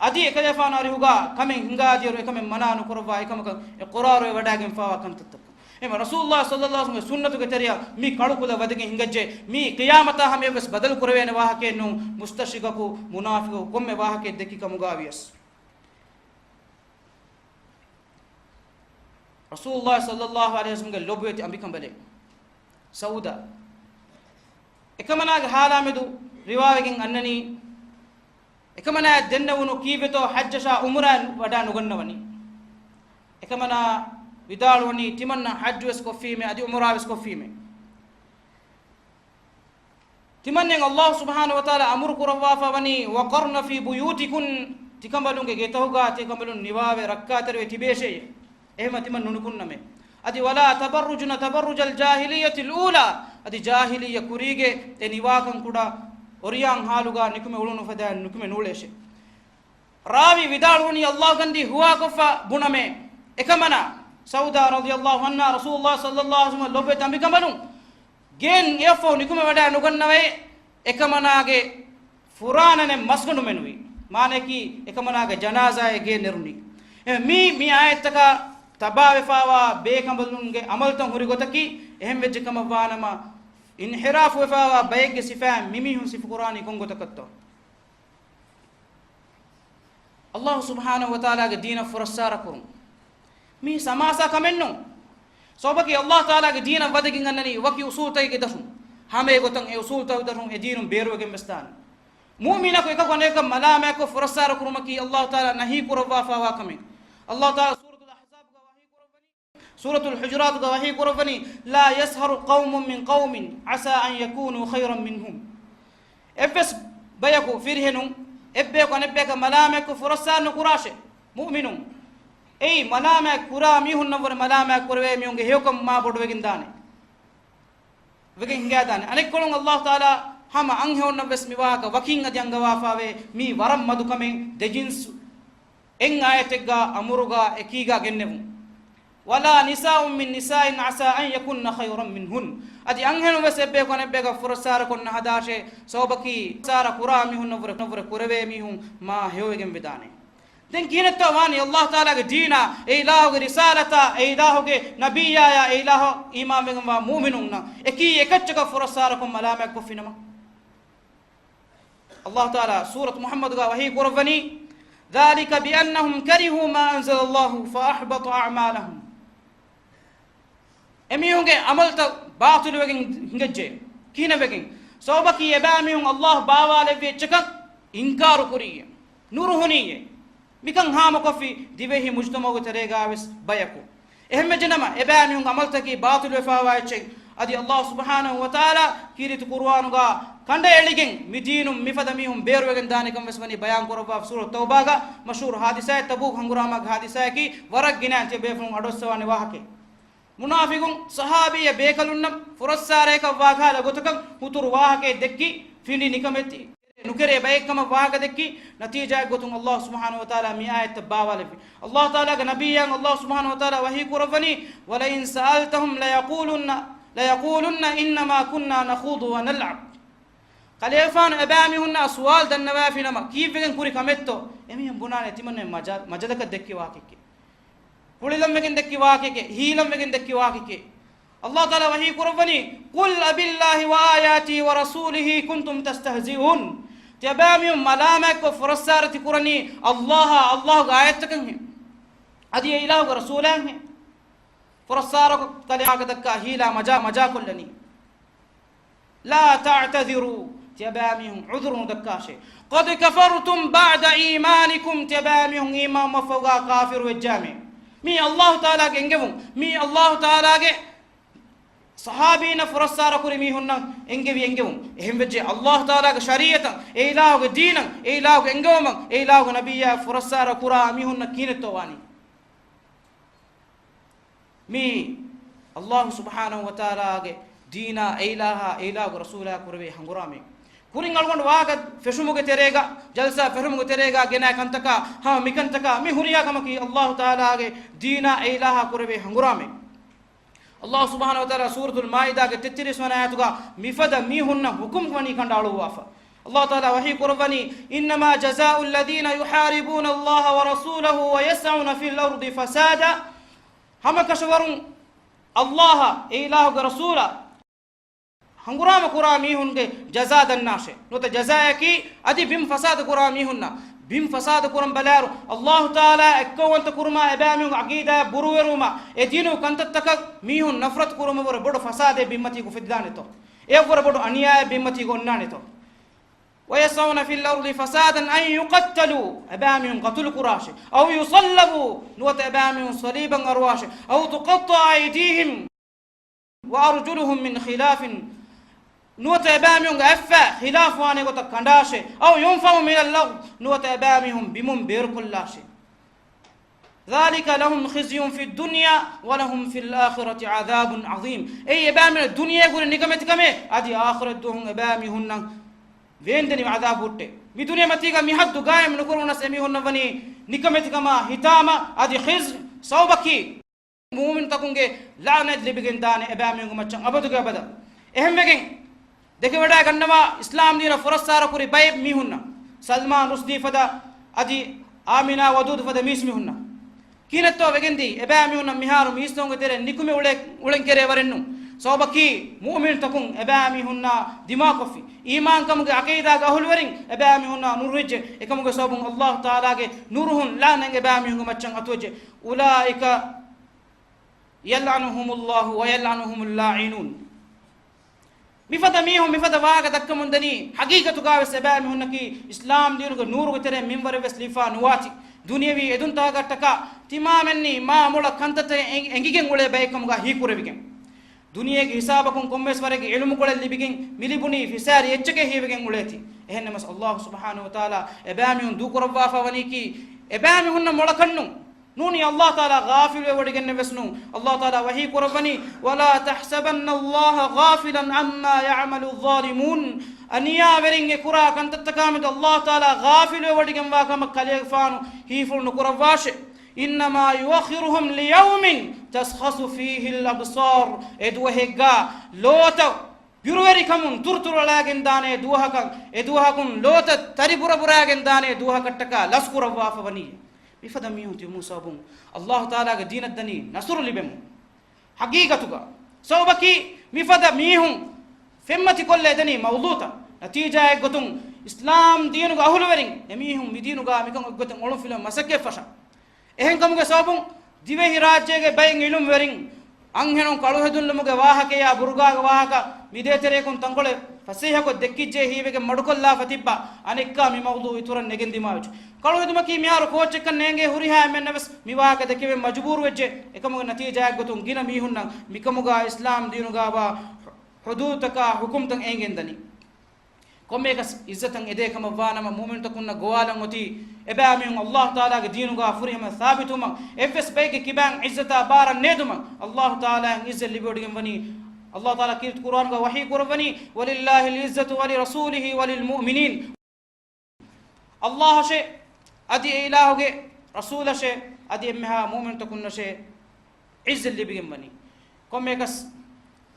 އަދި އެކަލޭފާނު އަރިހުގަ ކަމެއް ހިނގާދިޔައިރު އެކަމެއް މަނާ ނުކުރައްވާ އެކަމަކަށް އެ ޤުރާރު ވަޑާގެންފާވާ ކަންތައްތަކަށް. އެހެން ރަސޫލުﷲ ޞައްލައްލާހު ޢަލައިހި ވަސައްލަމްގެ ސުންނަތުގެ ތެރެއަށް މި ކަޅުކުލަ ވަދެގެން ހިނގައްޖެ، މީ ޤިޔާމަތާ ހަމަޔަށްވެސް ބަދަލު ކުރެވޭނެ ވާހަކައެއް ނޫން، މުސްތަޝްރިޤަކު، މުނާފިޤަކު ކޮންމެ ވާހަކައެއް ދެއްކި ކަމުގަ ވިޔަސް. ރަސޫލުﷲ ޞައްލައްލާހު ޢަލައިހި ވަސައްލަމްގެ ލޮބުވެތި އަނބިކަނބަލެއް ސައުދާ. އެކަމަނާގެ ހާލާމެދު ރިވާވެގެން އަންނަނީ، އެކަމަނާއަށް ދެންނެވުނު ކީއްވެތޯ ޙައްޖަށާ ޢުމްރާ ވަޑާ ނުގަންނަވަނީ. އެކަމަނާ ވިދާޅުވަނީ، ތިމަންނަ ޙައްޖުވެސް ކޮށްފީމޭ، އަދި ޢުމްރާވެސް ކޮށްފީމޭ. ތިމަންނައަށް ﷲ ސުބްޙާނަހޫ ވަތަޢާލާ އަމުރު ކުރައްވާފަ ވަނީ، "وَقَرْنَ فِي بُيُوتِكُنَّ"، ތިކަނބަލުންގެ ގެތަކުގަ ތިކަނބަލުން ނިވާވެ ރައްކާތެރިވެ ތިބޭށޭ. އެހެންވީމަ ތިމަން ނުނިކުންނަމޭ. އަދި، "وَلَا تَبَرَّجْنَ تَبَرُّجَ الْجَاهِلِيَّةِ الْأُولَىٰ"، އަދި ޖާހިލިއްޔަ ކުރީގެ އެ ނިވާކަން ކުޑަ އޮރިޔާން ޙާލުގަ ނިކުމެ އުޅުނު ފަދައިން ނުކުމެ ނޫޅޭށޭ. ރާވީ ވިދާޅުވަނީ، ﷲ ގަންދީ ހުވާކޮށްފަ ބުނަމޭ. އެކަމަނާ ސައުދާ ރަޟިޔަﷲ ޢަންހާ ރަސޫލުﷲ ޞައްލައްލާހު ޢަލައިހި ވަސައްލަމްގެ ލޮބުވެތި އަނބިކަނބަލުން ގެއިން އެއަށްފަހު ނިކުމެ ވަޑާ ނުގަންނަވައި، އެކަމަނާގެ ފުރާނަނެއް މަސްގަނޑު މެނުވި. މާނައަކީ، އެކަމަނާގެ ޖަނާޒާއެއް ގެއިން ނެރުނީ. އެ މީ، މި އާޔަތްތަކާ ތަބާވެފާވާ ބޭކަނބަލުންގެ ޢަމަލުތައް ހުރި ގޮތަކީ، އެހެން ވެއްޖެ ކަމަށް ވާނަމަ، އިންޙިރާފުވެފާވާ ބައެއްގެ ސިފައިން މިމީހުން ސިފަކުރާނީ ކޮން ގޮތަކަށްތޯ؟ ﷲ ސުބްޙާނަހޫ ވަތަޢާލާގެ ދީނަށް ފުރައްސާރަ ކުރުން. މީ ސަމާސާ ކަމެއް ނޫން. ސަބަބަކީ ﷲ ތަޢާލާގެ ދީނަށް ވަދެގެން އަންނަނީ ވަކި އުޞޫލުތަކެއްގެ ދަށުން. ހަމަ އެގޮތަށް އެ އުޞޫލުތަކުގެ ދަށުން އެ ދީނުން ބޭރުވެގެން ވެސް ދާނެ. މުއުމިނަކު އެކަކު އަނެކަކަށް މަލާމާތްކޮށް ފުރައްސާރަ ކުރުމަކީ ﷲ ތަޢާލާ ނަހީ ކުރައްވާފާވާ ކަމެއް. ﷲ ތަޢާލާ ސޫރަތުލް އަޙްޒާބުގަ ވަޙީ ކުރައްވަނީ، ސޫރަތުލް ޙުޖުރާތުގަ ވަޙީ ކުރައްވަނީ، "لَا يَسْخَرْ قَوْمٌ مِّن قَوْمٍ عَسَىٰ أَن يَكُونُوا خَيْرًا مِّنْهُمْ." އެއްވެސް ބަޔަކު، ފިރިހެނުން، އެއްބަޔަކު އަނެއްބަޔަކަށް މަލާމާތްކޮށް ފުރައްސާރަ ނުކުރާށޭ. މުއުމިނުން، އެއީ މަލާމާތް ކުރާ މީހުންނަށްވުރެ މަލާމާތް ކުރެވޭ މީހުންގެ ހެޔޮކަން މާ ބޮޑުވެގެން ދާނެ. ވެގެން ހިނގާދާނެ. އަނެއްކޮޅުން އައްލާހު ތަޢާލާ ހަމަ އަންހެނުންނަށްވެސް މި ވާހަކަ ވަކިން އަދި އަންގަވާފާވޭ. މީ ވަރަށް މަދު ކަމެއް ދެ ޖިންސު އެއް އާޔަތެއްގަ އަމުރުގަ އެކީގަ ގެންނެވުން. ولا نساء من نساء عسى أن يكن خيرا منهن. އަދި އަންހެނުން ވެސް އެއްބަޔަކު އަނެއްބަޔަކަށް ފުރައްސާރަކޮށް ނަހަދާށޭ، ސަބަބަކީ ފުރައްސާރަ ކުރާ މީހުންނަށްވުރެ، ނަށްވުރެ ކުރެވޭ މީހުން މާ ހެޔޮވެގެން ވެދާނެ. ދެން ކިހިނެއްތޯ ވާނީ އައްލާހު ތަޢާލާގެ ދީނާ، އެ އިލާހުގެ ރިސާލަތާ، އެ އިލާހުގެ ނަބިއްޔާޔާ، އެ އިލާހަށް އީމާންވެގެންވާ މުއުމިނުންނަށް އެކީ އެކައްޗަކަށް ފުރައްސާރަކޮށް މަލާމާތްކޮށްފިނަމަ؟ އައްލާހު ތަޢާލާ ސޫރަތު މުޙައްމަދުގަ ވަޙީ ކުރައްވަނީ، ذلك بأنهم كرهوا ما أنزل الله فأحبط أعمالهم. އެމީހުންގެ ޢަމަލުތައް ބާޠިލުވެގެން ހިނގައްޖެ. ކިހިނެއްވެގެން؟ ސަބަބަކީ އެބައިމީހުން އައްލާހު ބާވާލެއްވި އެއްޗަކަށް އިންކާރު ކުރިއްޔެ، ނުރުހުނިއްޔެ. މިކަން ހާމަކޮށްފި ދިވެހި މުޖްތަމަޢުގެ ތެރޭގަވެސް ބަޔަކު. އެހެންވެއްޖެނަމަ، އެބައިމީހުންގެ ޢަމަލުތަކީ ބާޠިލުވެފައިވާ އެއްޗެއް. އަދި އައްލާހު ސުބްޙާނަހު ވަތަޢާލާ ކީރިތި ޤުރުއާނުގަ ކަނޑައެޅިގެން މި ދީނުން މިފަދަ މީހުން ބޭރުވެގެން ދާނެކަން ވެސް ވަނީ ބަޔާން ކުރައްވާ. ސޫރަތު ތައުބާގަ މަޝްހޫރު ޙާދިސާއެއް، ތަބޫކު ހަނގުރާމާގެ ޙާދިސާއަކީ ވަރަށް ގިނަ ތިޔަބޭފުޅުން އަޑުއައްސަވާނެ ވާހަކައެއް. މުނާފިޤުން ޞަޙާބީއެއް ބޭކަލުންނަށް ފުރައްސާރައަކަށް ވާކަހަލަ ގޮތަކަށް ހުތުރު ވާހަކައެއް ދެއްކި، ފިނޑި ނިކަމެތި ނުކެރޭ ބައެއްކަމަށް ވާހަކަ ދެއްކި، ނަތީޖާއެއް ގޮތުން އައްލާހު ސުބްޙާނަހު ވަތަޢާލާ މި އާޔަތްތައް ބާވާލެއްވި. އައްލާހު ތަޢާލާގެ ނަބިއްޔާއަށް އައްލާހު ސުބްޙާނަހު ވަތަޢާލާ ވަޙީ ކުރައްވަނީ، وَلَئِن سَأَلْتَهُمْ لَيَقُولُنَّ، لَيَقُولُنَّ إِنَّمَا كُنَّا نَخُوضُ وَنَلْعَبُ. ކަލޭގެފާނު އެބައިމީހުންނަށް ސުވާލު ދަންނަވައިފިނަމަ، ކީއްވެގެން ކުރި ކަމެއްތޯ؟ އެމީހުން ބުނާނެ ތިމަންނަ މަޖާ-، މަޖަލަކަށް ދެއްކި ވާހަކައެކޭ. ހުޅިލަންވެގެން ދެއްކި ވާހަކައެކޭ، ހީލަންވެގެން ދެއްކި ވާހަކައެކޭ. އައްލާހު ތަޢާލާ ވަޙީ ކުރައްވަނީ، قُلْ أَبِاللَّهِ وَآيَاتِهِ وَرَسُولِهِ كُنْتُمْ تَسْتَهْزِئُونَ. ތިޔަބައިމީހުން މަލާމާތްކޮށް ފުރައްސާރަތި ކުރަނީ އައްލާހާ، އައްލާހުގެ އާޔަތްތަކަށްހެން، އަދި އެ އިލާހުގެ ރަސޫލާއަށްހެން. ފުރައްސާރަކޮށް ކަލޭގެފާނު ވާހަކަ ދައްކާ ހީލާ މަޖާ، މަޖާކޮށްލަނީ. لَا تَعْتَذِرُوا، ތިޔަބައިމީހުން ޢުޛުރު ނުދައްކާށޭ. قَدْ كَفَرْتُمْ بَعْدَ إِيمَانِكُمْ، ތިޔަބައިމީހުން އީމާންވާ މަށްފަހުގަ ކާފިރުވެއްޖާމޭ. މީ އައްލާހު ތަޢާލާގެ އެންގެވުން. މީ އައްލާހު ތަޢާލާގެ ޞަޙާބީންނަށް ފުރައްސާރަ ކުރި މީހުންނަށް އެންގެވި އެންގެވުން. އެހެންވެއްޖެ އައްލާހު ތަޢާލާގެ ޝަރީޢަތަށް، އެ އިލާހުގެ ދީނަށް، އެ އިލާހުގެ އެންގެވުމަށް، އެ އިލާހުގެ ނަބިއްޔާ ފުރައްސާރަ ކުރާ މީހުންނަށް ކިހިނެއްތޯ ވާނީ؟ މީ އައްލާހު ސުބްޙާނަހު ވަތަޢާލާގެ ދީނާ، އެ އިލާހާ، އެ އިލާހުގެ ރަސޫލާ ކުރެވޭ ހަނގުރާމައެއް. ކުރިން އަޅުގަނޑު ވާހަކަ ފެށުމުގެ ތެރޭގަ، ޖަލްސާ ފެށުމުގެ ތެރޭގަ ގެނައި ކަންތަކާ، ހަމަ މިކަންތަކާ، މި ހުރިހާ ކަމަކީ އައްލާހު ތަޢާލާގެ ދީނާ، އެ އިލާހާ ކުރެވޭ ހަނގުރާމައެއް. އައްލާހު ސުބްޙާނަހު ވަތަޢާލާ ސޫރަތުލް މާއިދާގެ ތެއްތިރީސް ވަނަ އާޔަތުގަ މިފަދަ މީހުންނަށް ހުކުމް ވަނީ ކަނޑައަޅުއްވާފަ. އައްލާހު ތަޢާލާ ވަޙީ ކުރައްވަނީ، إِنَّمَا جَزَاءُ الَّذِينَ يُحَارِبُونَ اللَّهَ وَرَسُولَهُ وَيَسْعَوْنَ فِي الْأَرْضِ فَسَادًا. ހަމަކަށަވަރުން އައްލާހަށް، އެ އިލާހުގެ ރަސޫލަށް ހަނގުރާމަ ކުރާ މީހުންގެ ޖަޒާ ދަންނާށޭ. ނުވަތަ ޖަޒާއަކީ އަދި ބިން ފަސާދަ ކުރާ މީހުންނަށް. ބިން ފަސާދަ ކުރަން ބަލާއިރު، އައްލާހު ތަޢާލާ އެއްކައުވަންތަ ކުރުމާ އެބައިމީހުންގެ ޢަޤީދާއަށް ބުރޫއެރުވުމާ، އެ ދީނުގެ ކަންތައްތަކަށް މީހުން ނަފްރަތު ކުރުމަށްވުރެ ބޮޑު ފަސާދައެއް ބިންމަތީގަ އުފެދިދާނެތޯ؟ އެއަށްވުރެ ބޮޑު އަނިޔާއެއް ބިންމަތީގަ އޮންނާނެތޯ؟ وَيَسْعَوْنَ فِي الْأَرْضِ فَسَادًا أَنْ يُقَتَّلُوا، އެބައިމީހުން ޤަތުލު ކުރާށޭ، أَوْ يُصَلَّبُوا، ނުވަތަ އެބައިމީހުން ޞަލީބަށް އަރުވާށޭ، أَوْ تُقَطَّعَ أَيْدِيهِمْ وَأَرْجُلُهُمْ مِنْ خِلَافٍ، ނުވަތަ އެބައިމީހުންގެ އަތްފައި ޚިލާފުވާނެ ގޮތަށް ކަނޑާށޭ، أَوْ يُنْفَوْا مِنَ الْأَرْضِ، ނުވަތަ އެބައިމީހުން ބިމުން ބޭރުކޮށްލާށޭ. ذَلِكَ لَهُمْ خِزْيٌ فِي الدُّنْيَا وَلَهُمْ فِي الْآخِرَةِ عَذَابٌ عَظِيمٌ. އެއީ އެބައިމީހުން ދުނިޔޭގަ ކުރި ނިކަމެތިކަމެއް، އަދި އާޚިރަތް ދުވަހު އެބައިމީހުންނަށް ވޭންދެނިވި ޢަޛާބު ހުއްޓޭ. މި ދުނިޔެމަތީގަ މި ޙައްދު ޤާއިމް ނުކުރުނަސް އެމީހުންނަށް ވަނީ ނިކަމެތިކަމާ ހިތާމަ އަދި ޚިޒް ސަބަބަކީ މުއުމިނުތަކުންގެ ލަޢުނަތް ލިބިގެން ދާނެ އެބައިމީހުންގެ މައްޗަށް އަބަދުގެ އަބަދަށް. އެހެންވެގެން ދެކެވަޑައިގަންނަވާ އިސްލާމް ދީނަށް ފުރައްސާރަ ކުރި ބައެއް މީހުންނަށް، ސަލްމާން ރުޝްދީ ފަދަ އަދި އާމިނާ ވަދޫދު ފަދަ މީސްމީހުންނަށް ކިހިނެއްތޯ ވެގެންދީ؟ އެބައިމީހުންނަށް މިހާރު މީސްތަކުންގެ ތެރެއިން ނިކުމެ އުޅެ-، އުޅެން ކެރޭ ވަރެއް ނޫން. ސަބަބަކީ މުއުމިނުތަކުން އެބައިމީހުންނާ ދިމާކޮށްފި، އީމާންކަމުގެ ޢަޤީދާގެ އަހުލުވެރިން އެބައިމީހުންނާ ނުރުހިއްޖެ. އެކަމުގެ ސަބަބުން އައްލާހު ތަޢާލާގެ ނުރުހުން ލަޢުނަތް އެބައިމީހުންގެ މައްޗަށް އަތުވެއްޖެ. أُولَٰئِكَ يَلْعَنُهُمُ اللَّهُ وَيَلْعَنُهُمُ اللَّاعِنُونَ. މިފަދަ މީހުން މިފަދަ ވާހަކަ ދައްކަމުންދަނީ، ޙަޤީޤަތުގަވެސް އެބައިމީހުންނަކީ އިސްލާމް ދީނުގެ ނޫރުގެ ތެރެއިން މިންވަރެއްވެސް ލިބިފަ ނުވާތީ. ދުނިޔަވީ އެދުންތަކަކަށްޓަކާ ތިމާމެންނީ މާ މޮޅަށް ކަންތައްތައް އެނގިގެން އުޅޭ ބައެއްކަމުގަ ހީކުރެވިގެން، ދުނިޔޭގެ ހިސާބަކުން ކޮންމެސް ވަރެއްގެ ޢިލްމުކޮޅެއް ލިބިގެން މި ލިބުނީ ފިސާރި އެއްޗެކޭ ހީވެގެން އުޅޭތީ. އެހެންނަމަސް އައްލާހު ސުބްޙާނަހު ވަތަޢާލާ އެބައިމީހުން ދޫކުރައްވާފަ ވަނީކީ އެބައިމީހުންނަށް މޮޅަކަށްނޫން. ނޫނީ އައްލާހު ތަޢާލާ ޣާފިލުވެވޮޑިގެންނެއް ވެސް ނޫން. އައްލާހު ތަޢާލާ ވަޙީ ކުރައްވަނީ، "ولا تحسبن الله غافلا عما يعمل الظالمون." އަނިޔާވެރިންގެ ކުރާ ކަންތައްތަކާމެދު އައްލާހު ތަޢާލާ ޣާފިލުވެވޮޑިގެންވާ ކަމަށް ކަލޭގެފާނު ހީފުޅު ނުކުރައްވާށޭ. "إنما يؤخرهم ليوم تشخص فيه الأبصار." އެ ދުވަހެއްގަ ލޯތައް ބިރުވެރިކަމުން ތުރުތުރުއަޅާގެންދާނޭ ދުވަހަކަށް، އެ ދުވަހަކުން ލޯތައް ތަރިބުރަބުރާގެންދާނޭ ދުވަހަކަށްޓަކާ ލަސްކުރައްވާފަ ވަނީ. މިފަދަ މީހުން ތިބުމު ސަބަބުން އައްލާހު ތަޢާލާގެ ދީނަށް ދަނީ ނަޞްރު ލިބެމުން. ޙަޤީޤަތުގަ ސަބަބަކީ މިފަދަ މީހުން ފެންމަތިކޮށްލަ އެދަނީ މައުޟޫޢަތައް. ނަތީޖާއެއްގޮތުން އިސްލާމް ދީނުގެ އަހުލުވެރިން އެމީހުން މިދީނުގަ މިކަން އެއްގޮތަށް އޮޅުންފިލުވަން މަސައްކަތް ފަށަން. އެހެންކަމުގެ ސަބަބުން ދިވެހިރާއްޖޭގެ ބައެއް ޢިލްމުވެރިން އަންހެނުން ކަޅުހެދުންލުމުގެ ވާހަކަޔާ ބުރުގާގެ ވާހަކަ މިދޭތެރެޔަކުން ތަންކޮޅެއް ފަސޭހަކޮށް ދެއްކިއްޖެ ހީވެގެން މަޑުކޮށްލާފަ ތިއްބާ، އަނެއްކާ މި މައުޟޫޢު އިތުރަށް ނެގެން ދިމާވެއްޖެ. ކަޅުހެދުމަކީ މިހާރު ކޯއްޗެއްކަން ނޭނގޭ ހުރިހާ އެންމެންނަށް ވެސް މި ވާހަކަ ދެކެވެން މަޖުބޫރުވެއްޖެ. އެކަމުގެ ނަތީޖާއެއްގޮތުން ގިނަ މީހުންނަށް މިކަމުގަ އިސްލާމް ދީނުގަވާ ޙުދޫދުތަކާ ޙުކުމްތައް އެނގެންދަނީ. ކޮންމެއަކަސް ޢިއްޒަތަށް އެދޭ ކަމަށްވާނަމަ، މުއުމިނުތަކުންނަށް ގޮވާލަން އޮތީ އެބައިމީހުން އައްލާހު ތަޢާލާގެ ދީނުގަ ފުރިހަމަ ސާބިތުވުމަށް، އެއްވެސް ބައެއްގެ ކިބައިން ޢިއްޒަތާ ބާރަށް ނޭދުމަށް. އައްލާހު ތަޢާލާއަށް ޢިއްޒަތް ލިބިވޮޑިގެން ވަނީ އައްލާހު ތަޢާލާ ކީރިތި ޤުރުއާނުގަ ވަޙީ ކުރައްވަނީ، "ولله العزة ولرسوله وللمؤمنين." އައްލާހަށޭ، އަދި އެ އިލާހުގެ ރަސޫލަށޭ، އަދި އެންމެހާ މުއުމިނުތަކުންނަށޭ ޢިއްޒަތް ލިބިގެން ވަނީ. ކޮންމެއަކަސް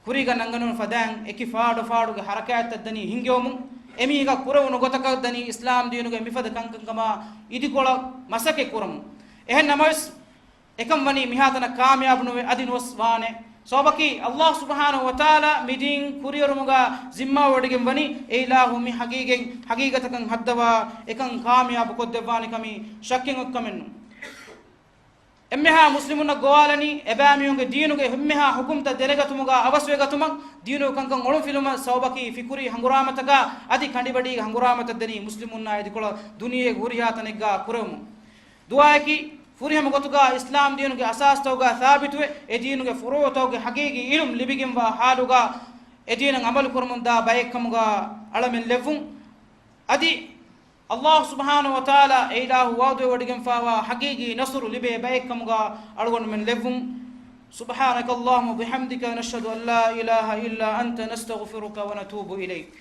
ކުރީގަ ނަންގަނޑުން ފަދައިން އެކި ފާޑު ފާޑުގެ ޙަރަކާތްތައް ދަނީ ހިންގެވުމުން، އެމީހަކަށް ކުރެވުނު ގޮތަކަށް ދަނީ އިސްލާމް ދީނުގެ މިފަދަ ކަންކަންކަމާ އިދިކޮޅަށް މަސައްކަތް ކުރަމުން. އެހެން ނަމަވެސް، އެކަން ވަނީ މިހާތަނަށް ކާމިޔާބު ނުވެ އަދި ނުވެސް ވާނެ. ސަބަބަކީ، އައްލާހު ސުބްޙާނަހު ވަތަޢާލާ މިދީން ކުރިއެރުމުގަ ޒިންމާވެވޮޑިގެން ވަނީ، އެ އިލާހު މި ޙަޤީގަތް، ޙަޤީގަތަކަށް ހައްދަވާ އެކަން ކާމިޔާބު ކޮށްދެއްވާނެ ކަމީ ޝައްކެއް އޮތް ކަމެއް ނޫން. އެންމެހާ މުސްލިމުންނަށް ގޮވާލަނީ، އެބައިމީހުންގެ ދީނުގެ އެންމެހާ ޙުކުމްތައް ދެރަގަތުމުގަ އަވަސްވެގަތުމަށް، ދީނުގެ ކަންކަން އޮޅުންފިލުމަށް. ސަބަބަކީ ފިކުރީ ހަނގުރާމަތަކާ އަދި ކަނޑިބަޑީގެ ހަނގުރާމަތައް ދަނީ މުސްލިމުންނާ އިދިކޮޅަށް ދުނިޔޭގެ ހުރިހާ ތަނެއްގަ ކުރެވުމުން. ދުޢާއަކީ، ފުރިހަމަ ގޮތުގަ އިސްލާމް ދީނުގެ އަސާސްތަކުގަ ސާބިތުވެ، އެ ދީނުގެ ފުރޫޢުތަކުގެ ޙަޤީޤީ ޢިލްމު ލިބިގެންވާ ޙާލުގަ، އެ ދީނަށް ޢަމަލު ކުރަމުންދާ ބައެއްކަމުގަ އަޅަމެން ލެއްވުން. އަދި އައްލާހު ސުބްޙާނަހު ވަތަޢާލާ އެ އިލާހު ވަޢުދުވެވޮޑިގެންފާވާ ޙަޤީޤީ ނަޞްރު ލިބޭ ބައެއްކަމުގަ އަޅުގަނޑުމެން ލެއްވުން. سبحانك اللهم وبحمدك، نشهد أن لا إله إلا أنت، نستغفرك ونتوب إليك.